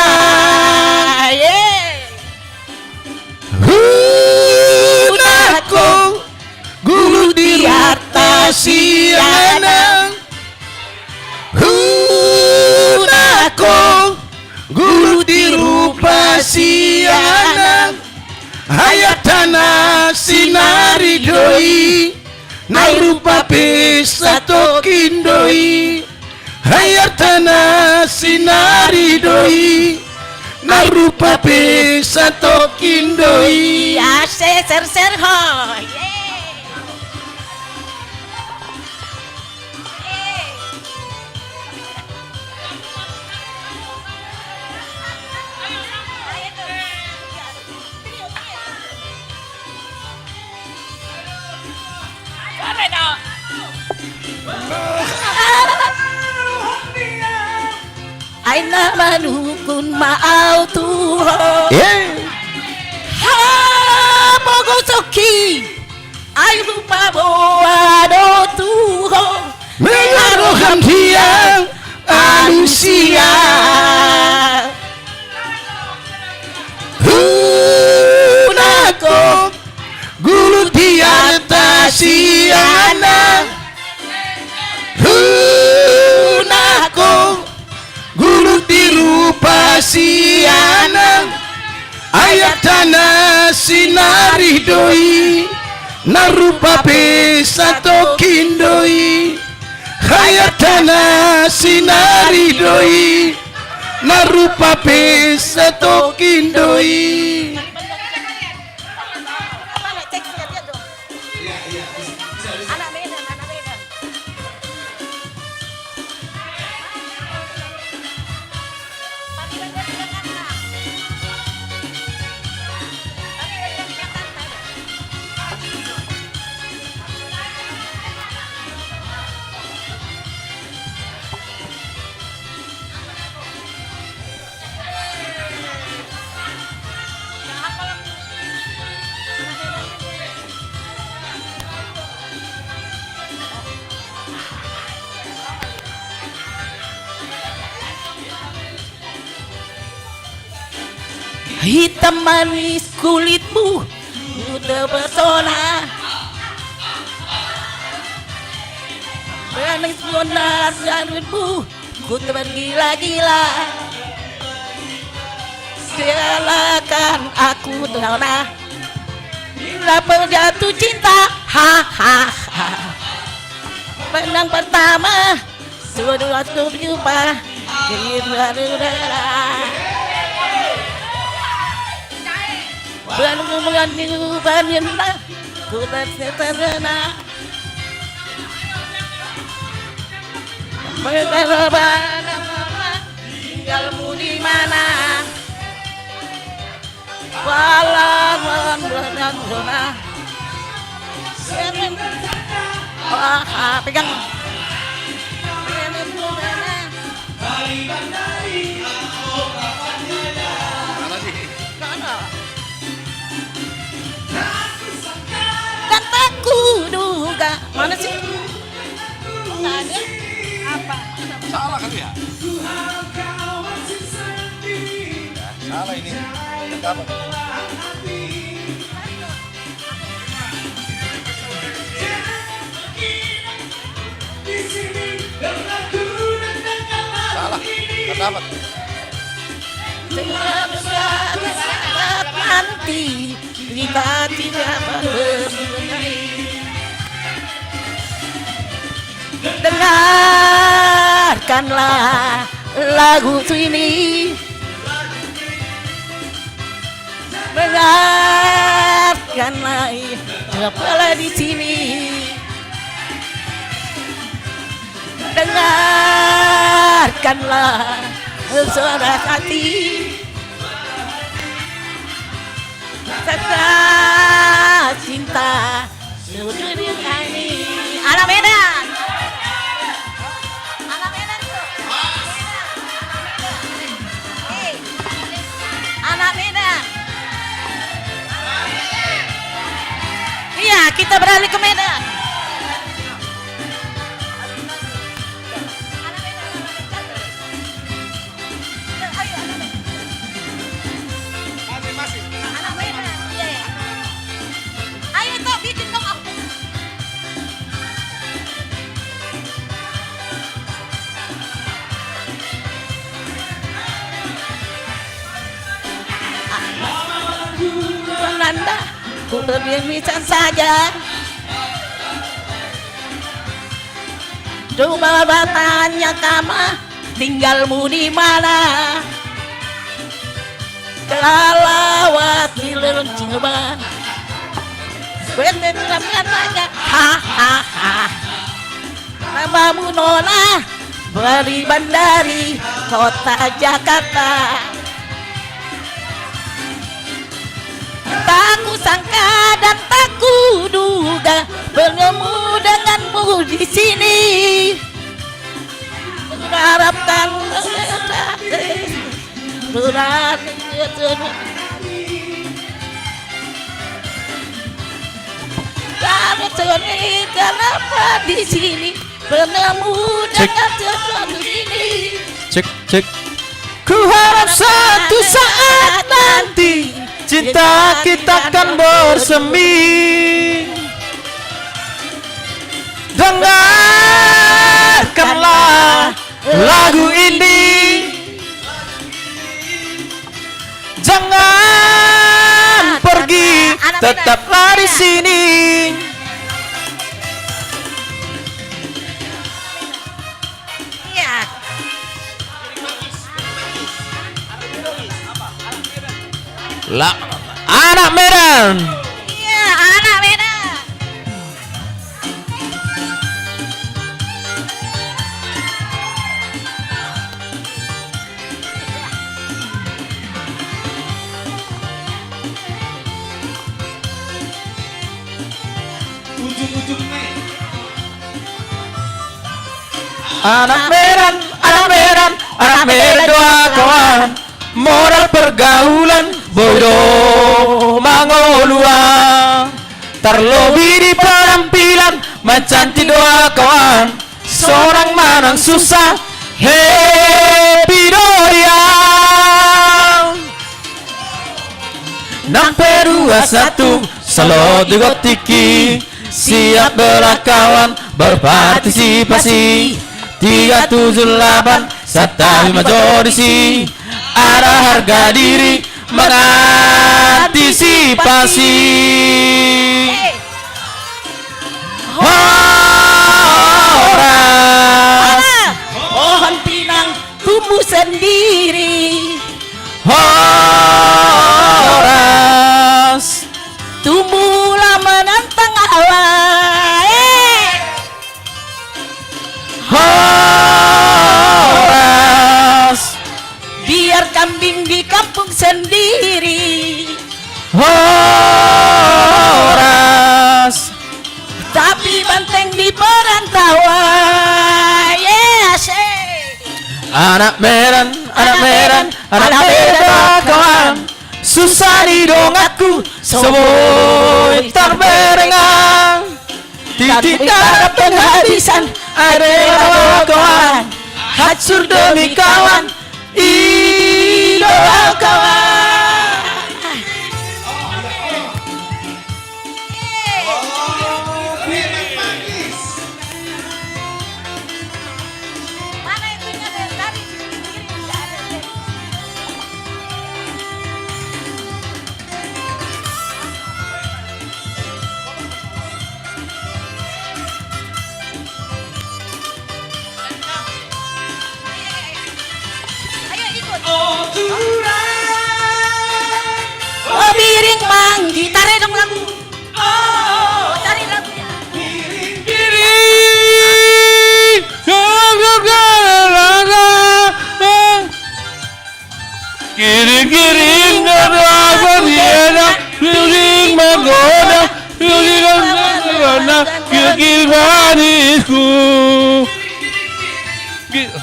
Unang ho gulut di arta sian au. Unang ho gulut di rupa sian au. Ai artana sinari do i, nang rupa pe satokin do i. Ai artana sinari do i, nang rupa pe satokin do i. Ase serser ho. Ye. Ai na manungkun ma au tu ho. Eh. Hapogoson i ai hupaboa do tu ho. Beha roham di au, alusia. Unang ho gulut di arta sian au. Unang ho gulut di rupa sian au. Ai artana sinari do i, nang rupa pe satokin do i. Ai artana sinari do i, nang rupa pe satokin do i. Hitam manis kulitmu, ku terpesona. Manis benar rambutmu, ku tergila-gila. Serahkan aku terona. Bila jatuh cinta, ha, ha, ha. Pandang pertama, sudah aku jumpa. Kedua, kedua. Bulan, bulan, bulan, bulan, ku tak terlena. Tinggalmu di mana? Walau bulan, bulan, bulan. Wah, ah, pegang. Mana sih? Dan tak kuduga. Mana sih? Oh, nggak ada. Apa? Salah kali ya? Ya, salah ini. Apa? Salah. Nggak dapat. Nanti kita tidak bersudahi. Dengarkanlah lagu ini. Dengarkanlah, tetaplah di sini. Dengarkanlah suara hati. Cinta, cinta. Anak Medan. Anak Medan tuh. Eh, anak Medan. Iya, kita beralih ke Medan. Ayo, Tok, bikin dong, Om. Penanda, ku berbincang saja. Coba bertanya kamu, tinggalmu di mana? Kelawat di lereng Cirebon. Bener-bener bertanya. Ha, ha, ha. Namamu Nona, Bali Bandari, kota Jakarta. Tak kusangka dan tak kuduga bertemu denganmu di sini. Mengharapkan berarti kenapa di sini bertemu dengan sesuatu ini. Cek, cek. Ku harap satu saat nanti cinta kita akan bersemi. Dengarkanlah lagu ini. Jangan pergi, tetaplah di sini. Iya. La, anak Medan. Iya, anak Medan. Anak Medan, anak Medan, anak Medan do au kawan. Modal pergaulan boi do mangolu au. Tarlobi di penampilan mancantik do au kawan. Sonang manang susah, happy do au. Nang pe dua satu, salot di gontingki, siap berlangkawan, berpartisipasi. Tiga tujuh lapan, santabi ma jo disi, ada harga diri, mengantisipasi. Horas. Pohon pinang tumbuh sendiri. Horas. Tumbuhlah menantang hawa. Eh. Horas. Biar kambing di kampung sendiri. Horas. Tapi banteng di perantauan. Ye, asik. Anak Medan, anak Medan, anak Medan kawan. Susah ni donganku, so boi tarberengan. Titik darah penghabisan, air mata kawan. Hancur demi kawan, i dongan kawan. Ayo ikut. Oh, Tuhan. Oh, Biring Manggi. Tarik dong lagu. Oh, tarik lagunya. Biring, biring. Giring-giring na raban di anak, giring manggoda, giring manggoda, giring manisku. Gi-,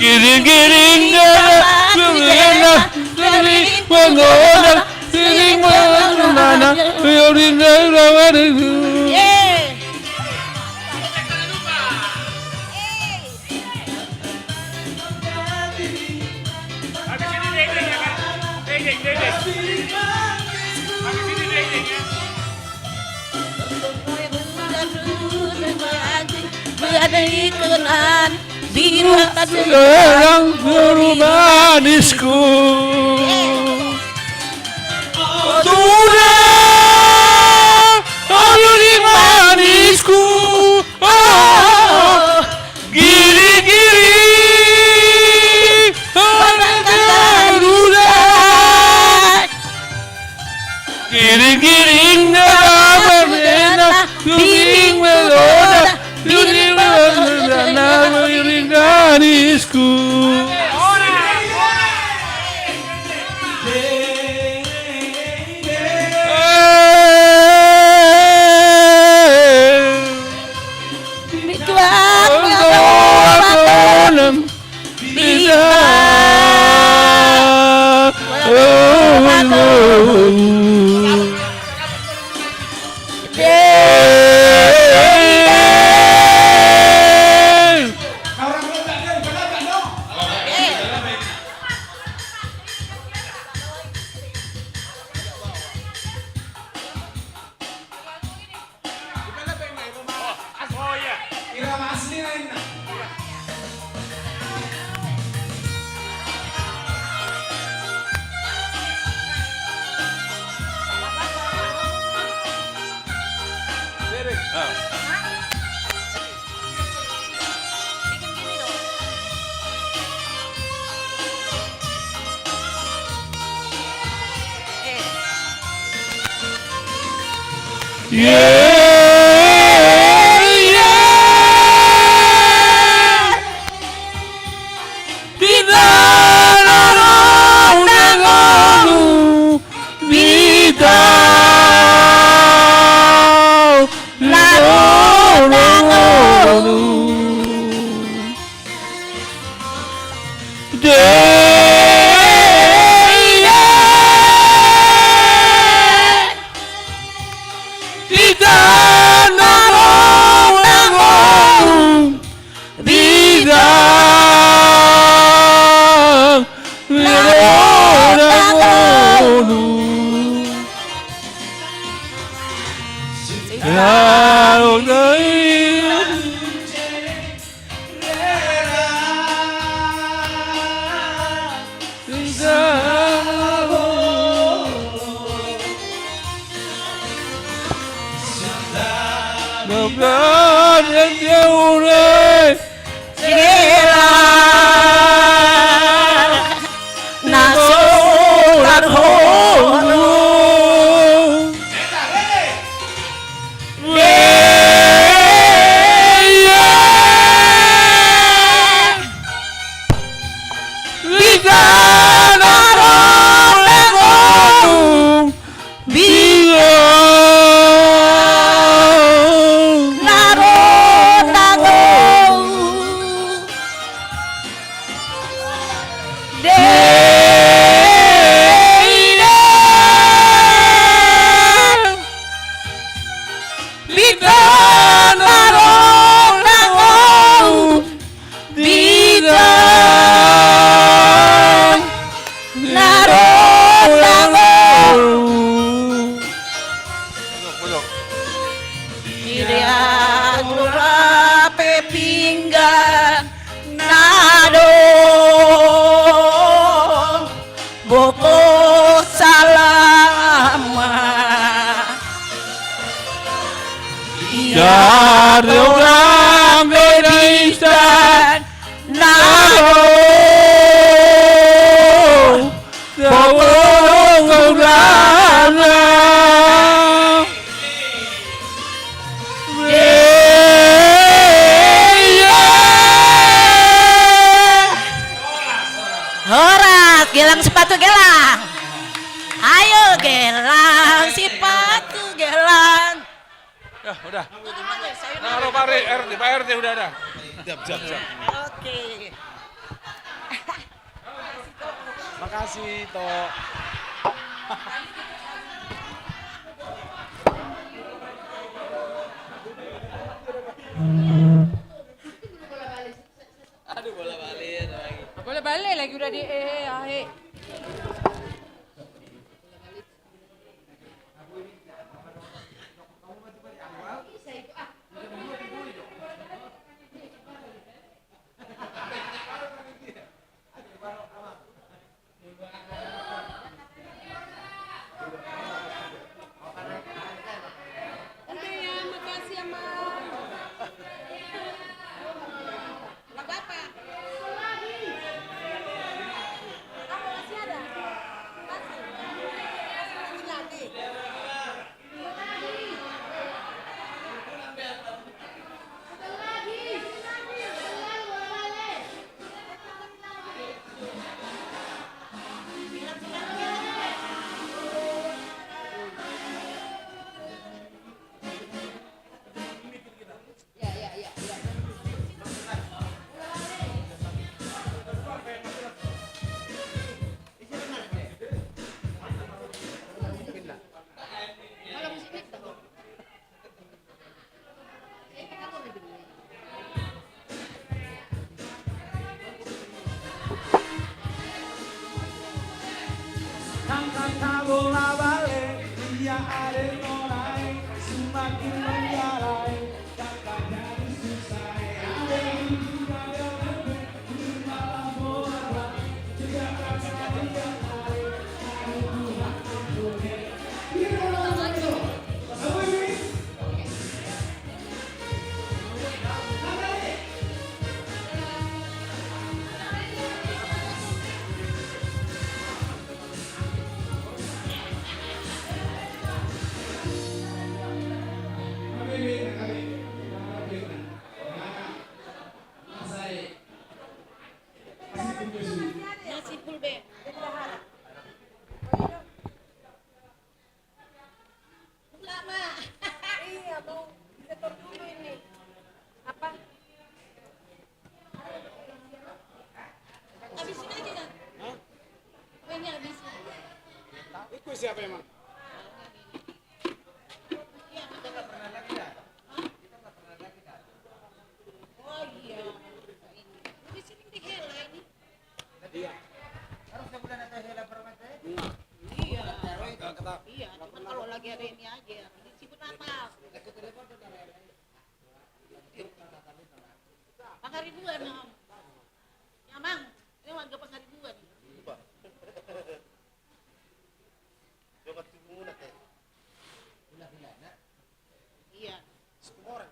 giring-giring na raban di anak, giring manggoda, giring manggoda, giring na raban di anak. Habis ini degdeg, ya kan? Degdeg, degdeg. Habis ini degdeg, ya. Seorang guru manisku. Tuhan, aduh di manisku. Oh, giri-giri, orang garuda. Giri-giri, nggak apa-apa, enak. Giri-giri, nggak apa-apa, giri-giri, nggak apa-apa, giri-giri, nggak apa-apa. Jala na so tarholu. Di sana ro na ro. Dia na ro na ro. Dei de. Di sana ro na ro. Di sana ro na ro. Di anggo pe pinggan na adong bohot salama. Ia torang be di istana na adong bohot salama. Horas, gelang sipatu gelang. Ayo gelang sipatu gelang. Ya, udah. Nah, lo Pak R T, Pak R T udah ada. Siap, siap, siap. Oke. Makasih, Tok. Aduh, bola balik lagi. Bola balik lagi udah di eh, eh, ah, eh. Udah ya, makasih ya, Mas. Nggak apa-apa. Apa masih ada? Masih. Masih lagi. Angka tabola bale, ia ade torai, sumakin manjalai. Lama. Iya, mau disetor dulu ini. Apa? Habisin aja, Kang. Hah? Oh, ini habisin. Itu siapa emang? Iya, Kang. Hah? Oh, iya. Di sini dihela ini. Iya. Harus sebulan atau hela permata? Iya. Iya, cuma kalau lagi ada ini aja. Disebut apa? Amang. Ini warga Pangaribuan. Coba. Coba timun, eh. Iya. Situmorang.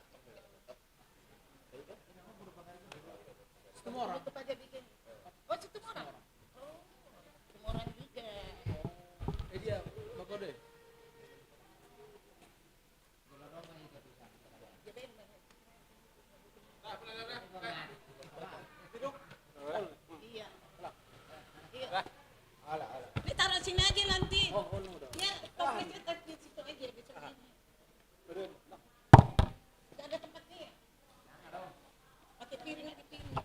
Situmorang. Itu aja bikin. Oh, Situmorang. Oh, Situmorang juga. Eh, dia, Bang Kode. Iya. Iya. Ini taruh sini aja nanti. Ya, pokoknya di situ aja, besok aja. Nggak ada tempatnya ya? Pakai piring aja, piring.